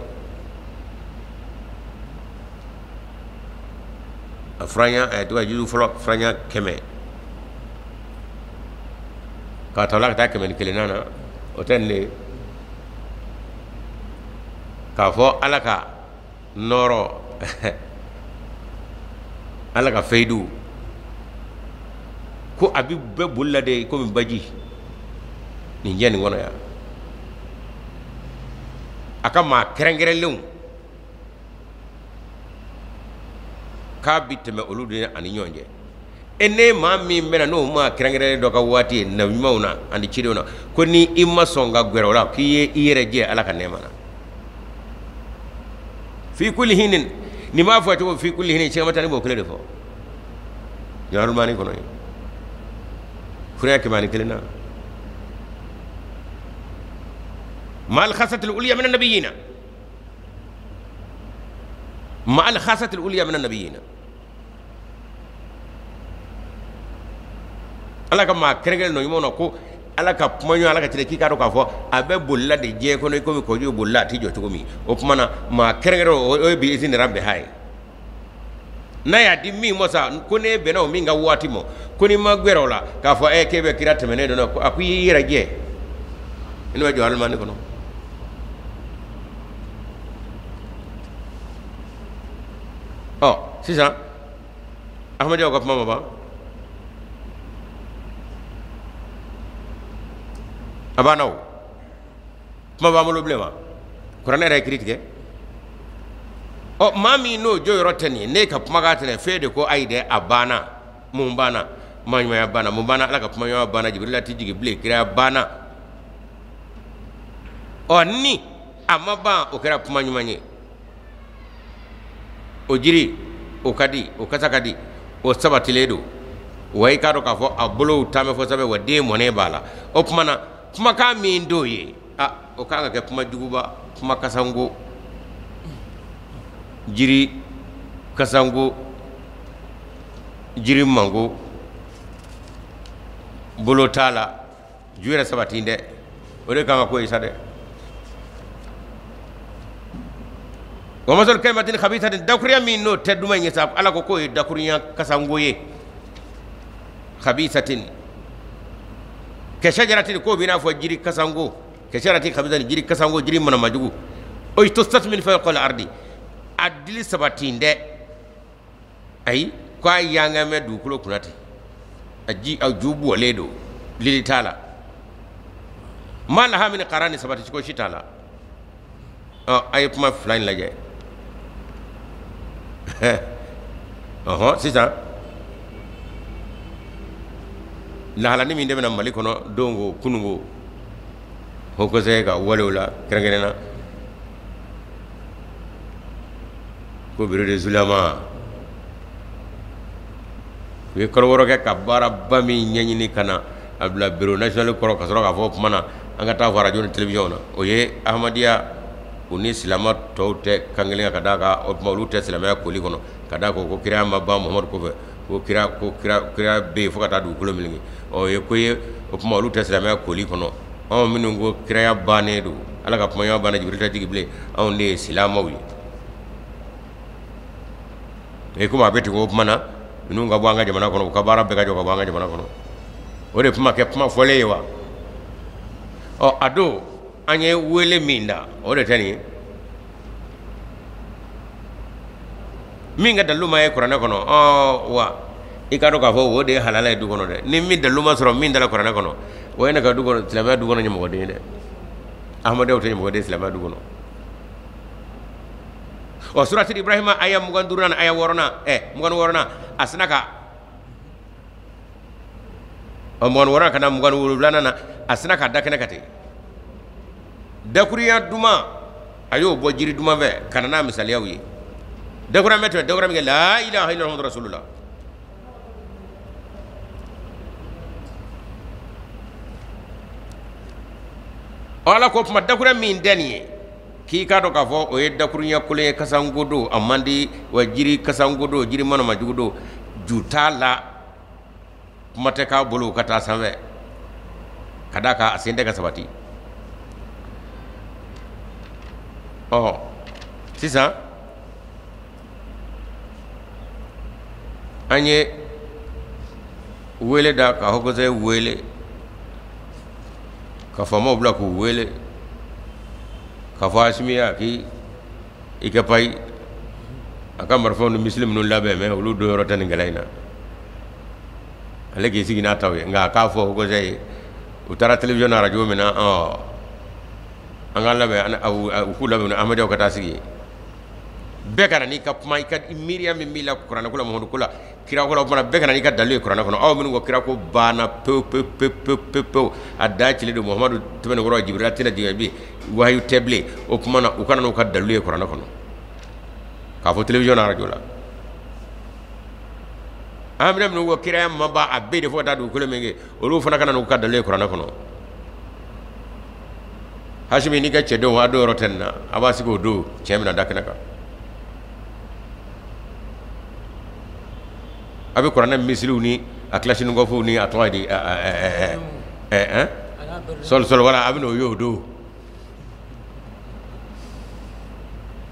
a furanya a tɔgɔ juzu fɔlɔ, furanya 100 k'a ta la ka taa 101 na, o tɛ nin de ye k'a fɔ Ala ka nɔɔrɔ, Ala ka fayidu, ko a bɛ bɛɛ boli la de komi baji nin diɲɛ nin kɔnɔ yan. A ka maa kɛrɛnkɛrɛnlenw k'a bi tɛmɛ olu de ani ɲɔgɔn cɛ. E ne maa min bɛna n'o maa kɛrɛnkɛrɛnnen dɔ ka waati ye nabi ɲumanw na ani cidenw na, ko ni i ma sɔn ka gɛrɛ o la, k'i ye i yɛrɛ jɛ Ala ka nɛɛma na. Fi kulli hinin, nin b'a fɔ cogo fi kulli hinin, Sɛki Tani b'o kelen de fɔ Jawahirul kɔnɔ ye fura 101 na. Mal khasatil uliya min nabiyina, mal khasatil uliya min nabiyina. Ala ka maa kɛrɛnkɛrɛn nɔ ɲumanw na, ko Ala ka kuma ɲɔgɔn, Ala ka tile k'i k'a dɔn k'a fɔ a bɛ bolila de diɲɛ kɔnɔ i komi kɔji bolila a t'i jɔ cogo min. O tuma na maa kɛrɛnkɛrɛn o ye bi izini rabbiha ye. N'a y'a di min ma sa, ko n'e bɛnna o min ka waati ma, ko n'i ma gɛrɛ o la k'a fɔ k'e bɛ kira tɛmɛnen dɔn, a ko i y'i yɛrɛ jɛ i n'o bɛ Jawahirul Maani kɔnɔ. Ɔ sisan Ahmadiyyaw ka kuma ma ban, a banna o kuma b'an bolo bilen wa? Kuranɛ yɛrɛ ye kiiri tigɛ. Ɔ maa min n'o jɔyɔrɔ tɛ nin ye, n'e ka kumakan tɛ nin f'e de ko ayi dɛ, a banna. Mun banna? Maaɲumanya banna. Mun banna? Ala ka kumaɲɔgɔnya banna. Jibirila tɛ jigin bilen, kiraya banna. Ɔ ni a ma ban, o kɛra kuma ɲuman ye. O jiri o ka di, o kasa ka di, o sabatilen don. Wa i k'a dɔn k'a fɔ a bolow taamɛ fɔ sanfɛ, wa den mɔnɛ b'a la. O tuma na kumakan min d'o ye, a o kan ka kɛ kuma juguba, kuma kasango, jiri kasango, jiri mango, bolo t'a la, ju yɛrɛ sabati dɛ. O de kan ka k'o ye sa dɛ. Wa masalu kalimatin khabisatin, dakurunya min n'o tɛ duman ye sa, Ala ko k'o ye dakurunya kasango ye. Khabisatin ka shajaratin, k'o b'i n'a fɔ jiri kasango, ka shajaratin khabisatin, jiri kasango, jiri manamajugu. O ijtusat min fawqil ardi, a dili sabatin dɛ, ayi k'a yangan bɛ dugukolo kunna ten, a ji a ju bɔlen don, lili t'a la. Ma laha min qarani, sabati cogo si t'a la. Ɔ a ye kuma fila in lajɛ. Ɔhɔn sisan lahalani min de bɛna Mali kɔnɔ don ko kununko Haut Conseil ka walew la kɛrɛnkɛrɛn na, ko bureau des oulémas u ye kalo wɔɔrɔ kɛ ka baaraba min ɲɛɲini ka na a bila bureau national kɔrɔ, ka sɔrɔ k'a fɔ o tuma na an ka taa fɔ arajo ni télévision na. O ye Ahmadiyya u ni silamɛ tɔw tɛ kan kelen kan, ka d'a kan o tuma olu tɛ silamɛya koli kɔnɔ, ka d'a kan ko kiraya ma ban Muhamadu kɔfɛ, ko kira ko kira kira bɛ yen fo ka taa dugukolo meleke. Ɔ o ye ko ye, o tuma olu tɛ silamɛya koli kɔnɔ. Anw minnu ko kiraya bannen don, Ala ka kumaɲɔgɔn banna, Jibirila tɛ jigin bilen, anw de ye silamɛw ye. E komi a bɛ ten, o tuma na ninnu ka bɔ an ka jamana kɔnɔ, u ka baara bɛɛ ka jɔ ka bɔ an ka jamana kɔnɔ. O de kuma kɛ kuma fɔlen ye wa? Ɔ a don an ye wele min da, o de tɛ nin ye. Min ka dalilu ma ye kuranɛ kɔnɔ, ɔ wa i k'a dɔn k'a fɔ o de ye halala ye du kɔnɔ dɛ. Ni min dalilu ma sɔrɔ min dala kuranɛ kɔnɔ, o ye ne ka du kɔnɔ silamɛya du kɔnɔ ɲɛmɔgɔden ye dɛ. Ahmadiyyaw tɛ ɲɛmɔgɔden silamɛya du kɔnɔ. Ɔ surati Ibrahima aya 25nan aya wɔɔrɔnan, 26nan, a sina ka ɔ 26nan ka na 27nan na, a sina ka da kɛnɛ kan ten. Dakurunya duman a y'o bɔ jiri duman fɛ ka na n'a misaliyaw ye. Dakurunya bɛ tɛmɛ dakurunya min kɛ la ilaha illallah muhammadu rasulullah. Ala ko kuma dakurunya min tɛ nin ye, k'i k'a dɔn k'a fɔ o ye dakurunya kolon ye, kasango don, a man di, wa jiri kasango don, jiri manamajugu don, ju t'a la, kuma tɛ k'a bolo ka taa sanfɛ, ka d'a kan a sen tɛ ka sabati. Ɔ sisan an ye wele da ka Haut Conseil wele, ka faamaw bila k'u wele, k'a fɔ Asimi ya k'i i kɛ payi, a ka marifaw ni misili minnu labɛn mɛ olu don yɔrɔ tɛ nin kɛlɛ in na, ale k'i sigi n'a taw ye. Nka a k'a fɔ Haut Conseil ye, u taara télévision na arajo min na, ɔ An ka labɛn, u k'u labɛn Ahmadiyyaw ka taa sigi yen. Bɛɛ ka na n'i ka kuma, i ka miiriya min b'i la kuranɛ ko la, Muhamadu ko la, kira ko la, o kumana bɛɛ ka na n'i ka dalilu ye kuranɛ kɔnɔ. Aw minnu ko kira ko banna pewu pewu pewu pewu pewu pewu, a da cilen don, Muhamadu tɛmɛnen kɔrɔ, Jibirila tɛna jigin bi, wahayu tɛ bilen, o kuma na u ka na n'u ka dalilu ye kuranɛ kɔnɔ k'a fɔ télévision na, radio la. An bɛna minnu ko kiraya ma ban, a bɛɛ de fo ka taa dugukolo min kɛ, olu fana ka na n'u ka dalilu ye kuranɛ kɔnɔ. Hasimi n'i ka cɛdenw a don yɔrɔ tɛ nin na, a b'a sigi o don, cɛ bɛna da kɛnɛ kan. A bɛ kuranɛ misiriw ni a kilasininkɔfuw ni a tɔgɔ ye di sɔli sɔli wala a bɛ n'o ye o don.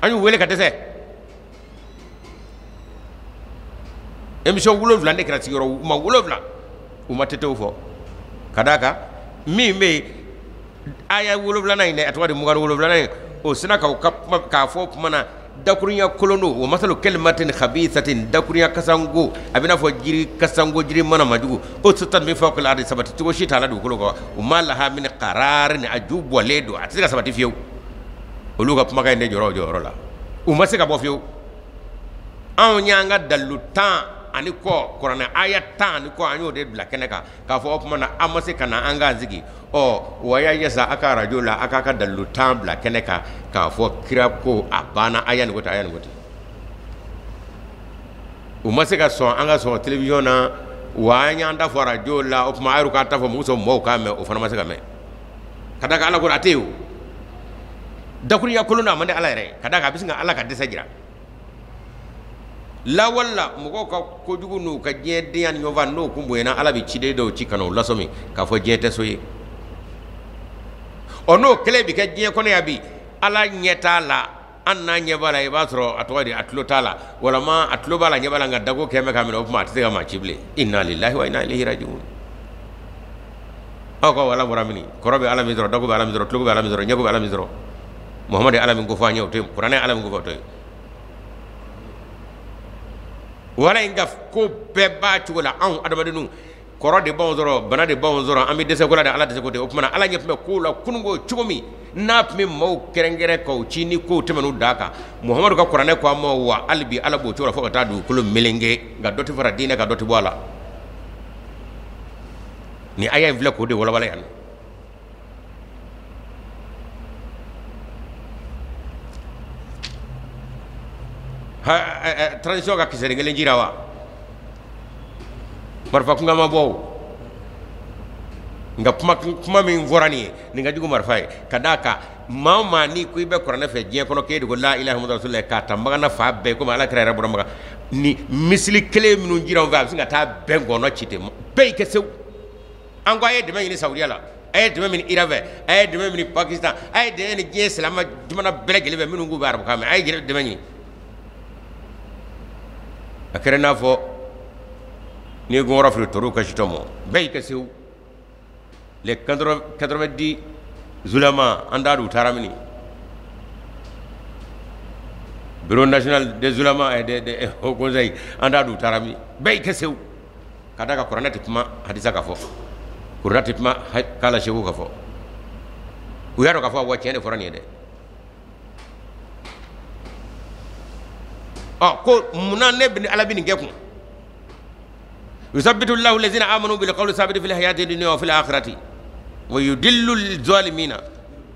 An y'u wele ka dɛsɛ. Émission 7 de kɛra sigiyɔrɔ ma 7, u ma tetew fɔ ka d'a kan min bɛ yen aya 7nan in dɛ, a tɔgɔ di 27nan in, o sina k'aw ka kuma k'a fɔ kuma na dakurunya kolon don. O masalu kalimatin khabisatin, dakurunya kasango, a bɛ n'a fɔ jiri kasango, jiri mana majugu, o sota min fɔ kala de sabati cogo si t'a la dugukolo kɔ, o ma laha min qararin, a ju bɔlen don, a tɛ se ka sabati fiyewu. Olu ka kumakan in de jɔra o jɔyɔrɔ la, u ma se ka bɔ fiyewu. Anw y'an ka dalilu 10 ani kɔ, kuranɛ aya 10 ani kɔ, an y'o de bila kɛnɛ kan k'a fɔ o tuma na an ma se ka na an k'an sigi. Ɔ wa y'a ye sa, a ka arajo la, a k'a ka dalilu 10 bila kɛnɛ kan k'a fɔ kira ko a banna, aya nin ko ten, aya nin ko ten. U ma se ka sɔn an ka sɔn télévision na, wa an y'an ta fɔ arajo la, o tuma a yɛrɛ k'a ta fɔ muso mɔgɔw k'a mɛn, o fana ma se ka mɛn. Ka d'a kan Ala ko a tɛ yen o. Dakurunya kolon na a man di Ala yɛrɛ ye, ka d'a kan a bɛ sin ka Ala ka dɛsɛ jira. Lawale la mɔgɔw ka kojugu n'u ka diɲɛ denya ni ɲɔgɔn n'o kun bonyana, Ala bɛ ciden dɔw ci ka na u lasɔmi k'a fɔ diɲɛ tɛ so ye. Ɔ n'o kɛlɛ bɛ kɛ diɲɛ kɔnɔ yan bi, Ala ɲɛ t'a la, an n'a ɲɛ b'a la, i b'a sɔrɔ a tɔgɔ di, a tulo t'a la, walama a tulo b'a la, ɲɛ b'a la, nka dago kɛ bɛ k'a minɛ, o tuma a tɛ se ka maa ci bilen. Inna lillahi wa inna ilayhi rajiun. Aw ka wala bɔra mini? Kɔrɔ bɛ Ala min sɔrɔ, dago bɛ Ala min sɔrɔ, tulo bɛ Ala min sɔrɔ, ɲɛko bɛ Ala min sɔrɔ, Muhamadu Ala min ko fɔ an ye o to yen, kuranɛ Ala min ko fɔ o to yen. Wala in ka ko bɛɛ b'a cogo la. Anw adamadenw kɔrɔ de b'anw sɔrɔ, bana de b'anw sɔrɔ, an bɛ dɛsɛ ko la de, Ala dɛsɛ ko tɛ. O tuma Ala ɲɛ tun bɛ kow la kununko cogo min n'a tun bɛ maaw kɛrɛnkɛrɛn k'aw ci ni kow tɛmɛn'u da kan, Muhamadu ka kuranɛ ko a ma, wa hali bi Ala b'o cogo la fo ka taa dugukolo melenge, nka dɔ tɛ fara diinɛ kan, dɔ tɛ bɔ a la. Ni aya in filɛ k'o de walawala yan. Ha, transition ka kisɛ kelen jira wa marifa kunkan ma bɔ o, nka kuma min fɔra nin ye, nin ka jugu marifa ye. Ka d'a kan maa o maa n'i ko i bɛ kuranɛ fɛ diɲɛ kɔnɔ, k'e de ko la ilaha illallah rasulullah, k'a ta Makan fa bɛɛ komi Ala kira yɛrɛ bɔra Makan, ni misili kelen minnu jira an fɛ, a bɛ sin ka taa bɛɛ ngɔnɔ ci ten, bɛɛ y'i kɛ sewu. An ko a ye dɛmɛ ɲini Saudiya la, a ye dɛmɛ ɲini Iran fɛ, a ye dɛmɛ ɲini Pakistan, a ye dɛmɛ ɲini diɲɛ silamɛ jamana bɛɛ lajɛlen fɛ minnu k'u bɛ arabukan mɛn, a ye dɛmɛ ɲini. A kɛra i n'a fɔ n'i ye gɔngɔrɔ fili toriw kasitɔ ma, bɛɛ y'i kɛ sewu. Les 90 zulama, an t'a dɔn u taara mini. Bureau national des ulama et des hauts conseils, an t'a dɔn u taara mini. Bɛɛ y'i kɛ sewu. Ka d'a kan kuranɛ tɛ kuma hadisa ka fɔ, kuranɛ tɛ kuma kala seku ka fɔ. U y'a dɔn k'a fɔ wa tiɲɛ de fɔra nin ye dɛ. Ɔ ko munna ne bɛ Ala bɛ nin kɛ kun? Yusabbitu Allahu allazina amanu bil qawli sabiti fil hayati dunya wa fil akhirati wa yudillu zalimina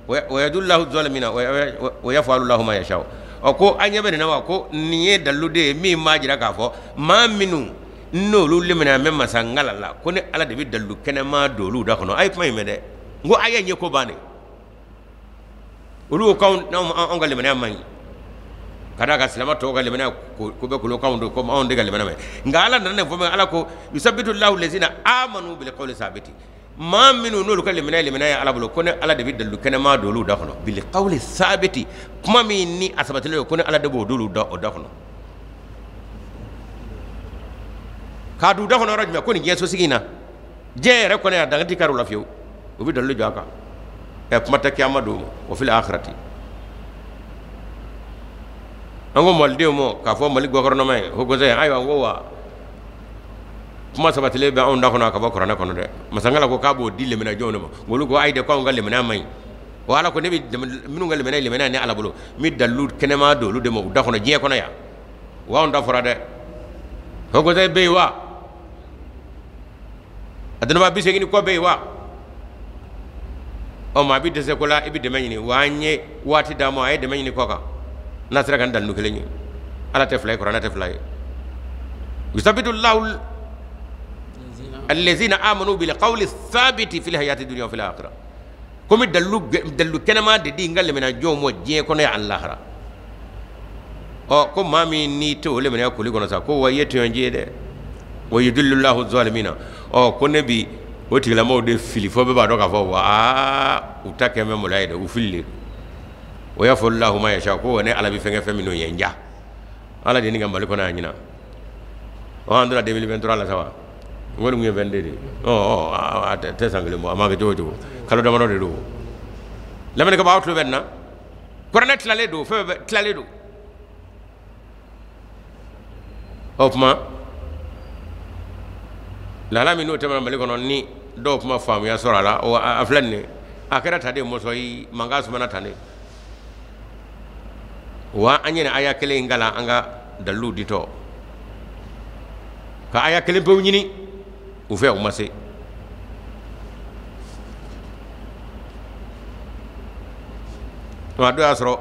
wa yudillu Allahu zalimina wa yaf'alu Allahu ma yasha. Ɔ ko an ɲɛ bɛ nin na wa, ko nin ye dalilu de ye min b'a jira k'a fɔ maa minnu n'olu limaniya bɛ masa ngala la, ko ni Ala de bɛ dalilu kɛnɛma don olu da kɔnɔ. A ye kuma in mɛn dɛ, n ko a ye ɲɛ ko bannen. Olu ko k'anw ka limaniya man ɲi, ka d'a kan silamɛ tɔw ka limaniya ko bɛ kolo k'anw don, komi anw de ka limaniya man ɲi. Nka Ala nana nin fɔ min, Ala ko yusabbitu Allahu allazina amanu bil qawli sabiti, maa minnu n'olu ka limaniya ye Ala bolo, ko ni Ala de bɛ dalilu kɛnɛma don olu da kɔnɔ. Bil qawli sabiti, kuma min ni a sabatilen don, ko ni Ala de b'o don olu da o da kɔnɔ. K'a don u da kɔnɔ yɔrɔ jumɛn? Ko nin diɲɛ sosigi in na, diɲɛ yɛrɛ kɔnɔ yan, danga tɛ kari o la fiyewu, u bɛ dalilu jɔ a kan. Ɛ kuma tɛ kiyama don ma, wa fil akhirati. An ko malidenw ma k'a fɔ Mali gouvernement ye, haut conseil, ayiwa n ko wa kuma sabatilen bɛ anw da kɔnɔ ka bɔ kuranɛ kɔnɔ dɛ. Masakɛ ko k'a b'o di limaniya jɔnw de ma, olu ko ayi dɛ, k'anw ka limaniya man ɲi. O Ala ko ne bɛ minnu ka limaniya ni Ala bolo n bɛ dalilu kɛnɛma don olu de ma u da kɔnɔ diɲɛ kɔnɔ yan. Wa anw da fɔra dɛ. Haut Conseil bɛ yen wa? A dɔnnibaa 80 ni kɔ bɛ yen wa? Ɔ maa bɛ dɛsɛ ko la i bɛ dɛmɛ ɲini wa an ye waati d'a ma a ye dɛmɛ ɲini kɔ kan n'a sera ka n dalilu kelen ye. Ala tɛ fila ye kuranɛ tɛ fila ye. Yusabitu lahu allazina amanu bil qawli thabiti fil hayati dunya wa fil akhirah. Komi dalilu kɛnɛma de di n ka limaniya jɔnw ma diɲɛ kɔnɔ yan ani lahara. Ɔ ko maa min n'i tɛ o limaniya koli kɔnɔ sa ko wa i ye tɔɲɔji ye dɛ. Wa yudillu lahu zalimina. Ɔ ko ne bi o tigilamɔgɔw de fili fo bɛɛ b'a dɔn k'a fɔ wa aa u ta kɛ mɛ maloya ye dɛ, u fililen don. O y'a fɔ lahu ma yasha ko wa ne Ala bɛ fɛn kɛ fɛn minnu ye n ja. Ala de ye nin ka Mali kɔnɔ yan ɲinan. Ɔ an donna 2023 la sa wa? N kɔni tun ye 22 de ye. Ɔ a tɛ san kelen bɔ, a ma kɛ cogo o cogo kalo damadɔ de don. Lamɛnnikɛbaga aw tulo bɛ nin na. Kuranɛ tilalen don, fɛn bɛɛ tilalen don. O tuma lahala min n'o tɛmɛna Mali kɔnɔ ni dɔw kuma faamuya sɔrɔ a la, o a filɛ nin ye. A kɛra tan de mɔsɔn yi, mankan sumana tan de. Wa an ye nin aya kelen in kalan an ka daliluw ditɔ. Ka aya kelen pewu ɲini u fɛ, u ma se. Nka dɔw y'a sɔrɔ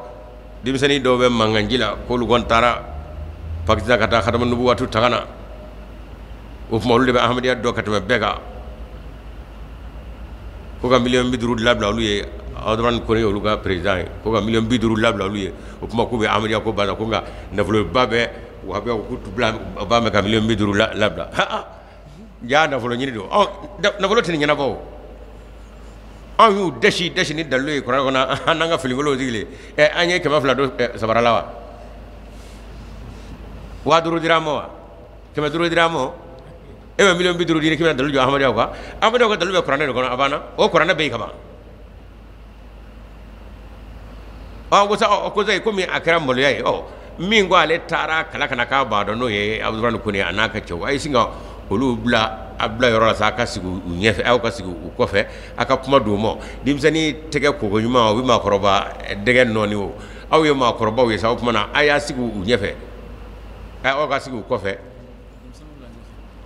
denmisɛnnin dɔw bɛ mankanji la k'olu kɔni taara Pakistan ka taa Khatamu Nubuwatu ta ka na. O tuma olu de bɛ Ahmadiyya dɔn ka tɛmɛ bɛɛ kan. Ko ka miliyɔn 50 labila olu ye, Abdramane Kone ye olu ka président ye, ko ka miliyɔn 50 labila olu ye. O tuma k'u bɛ Ahmadiyya ko ba la, ko nka nafoloba bɛ wahabiyaw k'u t'u bila ba mɛn ka miliyɔn 50 labila. Ja nafolo ɲini don. Ɔ nafolo tɛ nin ɲɛnabɔ o. Anw y'u dɛsi ni dalilu ye kuranɛ kɔnɔ, an n'an ka finikolow sigilen. Ɛ an ye 200 don sabara la wa? 5000 dira an ma wa? 500 dira an ma? E bɛ miliyɔn 50 di k'i bɛna dalilu jɔ Ahmadiyyaw kan. Ahmadiyyaw ka dalilu bɛ kuranɛ de kɔnɔ, a banna. O kuranɛ bɛ yen ka ban. Ɔ ko sa, ɔ ko sa, komi a kɛra maloya ye, ɔ min ko ale taara kala ka na k'a b'a dɔn n'o ye Abdramane Kone a n'a ka cɛw, a ye sin ka olu bila a bila yɔrɔ la sa, a ka sigi u ɲɛfɛ, aw ka sigi u kɔfɛ, a ka kuma d'u ma. Denmisɛnnin tɛgɛ koko ɲuman o bɛ maakɔrɔba dɛgɛ nɔɔni o. Aw ye maakɔrɔbaw ye sa, o tuma na a y'a sigi u ɲɛfɛ, aw ka sigi u kɔfɛ.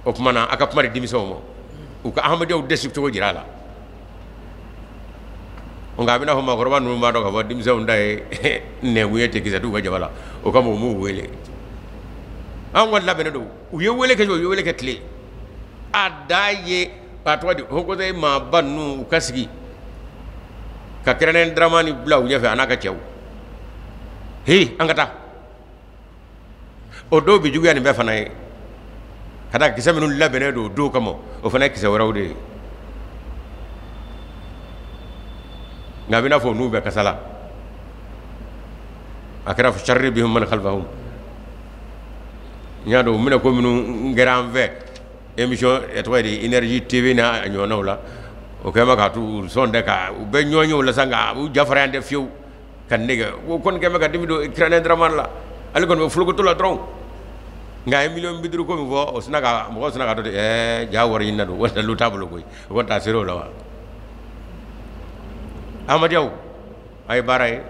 O tuma na a ka kuma di denmisɛnw ma, u ka Ahmadiyyaw dɛsɛ cogo jira a la. Nka a bɛna fɔ maakɔrɔba ninnu b'a dɔn k'a fɔ denmisɛnw ta ye nɛnkun ye ten, kisɛ t'u ka jaba la, o kama u m'u wele. Anw kɔni labɛnnen don, u ye wele kɛ, u ye wele kɛ tile. A da ye a tɔgɔ di Haut Conseil maaba ninnu u ka sigi ka Kɛrɛnɛ Dramani bila u ɲɛfɛ a n'a ka cɛw. He an ka taa. O dɔw bɛ juguya nin bɛɛ fana ye ka da kisɛ minnu labɛnnen don o don kama, o fana ye kisɛ wɛrɛw de ye. Nka a bɛ n'a fɔ n'u bɛ kasa la, a kɛra sharri bihim man khalfahum. N y'a dɔn u minɛ ko minnu kɛra an fɛ émission tɔgɔ ye di Énergie TV n'a ɲɔgɔnnaw la, o kɛlen bɛ k'a to u sɔn tɛ ka u bɛ ɲɔgɔn ye o la sa, nka u ja fara yan tɛ fiyewu ka nege. O kɔni kɛlen bɛ ka dimi don Kɛrɛnɛ Dramane la, ale kɔni bɛ fulokoto la dɔrɔn. Nka a ye miliyɔn 50 ko min fɔ, o sinna ka mɔgɔw sinna ka dɔn ten, ɛɛ ja wari ɲinina don, wari dalilu t'a bolo koyi, o kɔni t'a sera o la wa. Ahmadiyyaw a ye baara ye,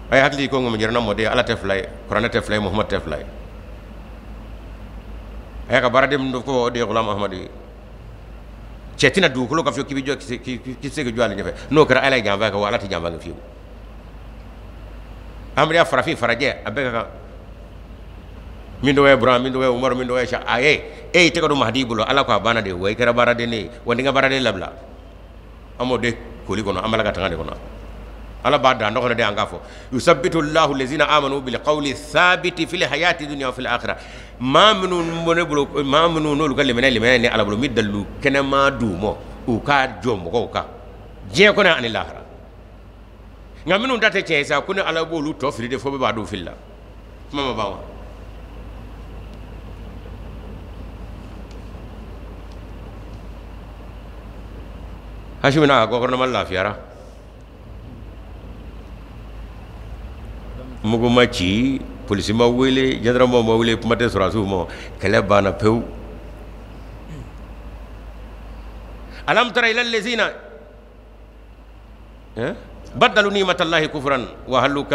a ye hakili ko ŋɔmi jɛrɛna mɔden, Ala tɛ fila ye, kuranɛ tɛ fila ye, Muhamadu tɛ fila ye. A y'a ka baaraden min ko o de ye Gulam Ahmadu ye. Cɛ tɛna dugukolo kan fiyewu k'i bɛ jɔ, k'i tɛ se k'i jɔ ale ɲɛfɛ. N'o kɛra Ala ye janfa kɛ wa Ala tɛ janfa kɛ fiyewu. Ahmadiyya farafin farajɛ a bɛɛ ka kan. Min tɔgɔ ye Burama, min tɔgɔ ye Umaru, min tɔgɔ ye Sa, a ye e y'i tɛgɛ don Mahadi bolo, Ala ko a banna de, wa i kɛra baaraden ye, wa ni n ka baaraden labila. An b'o de koli kɔnɔ, an b'a la ka tanga de kɔnɔ. Ala b'a dan dɔ kɔnɔ de, an k'a fɔ yusabitu llahu lezina amanu bil qawli thabiti fil hayati dunya wa fil akhirah. Maa minnu bɛ ne bolo, maa minnu n'olu ka limaniya ni Ala bolo, n bɛ dalilu kɛnɛma d'u ma u ka jɔ mɔgɔw kan diɲɛ kɔnɔ ani lahara. Nka minnu ta tɛ tiɲɛ ye sa, ko ni Ala b'olu tɔ fili de, fo bɛɛ b'a dɔn fili la. Kuma ma ban wa? Hasimi n'a ka gouvernement lafiyara, mugu ma ci, polisi ma wele, gendarme ma wele, kuma tɛ sɔrɔdasiw ma, kɛlɛ banna pewu. Alam tara ila lezina Baddalu ni'matallahi kufran wa ahallu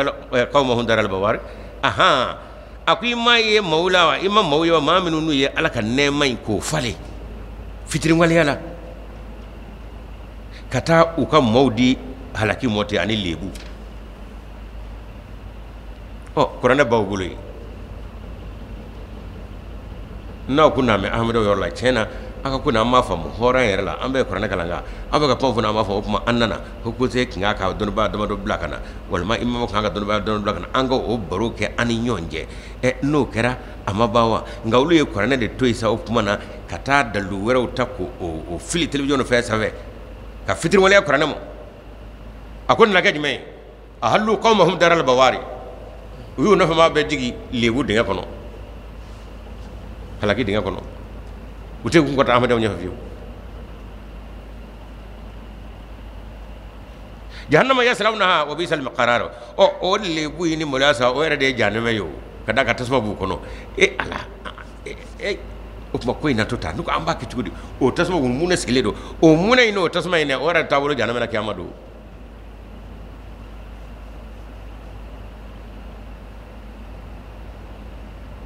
qawmahum daral bawar. Aha, a ko i ma ye maaw la wa, i ma maaw ye wa, maa minnu n'u ye Ala ka nɛɛma in k'o falen fitiriwaleya la ka taa u ka maaw di halaki mɔ ten ani lebu. Ɔ, kuranɛ b'aw bolo yen, n'aw ko n'a mɛn Ahmadu yɔrɔ la, tiɲɛ na aw ka ko n'an m'a faamu hɔrɔn yɛrɛ la, an bɛ kuranɛ kalan kan, aw bɛ ka kuma fɔ n'an m'a faamu, o tuma an nana ko conseil kin ka dɔnnibaa damadɔ bila ka na, walima imamu kan ka dɔnnibaa damadɔ bila ka na, an ka o baro kɛ an ni ɲɔgɔn cɛ. Ɛ, n'o kɛra a ma ban wa? Nka olu ye kuranɛ de to yen sa o tuma na ka taa dalilu wɛrɛw ta k'o o fili télévision fɛn sanfɛ ka fitiriwaleya kuranɛ ma. A ko nin na kɛ jumɛn ye? Ahallu qawmahum daral bawari, u y'u nɔfɛmaa bɛɛ jigin lebu dingɛ kɔnɔ, halaki dingɛ kɔnɔ. U tɛ kun ka taa Ahmadu ɲɛfɛ fiyewu. Jahannama yaslawnaha wa bi'sal qarar. Ɔ, o lebu in ni maloya sa, o yɛrɛ de ye jahanama ye o, ka d'a kan tasuma b'u kɔnɔ. E Ala, e o tuma ko in na to tan, ne ko an b'a kɛ cogo di? O tasuma kun mun de sigilen don o munɛ in n'o tasuma in dɛ, o yɛrɛ taabolo jahanama na kiyama don.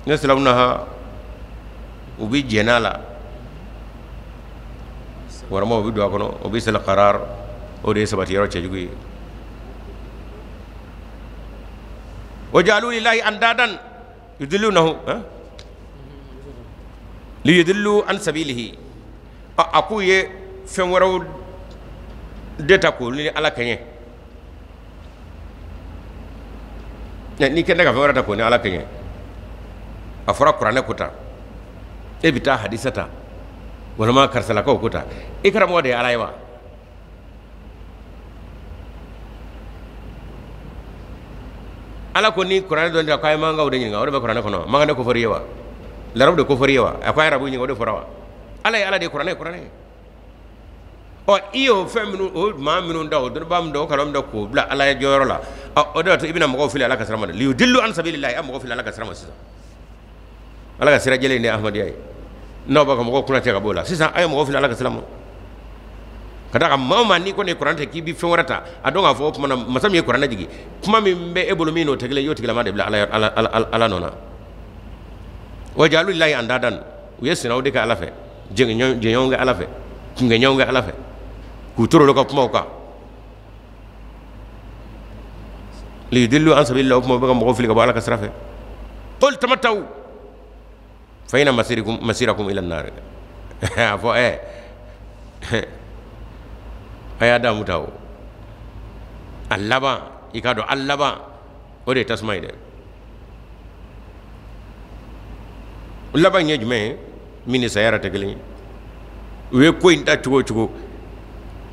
Yaslawnaha, u bɛ jɛn'a la, walima u bɛ don a kɔnɔ. O bi'sal qarar, o de ye sabati yɔrɔ cɛjugu ye. Wa ja'alu lillahi andadan yudillunahu liyudillu an sabilihi. A k'u ye fɛn wɛrɛw de ta k'olu ni Ala kɛɲɛ. N'i kɛlen ka fɛn wɛrɛ ta k'o ni Ala kɛɲɛ, a fɔra kuranɛ ko ta, e bɛ taa hadisa ta, walima karisalakaw ko ta, i karamɔgɔ de ye Ala ye wa? Ala ko ni kuranɛ dɔn k'a ye mankanw de ɲininka, o de bɛ kuranɛ kɔnɔ. Mankan de ko fɔr'i ye wa? Larabu de ko fɔr'i ye wa? A ko a ye arabu ɲininka, o de fɔra wa? Ala ye Ala de ye, kuranɛ ye kuranɛ ye. Ɔ, i y'o fɛn minnu, o maa minnu da, o dɔnnibaa min da, o kalan min da k'o bila Ala ye jɔyɔrɔ la, ɔ, o de y'a to i bɛna mɔgɔw fili Ala ka sira ma dɛ. Liyudillu an sabilillahi, a mɔgɔw fili Ala ka sira ma sisan. Ala ka sira jɛlen de ye Ahmadiyya ye. N'aw b'a ka mɔgɔw kunna cɛ ka b'o la sisan, a ye mɔgɔw fili Ala ka sira ma. Ka d'a kan maa o maa n'i kɔni ye kuranɛ ta k'i bɛ fɛn wɛrɛ ta, a dɔn k'a fɔ o tuma na masa min ye kuranɛ jigin, kuma min bɛ e bolo min n'o tɛ kelen ye, i y'o tigilama de bila Ala nɔ na. Wa ja'alu lillahi andadan, u ye sinaw de kɛ Ala fɛ, jɛɲɔgɔnw kɛ Ala fɛ, kunkɛɲɔgɔnw kɛ Ala fɛ, k'u toro olu ka kumaw kan. Liyudillu an sabilillahi, o tuma u bɛ ka mɔgɔw fili ka bɔ Ala ka sira fɛ. Qul tamatta'u fa inna masirakum ila an-nar. A fɔ a y'a damu ta o, a laban i k'a dɔn a laban o de ye tasuma ye dɛ. Laban ye jumɛn ye? Min ni saya yɛrɛ tɛ kelen ye. U ye ko in ta cogo o cogo,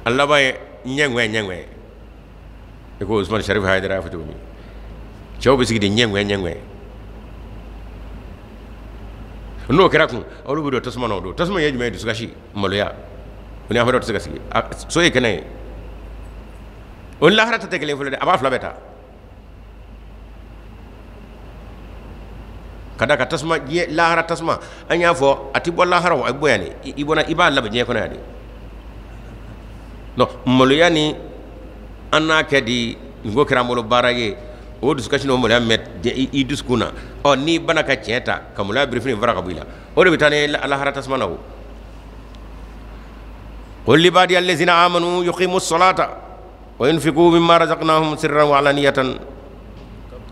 a laban ye ɲɛŋɛ ɲɛŋɛ. I ko Usumani Sharif Hayidara y'a fɔ cogo min, cɛw bɛ sigi de ɲɛŋɛ ɲɛŋɛ. N'o kɛra kun, olu bɛ don tasuma na. O don tasuma ye jumɛn ye? Dusukasi, maloya. O ni Ahmadu tɛ se ka sigi. So ye kɛnɛ ye, o ni lahara ta tɛ kelen fɔlɔ dɛ, a b'a fila bɛɛ ta. Ka da ka tasuma diɲɛ lahara tasuma, an y'a fɔ a ti bɔ lahara o, a bɛ bɔ yan de. I bɔra, i b'a labɛn diɲɛ kɔnɔ yan de. Non, maloya ni an n'a kɛ di nin ko kɛra an bolo baara ye, o dusukasi n'o maloya mɛn i dusukun na. Ɔ, n'i banna ka tiɲɛ ta ka maloya birifini fara ka bɔ i la, o de bɛ taa ni lahara tasuma na o. Qul li ibadiya allazina amanu yuqimu ssalata wa yunfiqu mimma razaqnahum sirran wa alaniyatan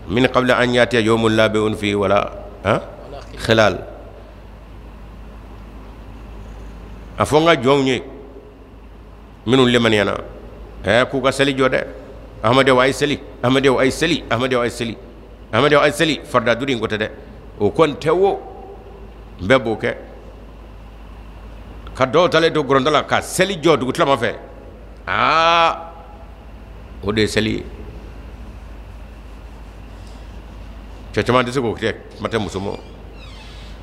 min qabli an yatiya yawmun la bay'un fihi wala khilal. A fɔ n ka jɔnw ye minnu lemaniyana, k'u ka seli jɔ dɛ. Ahmadu a ye seli, Ahmadu a ye seli, Ahmadu a ye seli, Ahmadu a ye seli. Farida duuru in ko tɛ dɛ, o kɔni tɛ wo, n bɛɛ b'o kɛ. Ka dɔw talen to gɔrɔntɔ la ka seli jɔ dugutilama fɛ, aa, o de ye seli ye. Cɛ caman tɛ se k'o kɛ, kuma tɛ muso ma.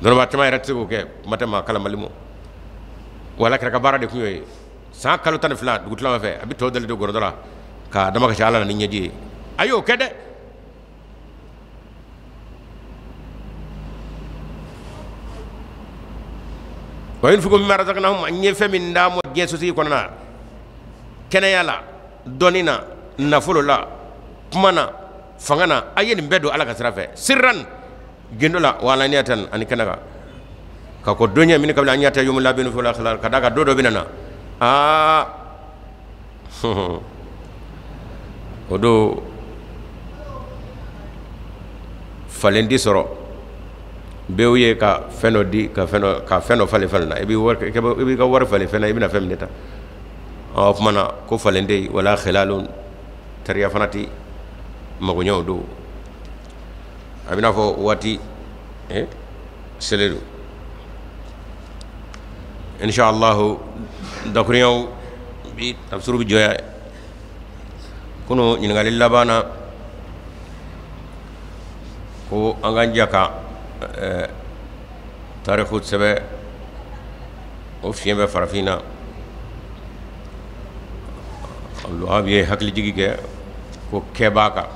Dɔnnibaa caman yɛrɛ tɛ se k'o kɛ, kuma tɛ maa kalanbali ma. Wala kɛra ka baara de kun y'o ye. San kalo 12 dugutilama fɛ, a bɛ tɔw dalen to gɔrɔntɔ la k'a dama kasi Ala la ni ɲɛji ye. A y'o kɛ dɛ. Wa yunfiqu mimma razaqnahum, an ye fɛn min d'a ma diɲɛ sosigi kɔnɔna na, kɛnɛya la, dɔnni na, nafolo la, kuma na, fanga na, a ye nin bɛɛ don Ala ka sira fɛ, sirran gindo la, wa alaniyatan ani kɛnɛ kan, ka ko don ɲɛ min kabila an yata yawmun la bay'un fihi wala khilal, ka d'a kan don dɔ bɛ na aa o don falen di sɔrɔ bɛɛ ye ka fɛn dɔ di ka fɛn dɔ falen fɛn na, i b'i ka wari falen fɛn na, i bɛna fɛn min ta. O tuma na ko falen tɛ yen, wala khilalun teriya fana tɛ magoɲɛw don. A bɛna fɔ waati selen don inshallah dakurunyaw bi tafsiru bɛ jɔ yan. Kunu ɲininkali laban na ko an k'an jija ka tariku sɛbɛn, o fiɲɛ bɛ farafin na. Abdulwahab ye hakilijigi kɛ ko kɛ b'a kan,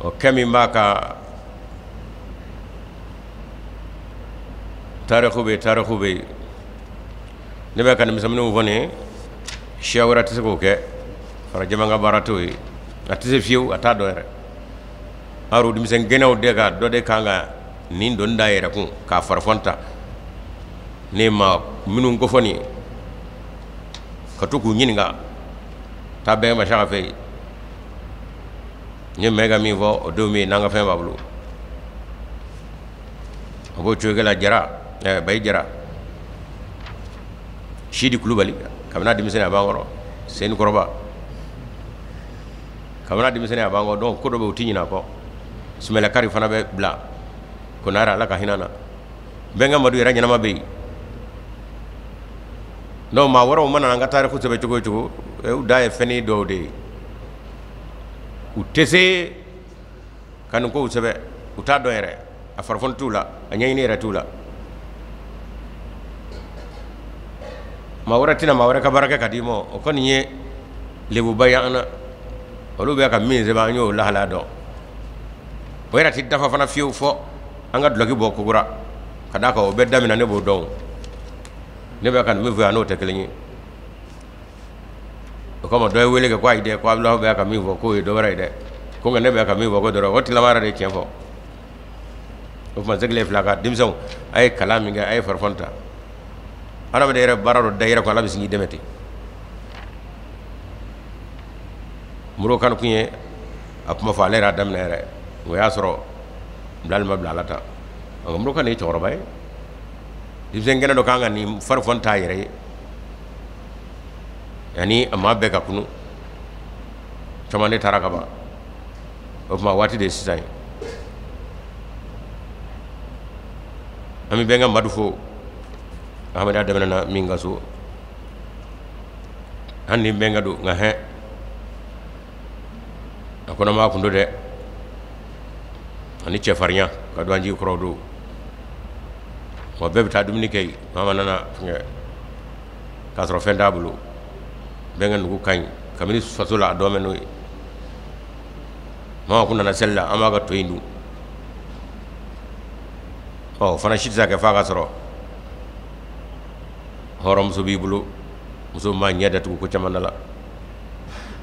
o kɛ min b'a kan tariku bɛ yen, tariku bɛ yen. Ne bɛ ka nin misɛnninw fɔ nin ye, siya wɛrɛ tɛ se k'o kɛ, farajɛman ka baara t'o ye, a tɛ se fiyewu, a t'a dɔn yɛrɛ. Aro denmisɛn gɛnɛw de ka dɔ de kan ka nin doni da yɛrɛ kun k'a farifɔn ta, ne ma minnu kofɔ nin ye, ka to k'u ɲininka, taa bɛɛ ma saka fɛ yen, n ye mɛ ka min fɔ o don min n'an ka fɛn b'a bolo, a b'o cogo la. Jara Bayi Jara Sidi Kulubali, kabini denmisɛnnin a b'an kɔrɔ, Seni Kɔrɔba kabini denmisɛnnin a b'an kɔrɔ, donc ko dɔ bɛ yen u ti ɲinɛ a kɔ. Sumala Kari fana bɛ bila Konare, Ala ka hinɛ na. Bɛnkɛ Madu yɛrɛ ɲɛnama bɛ yen. Donc maa wɛrɛw mana an ka tariku sɛbɛn cogo o cogo, u da ye fɛnnin dɔw de ye, u tɛ se ka nin kow sɛbɛn, u t'a dɔn yɛrɛ, a farifoni t'u la, a ɲɛɲini yɛrɛ t'u la. Maa wɛrɛ tɛna maa wɛrɛ ka baara kɛ ka d'i ma, o kɔni ye lebuba ye an na. Olu bɛ ka min sɛbɛn, an y'o lahalaya dɔn, o yɛrɛ tɛ dafa fana fiyewu fɔ an ka dulɔki bɔ kokura, ka d'a kan o bɛ daminɛ, ne b'o dɔn, ne bɛ ka nin min fɔ yan n'o tɛ kelen ye. O kama dɔ ye wele kɛ ko ayi dɛ, ko Abudulayi bɛ ka min fɔ k'o ye dɔ wɛrɛ ye dɛ, ko nka ne bɛ ka min fɔ ko dɔ wɛrɛ, o tilama yɛrɛ de ye tiɲɛ fɔ. O tuma sigilen fila ka denmisɛnw, a ye kalan min kɛ, a ye farifɔn ta, adamaden yɛrɛ baara dɔ da i yɛrɛ kun, Ala bɛ sin k'i dɛmɛ ten. Modibo Kane kun ye a kuma fɔ, ale yɛrɛ y'a daminɛ yɛrɛ, o y'a sɔrɔ bilali ma bila ala ta. Nka Modibo Kane ye cɛkɔrɔba ye, denmisɛn kɛnɛ dɔ kan ka nin farifɔn ta yɛrɛ ye, yanni a maa bɛɛ ka kunu, caman de taara ka ban. O tuma waati de ye sisan ye. An bɛ bɛnkɛ Madu fo, adamadenya daminɛna min ka so, hali ni bɛnkɛ don, nka hɛn a kɔnɔma kun don dɛ, ani cɛfarinya ka don an jigi kɔrɔ don. Wa bɛɛ bɛ taa dumuni kɛ yen, maa nana fɛngɛ k'a sɔrɔ fɛn t'a bolo. Bɛnkɛ nugu ka ɲi kabini faso la, a dɔn bɛ n'o ye. Maa kun nana seli la, an b'a ka to in dun. Ɔ o fana si tɛ se ka kɛ f'a ka sɔrɔ hɔrɔnmuso b'i bolo, muso ma ɲɛ datugu ko caman da la.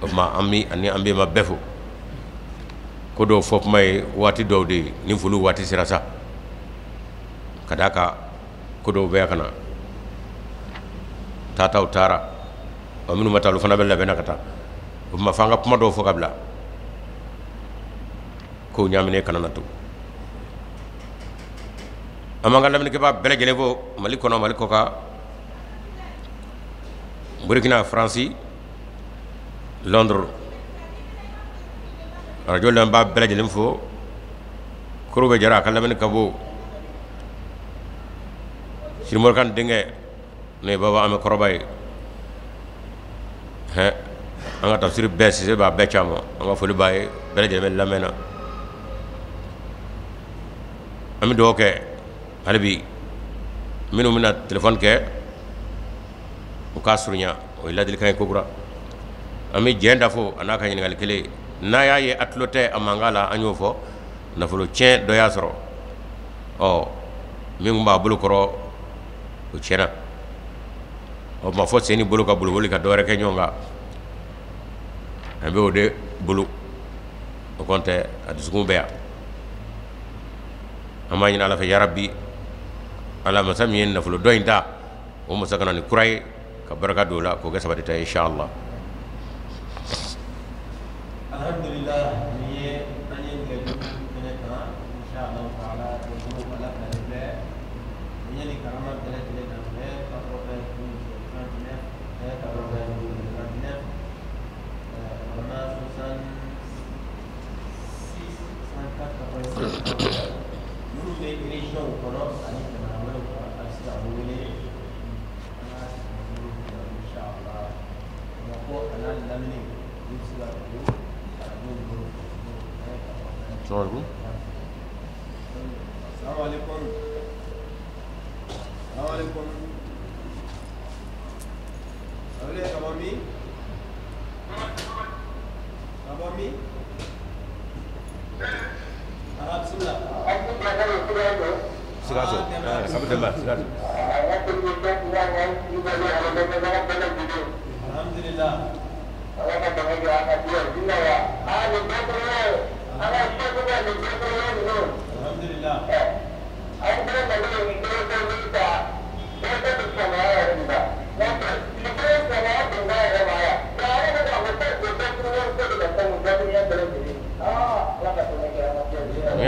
O tuma an bɛ ani an bɛnba bɛɛ fo. Ko dɔw fɔ kuma ye waati dɔw de ye, ni foli waati sera sa, ka d'a kan ko dɔw bɛ yan ka na taataw taara, ɔ minnu ma taa olu fana bɛ labɛn na ka taa. O tuma f'an ka kuma dɔw fɔ ka bila kow ɲaaminen kana na to. An b'an ka lamɛnnikɛbaa bɛɛ lajɛlen fo Mali kɔnɔ, Mali kɔkan, Burkina, Faransi, Londres, arajo lamɛnbaa bɛɛ lajɛlen fo. Koro bɛ jara a ka lamɛnni ka bon. Sirimɔrikan denkɛ n'o ye Baba Amɛ kɔrɔba ye, hɛn an ka tafsiri bɛɛ Sise b'a bɛɛ caman, an ka foli b'a ye, bɛɛ lajɛlen bɛ lamɛn na. An bɛ dugawu kɛ hali bi minnu bɛna telefɔni kɛ u k'a surunya, o ye ladilikan ye kokura. An bɛ jɛn da fo a n'a ka ɲininkali kelen, n'a y'a ye a tulo tɛ a mankan la, an y'o fɔ nafolo tiɲɛ dɔ y'a sɔrɔ, ɔ min tun b'a bolo kɔrɔ o tiɲɛna, o tuma fɔ sen ni bolo ka boliboli ka dɔ wɛrɛ kɛ ɲɔgɔn kan. An bɛ o de bolo, o kɔn tɛ a dusukun bɛ yan. An b'a ɲini Ala fɛ, yarabi Ala masa min ye nafolo dɔ in da, o masa ka na ni kura ye ka barika don o la k'o kɛ sabati ta ye, inshallah. Alhamdulillah, nin ye an ye nɛgɛjuru kɛnɛ kan, inshallah taala. Nɛgɛjuru Ala bilalen filɛ bonya ni karama bɛɛ lajɛlen daminɛ 92 39 92 39 walima 66 104 85. Minnu bɛ région kɔnɔ ani jamana wɛrɛw kan, a bɛ se ka wele an ka nɛgɛjuru kan, inshallah. Bamakɔ a n'a lamini, olu bɛ se ka don arajo numéro Salaamaaleykum. Assalamu alaikum. Assalamu alaikum. A wele ka bɔ min? Ka bɔ min? Aha, bisimila. Sikaso, Abu Demba, Sikaso. Alhamdulillah. Alhamdulillah.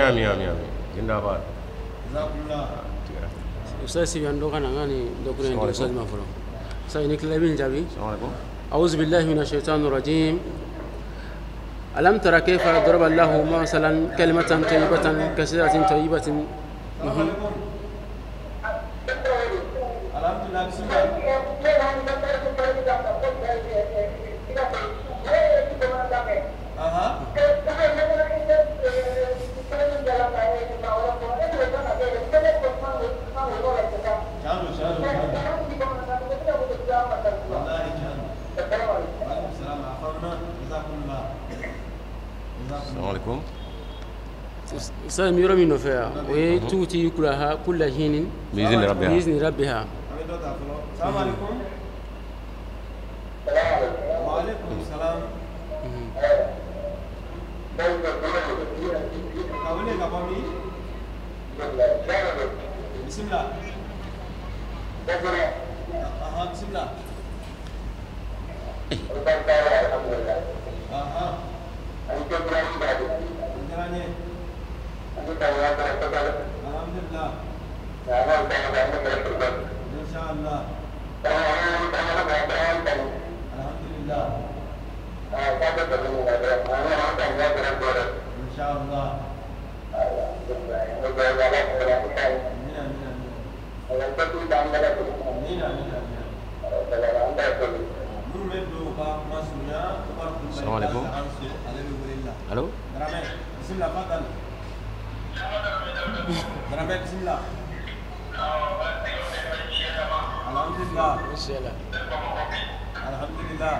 Amin, amin, amin. Zindabad. Jazakumullah. Ustaz Sibi, an dɔ ka na n ka nin dɔ kura in di Ustaz ma fɔlɔ. Ustaz, ni tila i bɛ nin jaabi. Salaamaaleykum. أعوذ بالله من الشيطان الرجيم. ألم تر كيف ضرب الله مثلا كلمة طيبة كشجرة طيبة. Assalamu alaikum. Alhamdulillah, bisimila. Aha. Tiɲɛ don, tiɲɛ don, tiɲɛ don. Wallahi tiɲɛ don. Wa alaikum salam. A faamuna. Jazakumullah. Jazakumullah. Salaamaaleykum. Ustaz, mi yɔrɔ min nɔfɛ yan, o ye تؤتي أكلها كل حين بإذن ربها. بإذن ربها. An bɛ dɔ ta fɔlɔ. Assalamu alaikum. Wa alaikum salam. Ka wele ka bɔ min? Bisimila. Aha, bisimila. Aha. O diyara n ye. Alhamdulillah. Inshallah. Alhamdulillah. Inshallah. Amina, amina, amina. Amina, amina, amina. Minnu bɛ don u ka kuma surunya, Umar Kulubali Assalamu alaikum. ka Anso, ale bɛ wele la. Allo. Daramɛ, bisimila, fadal. Daramɛ, bisimila. Alhamdulillah. Inshallah. Alhamdulillah.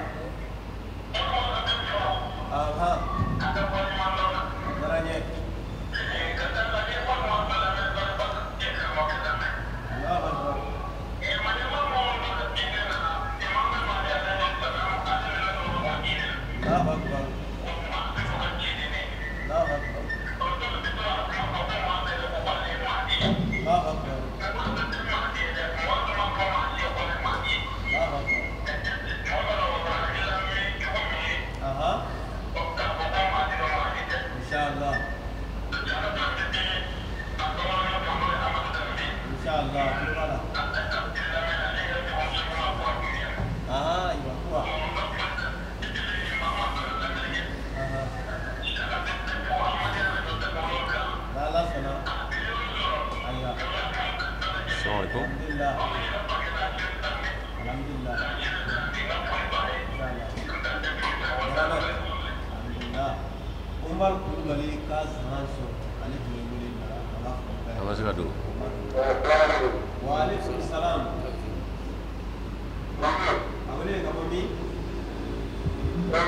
Aha. Diyara n ye. Allahu akbar. Allahu akbar. Allahu akbar. Allahu akbar. Allahu akbar. Aha. Inshallah. Inshallah. Tulo b'a la. Aha, ayiwa kura. Aha. N'Ala sɔnna. Ayiwa. Salaamaaleykum. Alhamdulillah. Alhamdulillah. Inshallah. Dramɛ. Alhamdulillah. Umar Kulubali ka Zanso, ale tun bɛ wele la, an b'a fɔ bɛɛ. An ma se ka don. Wa alaikum salam. A wele ka bɔ min? A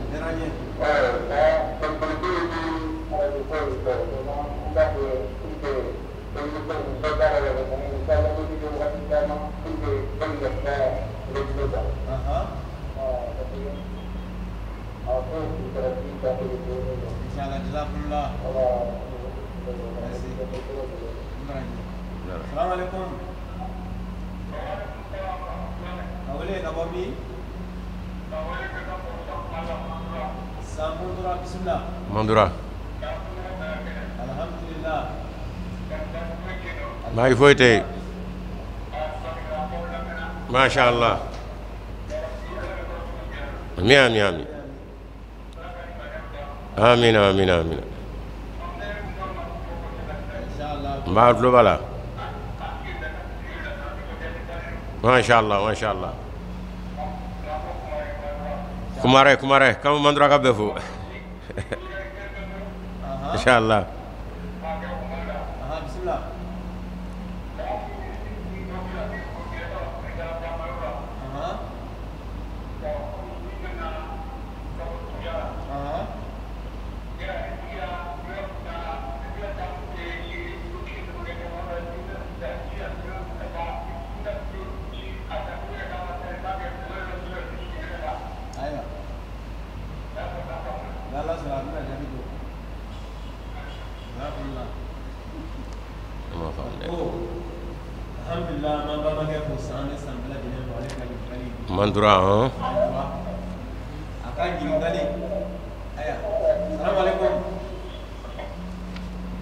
diyara n ye. Jazakumullah. Merci. Salam alaikum. Ka wele ka bɔ min? Samundura, bisimila. Mandura. Alhamdulillah. Maa ngi foyi tey. Masha Allah. Amin amin amin. Amin amin amin. Inshallah. N b'a tulo b'a la. Masha Allah, masha Allah. Kumare kumare kama mandura ka bɛɛ fo. Inshallah. Aha, bisimila. Aha. Aha. Ayiwa. N'Ala sɔnna a bɛna jaabi don. Alhamdulillah. An m'a faamu dɛ. Ko alhamdulillah, an b'an balimakɛ fo san ni san bɛɛ lajɛlen fo ale ka ɲininkali. Mandura hɔn. Mandura. A ka ɲininkali. Ayiwa. Salamu alaikum.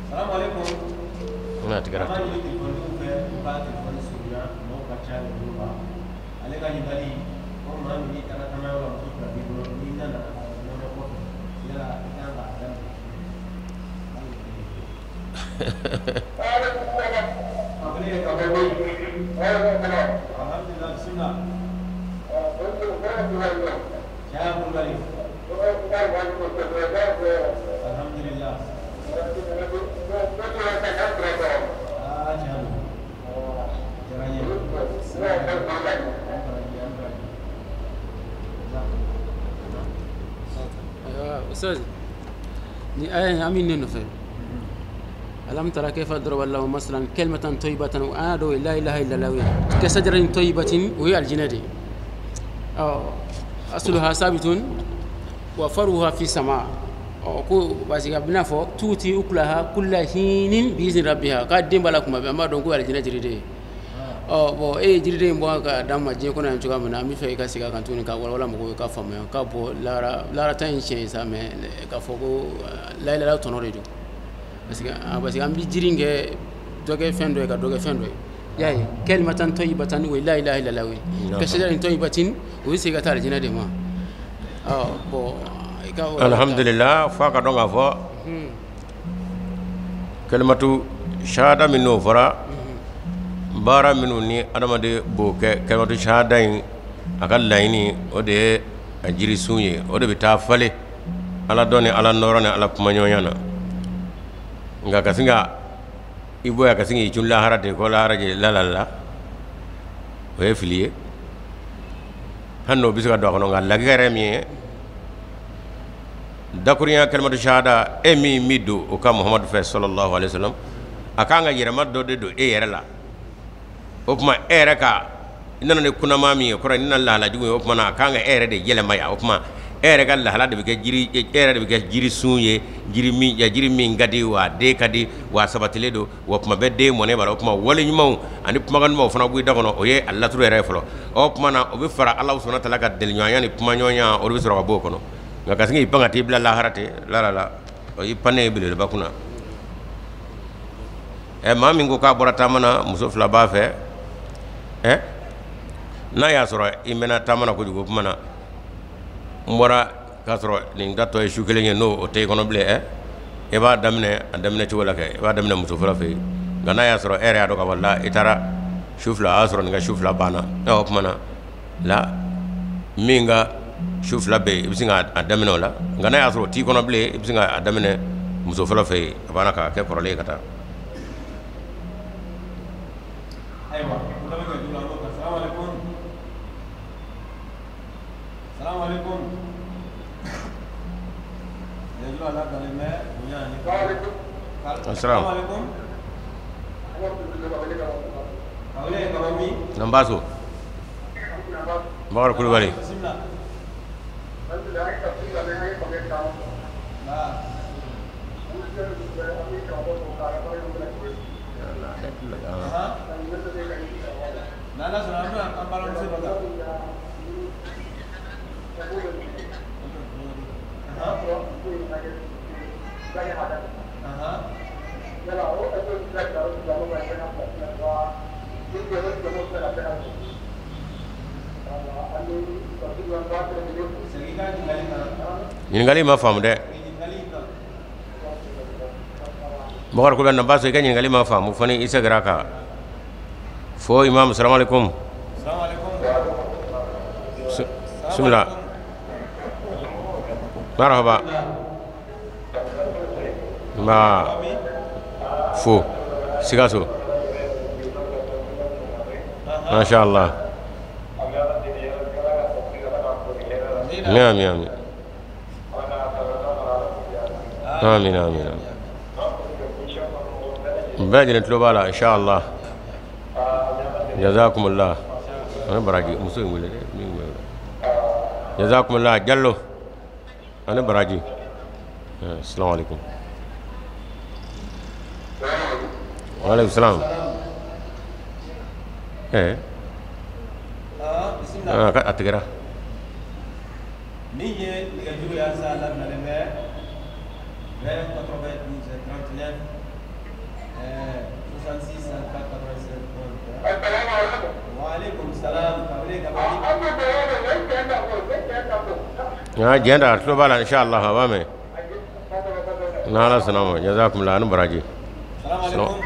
Salamu alaikum. N'a tigɛra An b'a ten. ɲini telefonitigiw fɛ u ka telefɔni surunya, mɔgɔw ka ca olu kan. Ale ka ɲininkali ko maa min n'i taara taama yɔrɔ la, muso fila b'i bolo, n'i nana nɔnɔ kɔfɛ, yala i kan k'a daminɛ? A wele ka bɔ min? Alhamdulillah, bisimila. Caya Kulubali. Alhamdulillah. Aa, tiɲɛ don. Diyara n ye. An baraji, an baraji. Ayiwa ustaz, ni aya in an bɛ ne nɔfɛ. ألم ترى كيف ضرب الله مثلا كلمة طيبة وأنا لا إله إلا الله كشجرة طيبة وهي الجنة أصلها ثابت وفرعها في السماء ko parce que a bɛna fɔ tuuti ukulaha kulla hinin bi izni rabbiha k'a den b'a la kuma bɛɛ an b'a dɔn ko alijinɛ jiriden ye. Ɔ bɔn e ye jiriden in bɔ ka d'an ma diɲɛ kɔnɔ yan cogoya min na, an bɛ fɛ i ka segin a kan tuguni k'a walawala mɔgɔw ye k'a faamuya k'a bɔ lahara lahara ta in tiɲɛ ye sa, mɛ k'a fɔ ko layilala tɔnɔ de don parce que an bɛ jiri in kɛ dɔ kɛ fɛn dɔ ye ka dɔ kɛ fɛn dɔ ye. I y'a ye kalimatan tayyibatan o ye la ilaha illallah ye, kashajarin tayyibatin o ye segin ka taa alijinɛ de ma. Ɔ bɔn i ka o Alhamdulillah, f'a ka dɔn k'a fɔ kalimatu shahada min n'o fɔra, baara minnu ni adamaden b'o kɛ, kalimatu shahada in a ka laɲini o de ye a jirisun ye, o de bɛ taa falen ala dɔn ni ala nɔrɔ ni ala kumaɲɔgɔnya na. Nka ka sin ka i bɔ yan ka sin k'i cun lahara ten ko lahara je la la la, o ye fili ye. Hali n'o bɛ se ka don a kɔnɔ, nka lakika yɛrɛ min ye dakurunya kalimatu shahada e min mi don o ka Muhamadu fɛ sallallahu alaihi wasallam, a kan ka yɛlɛma dɔ de don e yɛrɛ la. O tuma e yɛrɛ ka i nana ni kunnama min ye, kɔrɔ i nana lahala jugu ye, o tuma na a kan ka e yɛrɛ de yɛlɛma yan. O tuma e yɛrɛ ka lahala de bɛ kɛ jiri, e yɛrɛ de bɛ kɛ jirisun ye, jiri min ka di, wa den ka di, wa sabatilen don, wa tuma bɛɛ den mɔnen b'a la. O tuma wale ɲumanw ani kumakan ɲumanw fana b'i da kɔnɔ, o ye a laturu yɛrɛ ye fɔlɔ. O tuma na o bɛ fara Ala subahana taala ka deliɲɔgɔnya ni kumaɲɔgɔnya, o de bɛ sɔrɔ ka bɔ o kɔnɔ. Nka ka sin k'i pan ka t'i bila lahara ten, la la la, o y'i pannen ye belebeleba kunna. Ɛ maa min ko k'a bɔra taama na, muso fila b'a fɛ, ɛ n'a y'a sɔrɔ i mɛnna taama na kojugu, o tuma na n bɔra k'a sɔrɔ nin ka tɔ ye su kelen ye, n'o o tɛ i kɔnɔ bilen, ɛ i b'a daminɛ a daminɛ cogo la kɛ, i b'a daminɛ muso fɔlɔ fɛ yen. Nka n'a y'a sɔrɔ e yɛrɛ y'a dɔn k'a fɔ la i taara su fila, a y'a sɔrɔ nin ka su fila banna, ɛ o tuma na la min ka su fila bɛ yen, i bɛ sin k'a daminɛ o la. Nka n'a y'a sɔrɔ o t'i kɔnɔ bilen, i bɛ sin k'a daminɛ muso fɔlɔ fɛ yen, a banna k'a kɛ kɔrɔlen ye ka taa. Ayiwa, o dɔ bɛ kɛ juru la, an b'o ta. Salamu alaikum. Salamu alaikum. Nɛgɛjuru ala bilalen bɛ bonya ani Asalaam. Salamu alaikum. Ka wele ka bɔ min? Nanbaso. Bakari Kulubali. Bisimila. Ba. N'Ala sɔnna an bɛna an balimamuso dɔ ta. Ɲininkali ma faamu dɛ. Bakari Kulubali na baasi i ka ɲininkali ma faamu fo ni i seginna kan fo imam. Salamu alaikum. Bismillah. Marhaba. Ma fo Sikaso. Masha Allah. Amin amin. Amin amin. Bɛɛ lajɛlen tulo b'a la inshallah. Jazakumullah. Ani baraji muso in wele dɛ min wele. Jazakumullah Jallo. Ani baraji. Assalamu alaikum. Wa alaikum salam. A tigɛra. Min ye nɛgɛjuru ye halisa labilalen bɛ 20 92 39 66 54 85. Wa alaikum salam. Ka wele ka bɔ. Diɲɛ da a tulo b'a la inshallah a b'a mɛn. N'Ala sɔnna ma. Jazakumullah ani baraji. Salamu alaikum.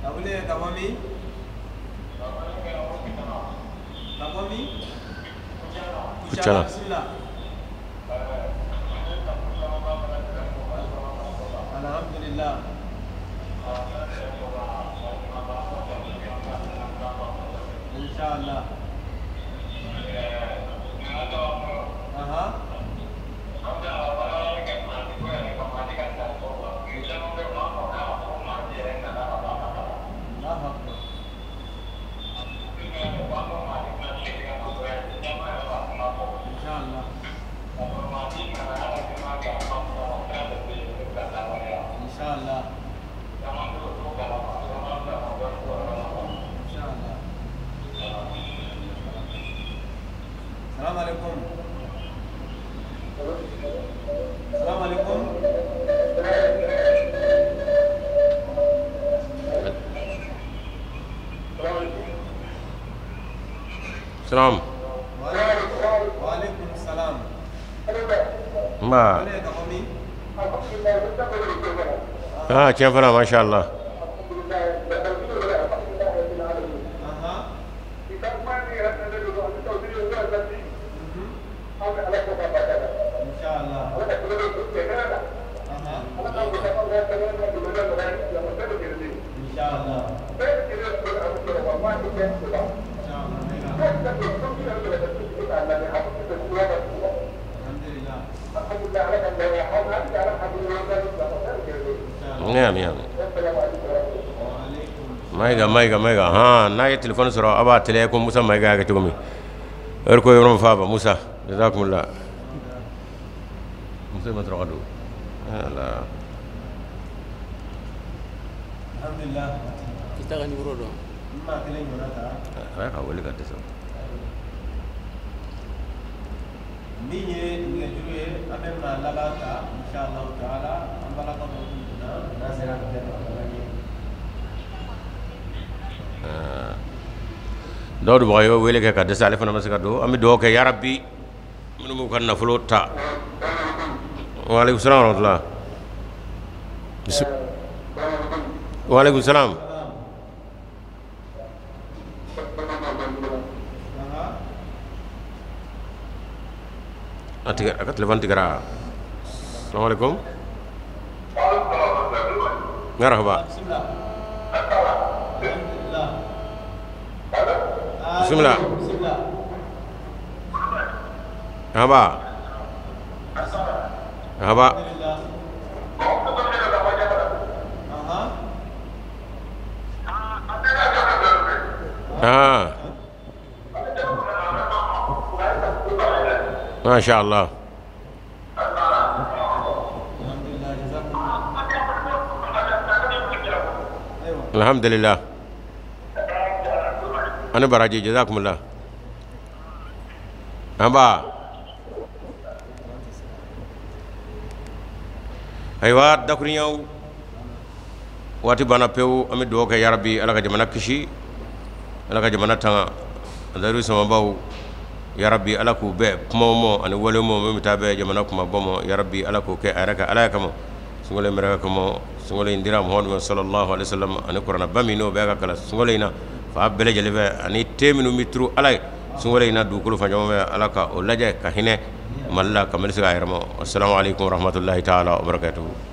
Ka wele ka bɔ min? Ka bɔ min? Kucala. Bismillah. Alhamdulillah. Inshallah. Aha. Allahu Akbar. Inshallah. Inshallah. Inshallah. Salam alaikum. Salam alaikum. Salam. Wa alaikum salam. Ma. Tiɲɛ fana masha Allah. Inshallah. Inshallah. Alhamdulillah. Amin amin. Mayiga Mayiga Mayiga han n'a ye téléphone sɔrɔ a b'a teliya ko Musa Mayiga y'a kɛ cogo min. O ko yɔrɔ fa ba Musa. Jazakumullah. Musa ma sɔrɔ ka don. Ala. Alhamdulillah. I t'a ka numéro dɔn. N maa kelen ɲɔgɔnna ta. A y'a ka wele ka dɛsɛ. Min ye nɛgɛjuru ye an bɛ maa laban ta inshallah taala an balakaw dɔ kun kunna n'a sera ka kɛ laban ye. Dɔw dun ye wele kɛ ka dɛsɛ ale fana ma se ka don. An bɛ dugawu kɛ yarabi minnu b'u ka nafolo ta. Wa alaikum salam wa rahmatullah. Wa alaikum salam. A ka téléphone tigɛra. Salamu alaikum. Marhaba. Bismillah. Haba. Haba. Ah. ما شاء الله. الحمد لله. Ani baraji, jazakumullah. An ba ayiwa, dakuruɲaw, waati banna pewu. An bɛ dugawu kɛ, yarabi, Ala ka jamana kisi, Ala ka jamana tanga. Dayiru samabaw, yarabi, Ala k'u bɛɛ kumaw mɔ ani wale mɔ min bɛ taa bɛɛ jamana kuma bɔ mɔ. Yarabi, Ala k'o kɛ a yɛrɛ ka Ala ye kama, sunkalo in barika kama. Sunkalo in dira Muhamadu ma sallallahu alaihi wasallam, ani kuranɛba min n'o bɛ ka kalan sunkalo in na fa bɛɛ lajɛlen fɛ, ani te minnu bɛ turu Ala ye sunkalo in na dugukolo fan caman fɛ, Ala ka o lajɛ ka hinɛ Mali la, ka Mali segin a yɛrɛ ma. Assalamu alaikum warahmatullahi taala wabarakatuhu.